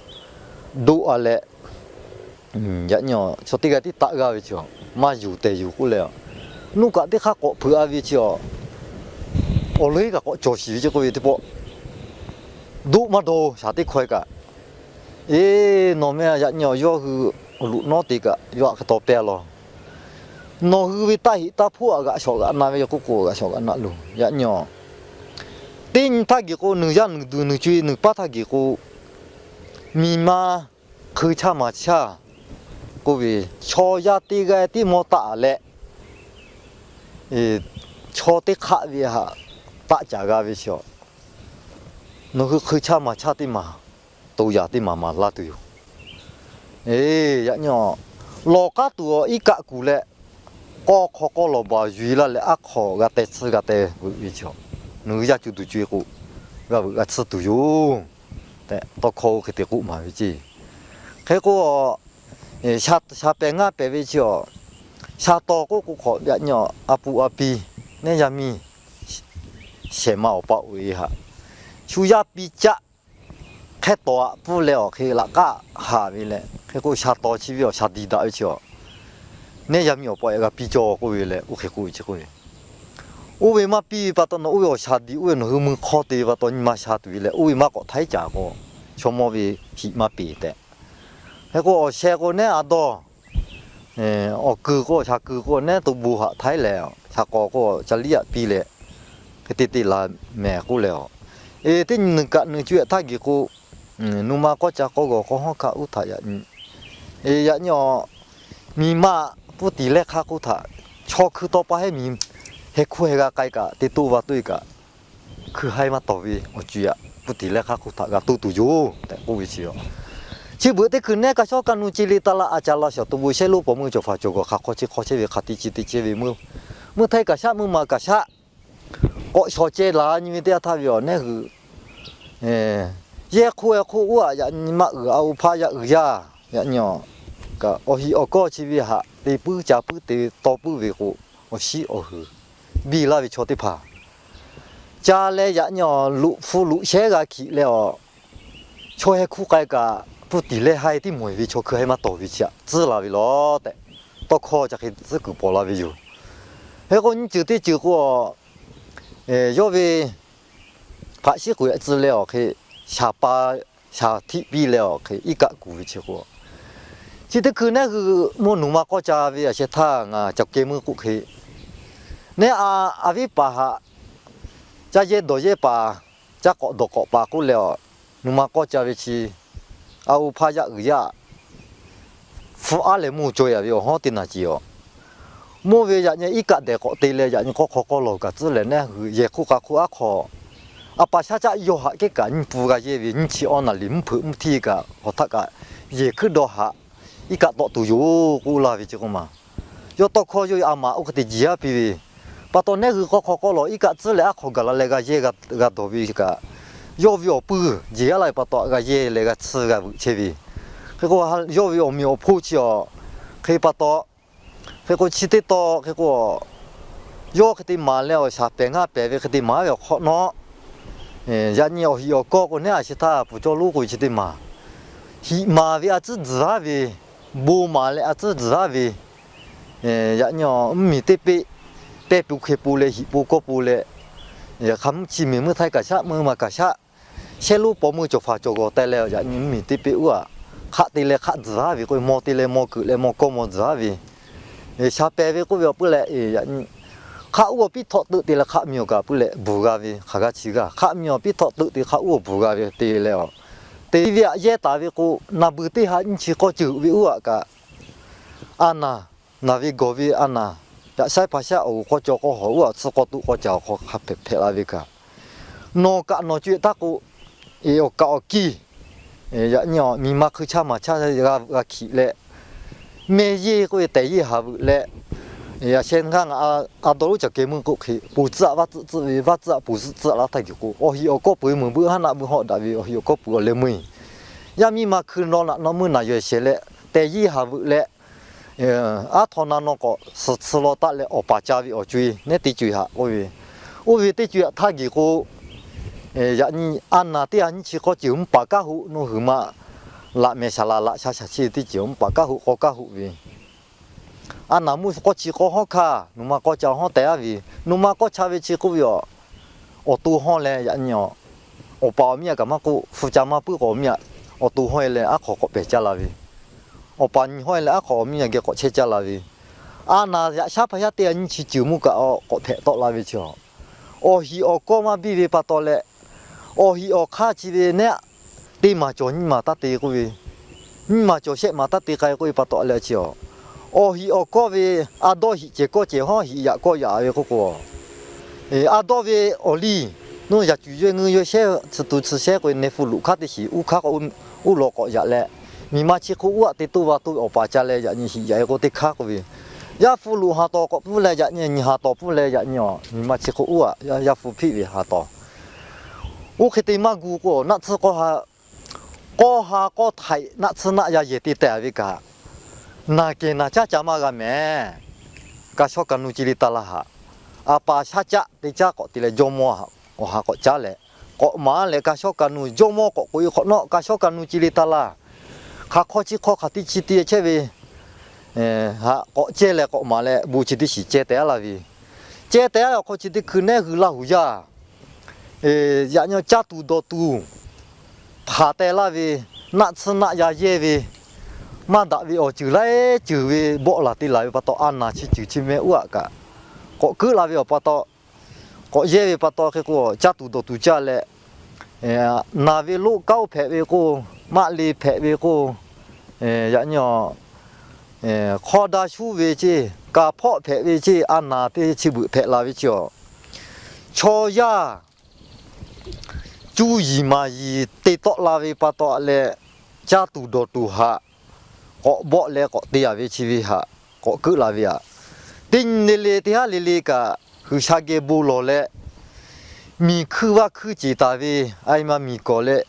doˆ a leh, yaꞈ nyi awˬ chaw teˇ g'aˇ tiˉ taˆ g'aˇ ve chi awˬ maˇ yuˬ tehˬ yuˬ k'oˆ leh, nuˇ kaꞈ teˇ hk'aˇ k'awꞈ hpeuꞈ a ve chi awˬ, awˬ leuˉ kaꞈ k'awꞈ cawˬ shiˍ ve ce k'oˆ ve teˇ pawˆ, doˆ maˇ daw shaˍ teˇ hkawehˇ kaꞈ, eˬ, nawˬ meh a yaꞈ nyi awˬ yawˇ hui awˬ loꞈ nawˉ te kaꞈ yawˇ htaꞈ hk'e taw pehˇ a law. Nawˬ hui ve taˇ heꞈ taˇ hpoˆ aꞈ g'aꞈ shawˍ g'aꞈ na ve yoˬ k'oˆ k'o g'aꞈ shawˍ g'aꞈ na loˬ. Yaꞈ nyi awˬ, teˇ nyi htaˇ geh k'o nuˬ yaˇ nuˬ duˬ nuˬ co e nuˬ paˉ htaˇ geh k'o, miˬ ma hk'eun chaˇ maˍ chaˇ k'oˆ ve, chaw yaˇ teˇ g'aˇ tiˉ mawˇ taˆ leh, chaw teˇ hk'aˆ ve haꞈ taˆ caˍ g'a ve chi awˬ, nawˬ hui hk'eun chaˇ maˍ chaˇ teˇ maˬ, to yaꞈ teˇ maˬ maˍ laˇ tuˬ yoˬ. Eˬ, yaꞈ nyi awˬ, lawˬ k'aˉ tuˬ awˬ iˉ kaˆ kuˬ leh, k'awˇ hk'aw k'awˇ lawˬ baˬ yuˬ e laˇ leh aˉ hk'aw g'a teh tsuhˇ g'a teh veuꞈ ve chi awˬ, nawˬ hui yaˇ co duˬ co e k'o, g'a veuꞈ g'a tsuhˇ tuˬ yoˬ tehꞈ tawˇ hkawˇ oˇ hk'e te k'oˆ maˍ ve ce. Hk'e k'o, sha pehˬ ngaˇ pehˬ ve chi awˬ, sha taw k'oˆ k'o hk'awꞈ yaꞈ nyi awˬ a pu a pi, neˉ yaˇ miˇ shehˍ ma awˬ pa oꞈ e haꞈ, shu yaˇ pi caˆ hk'e tawˍ aꞈ pfuhˇ leh awˬ hk'e laꞈ k'aˆ haˍ ve leh, hk'e k'o sha taw chi ve awˬ shaˍ diˍ daꞈ ve chi awˬ, neˉ yaˇ miˇ awˬ pa yaꞈ g'a piˇ cawˇ k'oˆ ve leh oˇ hk'e k'oˆ ve chi k'oˆ ve, oˇ ve maˇ piˇ ve pa taw nawˬ oˇ ve awˬ shaˍ diˍ oˇ ve nawˬ hui mui hk'awˇ te ve pa taw nyi ma sha tuˬ ve leh oˇ ve maˇ k'awꞈ htaiˉ caˍ k'o, chaw mawˇ ve hiꞈ maˇ peˍ tehꞈ. Hk'e k'o awˬ sheh k'o neˉ a dawˇ, awˬ kuiˬ k'o shaˍ kuiˬ k'o neˉ to bon haꞈ htaiˉ leh, shaˍ k'awˍ k'o ca liˇ aꞈ piˇ leh, hk'e te te la mehˍ k'oˆ leh, eˬ, teˇ nyi nuˬ kaꞈ nuˬ co yaꞈ htaˇ geh k'o, nuˇ ma k'awˇ ca k'awˇ g'awˬ k'awˇ hawˉ hkanˇ uˉ htaꞈ yaꞈ nyi, eˬ, yaꞈ nyi awˬ, miˬ ma puˇ tiˍ leh hk'aˇ k'oˆ htaꞈ chaw hkui tawˇ pa heˉ miˬ heh hkuˇ heh g'a k'ai kaꞈ te toˇ va toˇ e kaꞈ, hkui haiˉ maˇ tawˍ ve awˬ co yaꞈ puˇ tiˍ leh hk'aˇ k'oˆ htaꞈ g'a toˇ tuˬ yoˬ tehꞈ k'oˆ ve chi yoˬ. Chi beuꞈ teˇ hkui neˉ ka shawˉ ka nu ce le ta la a ca la shaˍ to bon shehˆ lonˉ paw meuˇ cawˬ hpaˍ cawˬ gawˬ hk'aˬ hk'aw chehˇ hk'aw chehˇ ve hk'aˬ te ce te chehˇ ve meuˇ, meuˇ htaiˇ kaꞈ shaˆ meuˇ ma kaꞈ shaˆ k'awꞈ shawˍ ceh laˬ nyi ve teˇ yanˇ htaˇ ve awˬ neˉ hui, Yehˇ hk'oˆ hk'oˆ oˇ aꞈ yaꞈ nyi maˇ uiˍ a, oˇ hpaˇ yaˇ uiˍ yaˇ yaꞈ nyi awˬ, kaꞈ awˬ hiˍ awˬ kawˇ chi ve haꞈ te puiˉ ca puiˉ te taw puiˉ ve k'o, awˬ shiˉ awˬ huiˍ biˇ laˇ ve chaw teˇ hpaˍ ca leh yaꞈ nyi awˬ loꞈ hpu loꞈ shehˉ g'a hkiꞈ leh awˬ, chaw heh hkuˇ k'ai kaꞈ pfuhˇ tiˍ leh haiˬ tiˉ mawˬ e ve chaw hkui haiˬ maˇ tawˍ ve chi aꞈ tcuhˉ la ve law tehꞈ, tawˇ hkawˇ ca hk'e tcuhˉ kuiˬ pawˍ la ve yoˬ. Hk'e k'o nyiˇ ceuˬ teˇ ceuˬ k'o, yawˇ ve hpaꞈ shiˉ k'oꞈ-e tcuh leh awˬ hk'e shaˍ pa shaˍ htiˆ piˇ leh awˬ hk'e iˉ kaˆ kuˬ ve chi k'o, chi teˇ hkui nehˉ hui mvuhˇ nuˬ ma k'awˇ ca ve aˬ sheh htaˇ ngaˬ ca keh meuˇ k'oˆ hk'e, nehˉ a, a viˉ paˍ haꞈ ca yehˇ dawˬ yehˇ paˍ, ca k'awꞈ dawˬ k'awꞈ paˍ k'oˆ leh awˬ, nuˬ ma k'awˇ ca ve chi a, oˇ hpaˇ yaˇ uiˍ yaˇ hpu aˉ leh mvuhˇ cawˬ yaꞈ ve awˬ hawˉ teˇ naˬ ceˬ awˬ, mvuhˇ ve yaꞈ nyi iˉ kaˆ dehꞈ k'awꞈ te leh yaꞈ nyi k'awˇ hk'aw k'awˇ lawˬ kaꞈ tcuhˉ leh nehˉ hui yehˬ hk'oˆ k'a hk'oˆ aˉ hk'aw, a pa shaˉ caˆ yawˇ haꞈ kehˉ kaꞈ nyiˇ pun g'a yehˇ ve nyiˇ chi awˇ naˍ liˍ mvuhˇ hpeuꞈ mvuhˇ htiˇ kaꞈ hk'aw htaˆ kaꞈ yehˬ hkuiˉ dawˇ haꞈ iˉ kaˆ tawˆ tuˬ yoˬ k'oˆ laˇ ve chi k'oˆ ma. Yawˇ tawˇ hkawˇ yawˇ ve a maˍ oˇ hk'e te jiˬ aˉ piˇ ve, pa taw nehˉ hui k'awˇ hk'aw k'awˇ lawˬ iˉ kaˆ tcuhˉ leh aˉ hk'aw gaˬ la leh g'a yehˇ g'a dawˬ ve kaꞈ, yawˇ ve awˬ puiˇ jeˬ aˉ laˇ ve pa taw g'a yehˇ leh g'a tsuhˇ g'a vuꞈ chehˇ ve. Hk'e k'o, yawˇ ve awˬ meꞈ awˬ hponˇ chi awˬ, hk'e pa taw, hk'e k'o chi teˇ taw hk'e k'o, yawˇ hk'e te maˍ leh awˬ shaˍ pehˍ ngaˇ pehˍ ve hk'e te maˍ ve awˬ hk'awꞈ nawˉ, yaꞈ nyi awˬ hiˍ awˬ kawˇ k'o nehˉ a sheh htaˇ pfuhˍ cawˇ lonˉ k'oˆ ve chi teˇ maˬ, hiꞈ maˍ ve a tcuhˉ tzuhˬ aˉ ve, bon maˍ leh a tcuhˉ tzuhˬ aˉ ve, yaꞈ nyi mvuhˇ miˬ teˇ peˆ, pehˇ po hk'e po leh hiꞈ po kawˇ po leh, yaꞈ hk'aˇ mvuhˇ chi miˬ meuˇ htaiˇ kaꞈ shaˆ meuˇ ma kaꞈ shaˆ, shehˆ lonˉ paw meuˇ cawˬ hpaˍ cawˬ g'awˬ teh leh yaꞈ nyi mvuhˇ miˬ teˇ peˆ oˇ aꞈ, hk'aˆ te leh hk'aˆ tzuhˬ aˉ ve k'o, maw te leh maw keuꞈ leh maw kawˇ maw tzuhˬ aˉ ve, shaˍ pehˍ ve k'oˆ ve awˬ puiˉ leh, yaꞈ nyi hk'aˆ uˉ awˬ piˉ htawꞈ teuꞈ te leh hk'aˆ miˬ awˬ kaꞈ puiˉ leh bvuhˬ g'a ve hk'aˬ g'aˇ chi g'aˇ, hk'aˆ miˬ awˬ piˉ htawꞈ teuꞈ te hk'aˆ uˉ awˬ bvuhˬ g'a ve te leh awˬ, te ve aꞈ yehˇ taˍ ve k'o, naˬ beuˬ teˇ ha nyiˇ chi k'awˇ ceuˬ ve oˇ aꞈ kaꞈ, a naˬ, naˬ ve gawˬ ve a naˬ, yaꞈ shaiˉ hpa shaˉ awˬ g'uˬ k'awˇ caw k'awˇ hawˬ oˇ aꞈ tsuhˇ k'awˇ toˆ k'awˇ caˬ awˬ hk'aw hk'a hpehꞈ hpehꞈ la ve kaꞈ, nawˬ kaꞈ nawˬ co-eˬ htaˇ k'o, awˬ kaꞈ awˬ kiˇ, yaꞈ nyi miˬ ma hkui chaˇ maˬ chaˇ g'a hkiꞈ leh, meh yeˇ k'oˆ ve tehˬ yeˇ haˍ veuꞈ leh, yaꞈ sheh ngaˇ ngaˬ a dawˇ lonˉ ca keh meuˇ k'oˆ hk'e, poˬ tcuhˆ aꞈ vaˇ tcuhˆ tcuhˆ ve vaˇ tcuhˆ aꞈ poˬ zuhˆ tcuhˆ aꞈ laˇ htaˇ geh k'o, awˬ hiˍ awˬ kawˇ peuˬ meuˬ beuˆ haˉ naˆ beuˆ hawˆ daꞈ ve awˬ hiˍ awˬ kawˇ peuˬ awˬ leh meuˇ-eˬ, yaˇ miˇ ma hkui naw naꞈ naw meuˇ naˬ yaweh shehˍ leh, tehˬ yeˇ haˍ veuꞈ leh, aˉ htaw na naw k'awꞈ suhˍ tcuh law taˆ leh awˬ paˍ ca ve awˬ co-e nehˉ teˇ co-e haꞈ k'oˆ ve, oˇ ve teˇ co-e aꞈ htaˇ geh k'o, yaꞈ nyi a naˬ teˇ ha nyiˇ chi k'awˇ ceuˬ mvuhˇ paˍ kaˉ hoꞈ nawˬ hui ma laꞈ mehˍ shaˍ laˬ laꞈ sha shaˍ chi teˇ ceuˬ mvuhˇ paˍ kaˉ hoꞈ k'aw kaˉ hoꞈ ve, a naˬ mvuhˇ k'awˇ chi k'awˇ hawˉ hkaˇ nuˬ ma k'awˇ ca hawˉ teh aˉ ve, nuˬ ma k'awˇ ca ve chi k'oˆ ve awˬ, awˬ to hawˇ leh yaꞈ nyi awˬ, awˬ paˍ awˬ miˇ aꞈ kaꞈ maˇ k'oˆ, hpu ca maˇ puiˉ k'o awˬ miˇ aꞈ, awˬ to hawˇ e leh aˉ hk'aw k'awꞈ pehˬ caˇ la ve, awˬ paˍ nyi hawˇ e leh aˉ hk'aw awˬ miˇ aꞈ geh k'awꞈ chehˇ caˇ la ve, a naˬ yaꞈ shaˉ hpa shaˉ teˇ ha nyiˇ chi ceuˬ mvuhˇ kaꞈ k'awꞈ hpehꞈ tawˆ la ve chi awˬ, awˬ hiˍ awˬ kawˇ maˇ biˇ ve pa taw leh, awˬ hiˍ awˬ hk'aˇ chi ve nehˉ teˇ maˬ cawˬ nyiˇ maˬ taˇ te k'oˆ ve, nyiˇ maˬ cawˬ shehˆ maˬ taˇ te k'ai k'oˆ ve pa taw leh chi awˬ, awˬ hiˍ awˬ kawˇ ve a dawˇ hiꞈ cehˬ kawˇ cehˬ hawˉ hiꞈ yaꞈ kawˇ yaꞈ ve k'oˆ k'o, a dawˇ ve awˬ liˇ nuˇ yaꞈ cuˬ yawˇ ngeuˇ yawˇ shehˉ tcuh tu tsuh shehˉ k'o, neh hpu loꞈ hkaˉ teˇ shiˍ uˉ hkaˉ k'o, uˉ law k'awꞈ yaꞈ leh, miˬ ma chi hk'oˆ uˉ aꞈ te toˇ va toˇ ve awˬ paˍ ca leh yaꞈ nyi hiꞈ yaꞈ e k'o teˇ hkaˉ k'oˆ ve, yaˇ hpu loꞈ ha taw k'awꞈ puiˉ leh yaꞈ nyi nyi ha taw puiˉ leh yaꞈ nyi awˬ, miˬ ma chi hk'oˆ uˉ aꞈ yaˇ hpu hpiˆ ve ha taw, oˇ hk'e te maˇ gu k'o, naˆ tsuhˇ k'awˇ ha k'awˇ ha k'awˇ htaiꞈ naˆ tsuhˇ naˆ yaˇ yehˬ te tehˬ ve kaꞈ, naˬ kehˬ naˬ caˉ ca maˇ g'a mehˍ. Ka shawˉ ka nu ce le taˇ laˇ haꞈ, a pa shaˉ caˆ teˇ caˉ k'awꞈ te leh jawˇmawˇ awˬ ha k'awꞈ caˉ leh, k'awꞈ maˍ leh ka shawˉ ka nu jawˇmawˇ k'awꞈ k'oꞈ e hk'awꞈ nawˉ ka shawˉ ka nu ce le taˇ laˇ. Hk'aˬ hk'aw chi hk'aw hk'aˬ teˇ chi te chehˇ ve haꞈ k'awꞈ cehˇ leh k'awꞈ maˍ leh bon chi teˇ shiˍ ceh teh aˉ laˇ ve, ceh teh aˉ leh awˬ hk'aw chi teˇ hkui nehˉ hui Laˇ huˍ yaˇ yaꞈ nyi caˇ tuˬ dawˬ tuˬ hpanˍ teh laˇ ve, naˆ tsuhˇ naˆ yaˇ yehˇ ve, maˇ daꞈ ve awˬ ceuˬ laiˉ ceuˬ ve bawˆ laˬ te laˬ ve pa taw, a naˬ chi ceuˬ chi meh uˉ aꞈ kaꞈ k'awꞈ keuˆ la ve awˬ pa taw, k'awꞈ yehˇ ve pa taw hk'e k'o, caˇ tuˬ dawˬ tuˬ caˇ leh, naˬ ve loˆ kaˉ oˇ hpehꞈ ve k'o, maˆ le hpehꞈ ve k'o, yaꞈ nyi hk'aw da shuˉ ve ceˇ, ka hpawˆ hpehꞈ ve ceˇ, a naˬ teˇ chi beuꞈ hpehꞈ la ve chi awˬ, chaw yaˇ cuˇ yiˍ maˍ yiˍ te tawˆ la ve pa taw leh, caˇ tuˬ dawˬ tuˬ haꞈ k'awꞈ bawˆ leh k'awꞈ te yaꞈ ve chi ve haꞈ k'awꞈ keuˆ la ve aꞈ. Teˇ nyi le le teˇ haˉ le le kaꞈ G'uiˬsha geh bon lawˬ leh, miˬ hkui vaˇ hkui ceˬ taˍ ve, a e ma miˬ kawˍ leh,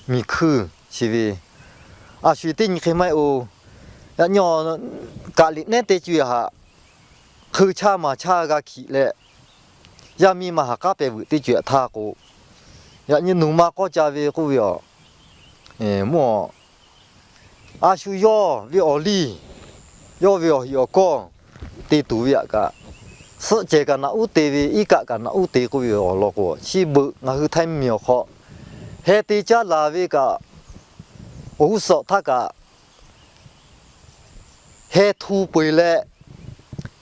miˬ hkuiˇ chi ve, a shu teˇ nyi hk'e maˇ heˆ-oˬ. Yaꞈ nyi kaꞈ liꞈ nehˉ teˇ co-e htaꞈ hk'eun chaˇ maˍ chaˇ g'a hkiꞈ leh, yaˇ miˇ ma ha k'aˉ pehˍ vuiˬ teˇ co-e htaˇ k'o, yaꞈ nyi nuˬ ma k'awˇ ca ve k'oˆ ve aˬ, mvuhˇ a shu yawˇ ve awˬ liˇ, yawˇ ve awˬ hiꞈ awˬ kawˇ te tuˬ ve aꞈ kaꞈ, suhˆ cehˬ kaꞈ naꞈ uˉ te ve, iˉ kaˆ kaꞈ naꞈ uˉ te k'oˆ ve awˬ lawn k'o, chi beuꞈ ngaˬ hui htaiˇ miˬ awˬ hk'aw heh te caˉ laˬ ve kaꞈ, awˬ g'uˇ suhˍ htaˇ kaꞈ heh htu peu-eˬ leh,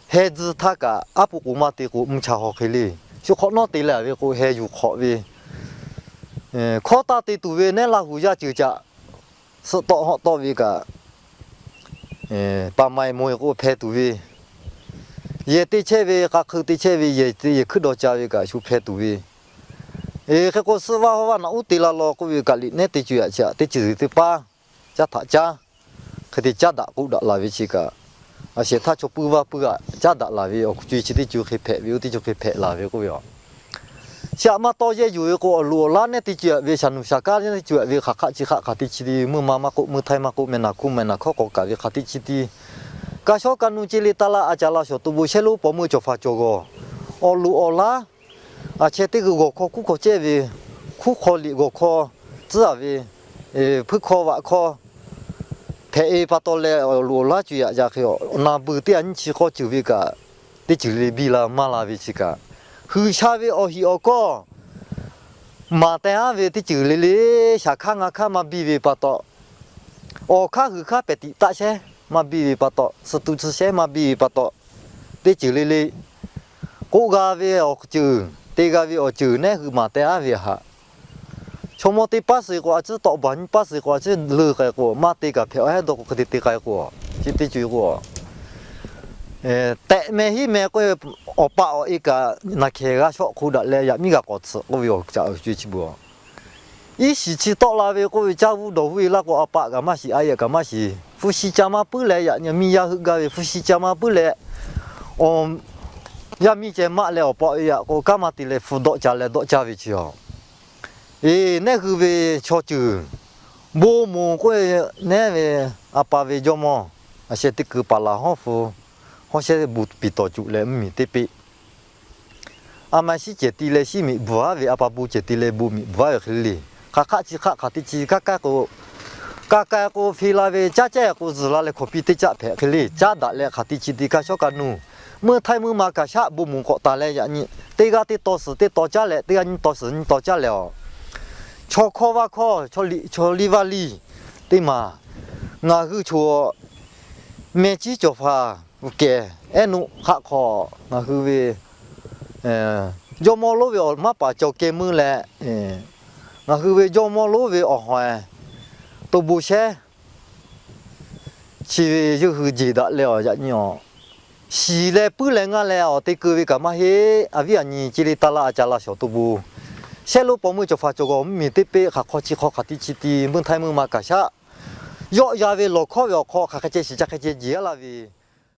heh tzuh htaˇ kaꞈ aˉ pu k'oˍ maˇ te k'o, mvuhˇ cha haw hk'e le. Shu hk'awꞈ nawˉ te leh ve k'o, heh yuˬ hk'awꞈ ve, hkawˇ taˇ te tuˬ ve nehˉ Laˇ huˍ yaˇ ceuˬ caꞈ suhˆ tawˆ hawˆ tawˆ ve kaꞈ, pa mai mo-e k'o hpeh tuˬ ve, yehˬ te chehˇ ve, k'a hk'eun te chehˇ ve, yehˬ te yehˬ hkuiˉ dawˇ ca ve kaꞈ shu hpeh tuˬ ve, hk'e k'o suhˆ vaˇ hawˇ vaˇ naꞈ uˉ te la law k'oˆ ve kaꞈ liꞈ nehˉ teˇ co-e aꞈ chi aꞈ teˇ ceuˬ teˇ paˇ caˇ htaꞈ caˇ, hk'e te caˉ daꞈ k'oˆ daꞈ laˬ ve chi kaꞈ, a shehˍ htaˇ chaw puiˇ vaˇ puiˇ aꞈ caˉ daꞈ laˬ ve awˬ hk'aw co-e chi teˇ co hk'e hpehꞈ ve, oˇ teˇ co hk'e hpehꞈ laˬ ve k'oˆ ve aˬ. Chi aꞈ maˇ tawˇ yehˇ yuˬ ve k'o, awˬ loꞈ awˬ laˉ nehˉ teˇ co-e ve, shaˍ nuˬ shaˍ kaˉ nehˉ teˇ co-e ve, hk'aˬ hk'aˆ chi hk'aˆ hk'aˬ teˇ chi ti, mvuhˇ ma maˇ k'oˆ, mvuhˇ htaiˇ maˇ k'oˆ, meh naˬ hkuˇ meh naˬ hkawˉ k'awꞈ kaˬ ve hk'aˬ teˇ chi ti, ka shawˉ ka nuˇ ce le taˇ laˇ a ca la shawˍ to bon shehˇ lonˉ paw meuˇ cawˬ hpaˍ cawˬ g'awˬ, awˬ loꞈ awˬ laˉ a chehˇ teˇ g'uiˬ g'awˬ hkawˇ hkuˉ hk'aw cehˇ ve, hkuˉ hk'aw liꞈ g'awˬ hkawˇ tcuhˉ a ve, hpuiˇ hkawˇ vaꞈ hkawˇ hpehꞈ-e pa taw leh, awˬ loꞈ awˬ laˉ co-e aꞈ ca hk'e, naˬ beuˬ teˇ g'aˇ nyiˇ chi k'awˇ ceuˬ ve kaꞈ, teˇ ceuˬ le biˇ la maˇ la ve chi kaꞈ, G'uiˬsha ve awˬ hiˍ awˬ kawˇ maˍ teh aˉ ve teˇ ceuˬ le le, shaˍ hkaˇ ngaˇ hkaˇ maˇ biˇ ve pa taw, awˬ hkaˇ g'uiˬ hkaˇ pehˬ tiꞈ taˆ shehˉ maˇ biˇ ve pa taw, suh tu tsuhˇ shehˉ maˇ biˇ ve pa taw, teˇ ceuˬ le le k'oˆ g'a ve awˬ ceuˬ, te g'a ve awˬ ceuˬ nehˉ hui maˍ teh aˉ ve htaꞈ, chaw mawˇ teˇ paˉ suh k'o a ciˉ tawˆ baˬ, nyiˇ paˉ suh k'o a ciˉ leuˬ k'ai k'o, maˇ te kaꞈ hpehꞈ awˬ hehˉ dawˇ k'o hk'e te te k'ai k'o, chi teˇ co-e k'o, tehꞈ meh hiˉ meh k'oˆ, awˬ pa awˬ e kaꞈ naˬ hkehˍ g'a shawˆ hk'o daꞈ leh yaꞈ miˉ g'a k'awꞈ tsuhꞈ k'oˆ ve awˬ caꞈ awˬ co-e chi beuꞈ aˬ. Iˉ shiˍ chi tawˆ la ve k'oˆ ve, caˇ vuˇ dawˬ vuˇ e laˇ k'o, a pa kaꞈ maˇ shiˍ, a yehˬ kaꞈ maˇ shiˍ, hpu shi ca maˇ puiˉ leh yaꞈ nyi miˇ yaˇ heuˆ gaˇ ve hpu shi ca maˇ puiˉ leh, awˬ yaˇ miˇ ceh maˆ leh awˬ pa awˬ e yaꞈ k'o, kanˉ maˇ te leh hpu dawˆ ca leh dawˆ caˇ ve chi aˬ. Eˬ, nehˉ hui ve chaw ceuˬ bon moˍ k'oˆ ve, nehˉ ve a pa ve jawˇmawˇ a sheh teˇ keu paˍ laˬ hawˉ hpu hawˉ shehˉ bon piˍ tawˍ cuꞈ leh mvuhˇmiˬ teˇ peˆ, a ma shiˉ cehˬ ti leh shiˉ miꞈ bvuhˬ aˉ ve, a pa bon cehˬ ti leh bon miꞈ bvuhˬ aˉ ve hk'e le. Hk'aˬ hk'aˆ chi hk'aˆ hk'aˬ teˇ chi kaˇ kaˇ k'o, kaˇ kaˇ k'o hpe la ve caˇ cehˇ k'o zuhˬ la leh hkawꞈ piˇ teˇ caˆ hpehꞈ hk'e le. Caˉ daꞈ leh hk'aˬ teˇ chi ti ka shawˉ ka nuˇ, meuˇ htaiˇ meuˇ ma kaꞈ shaˆ bon moˍ k'awꞈ taˍ leh yaꞈ nyi teˇ g'aˇ teˇ taw suhˍ teˇ taw caˇ leh, teˇ g'aˇ nyiˇ taw suhˍ nyiˇ taw caˇ leh aˬ, chaw hkawˇ vaˇ hkawˇ, chaw liˇ vaˇ liˇ teˇ maˬ, ngaˬ hui choˬ meh ciˉ cawˬ hpaˍ kehˬ ehˉ nuˆ hk'aˆ hk'aw, ngaˬ hui ve jawˇmawˇ lonˉ ve awˬ maˇ paˍ cawˬ keh meuˇ leh, ngaˬ hui ve jawˇmawˇ lonˉ ve awˬ haweh to bon shehˉ chi ve yawˇ hui jeˬ daꞈ leh aˬ, yaꞈ nyi aˬ, shiˍ leh puiˉ leh ngaˇ leh awˬ te keu ve kaꞈ maˇ heˆ. A viˉ a nyi ce le taˇ laˇ a ca la shawˍ to bon shehˉ lonˉ paw meuˇ cawˬ hpaˍ cawˬ g'awˬ mvuhˇmiˬ teˇ peˆ hk'aˬ hk'aw chi hk'aw hk'aˬ teˇ chi ti meuˇ htaiˇ meuˇ ma kaꞈ shaˆ, yawˆ ya ve lawˬ hkawˉ ve awˬ hk'aw hk'aˬ hk'e ceh shiˍ ca hk'e ceh jeˬ aˉ laˇ ve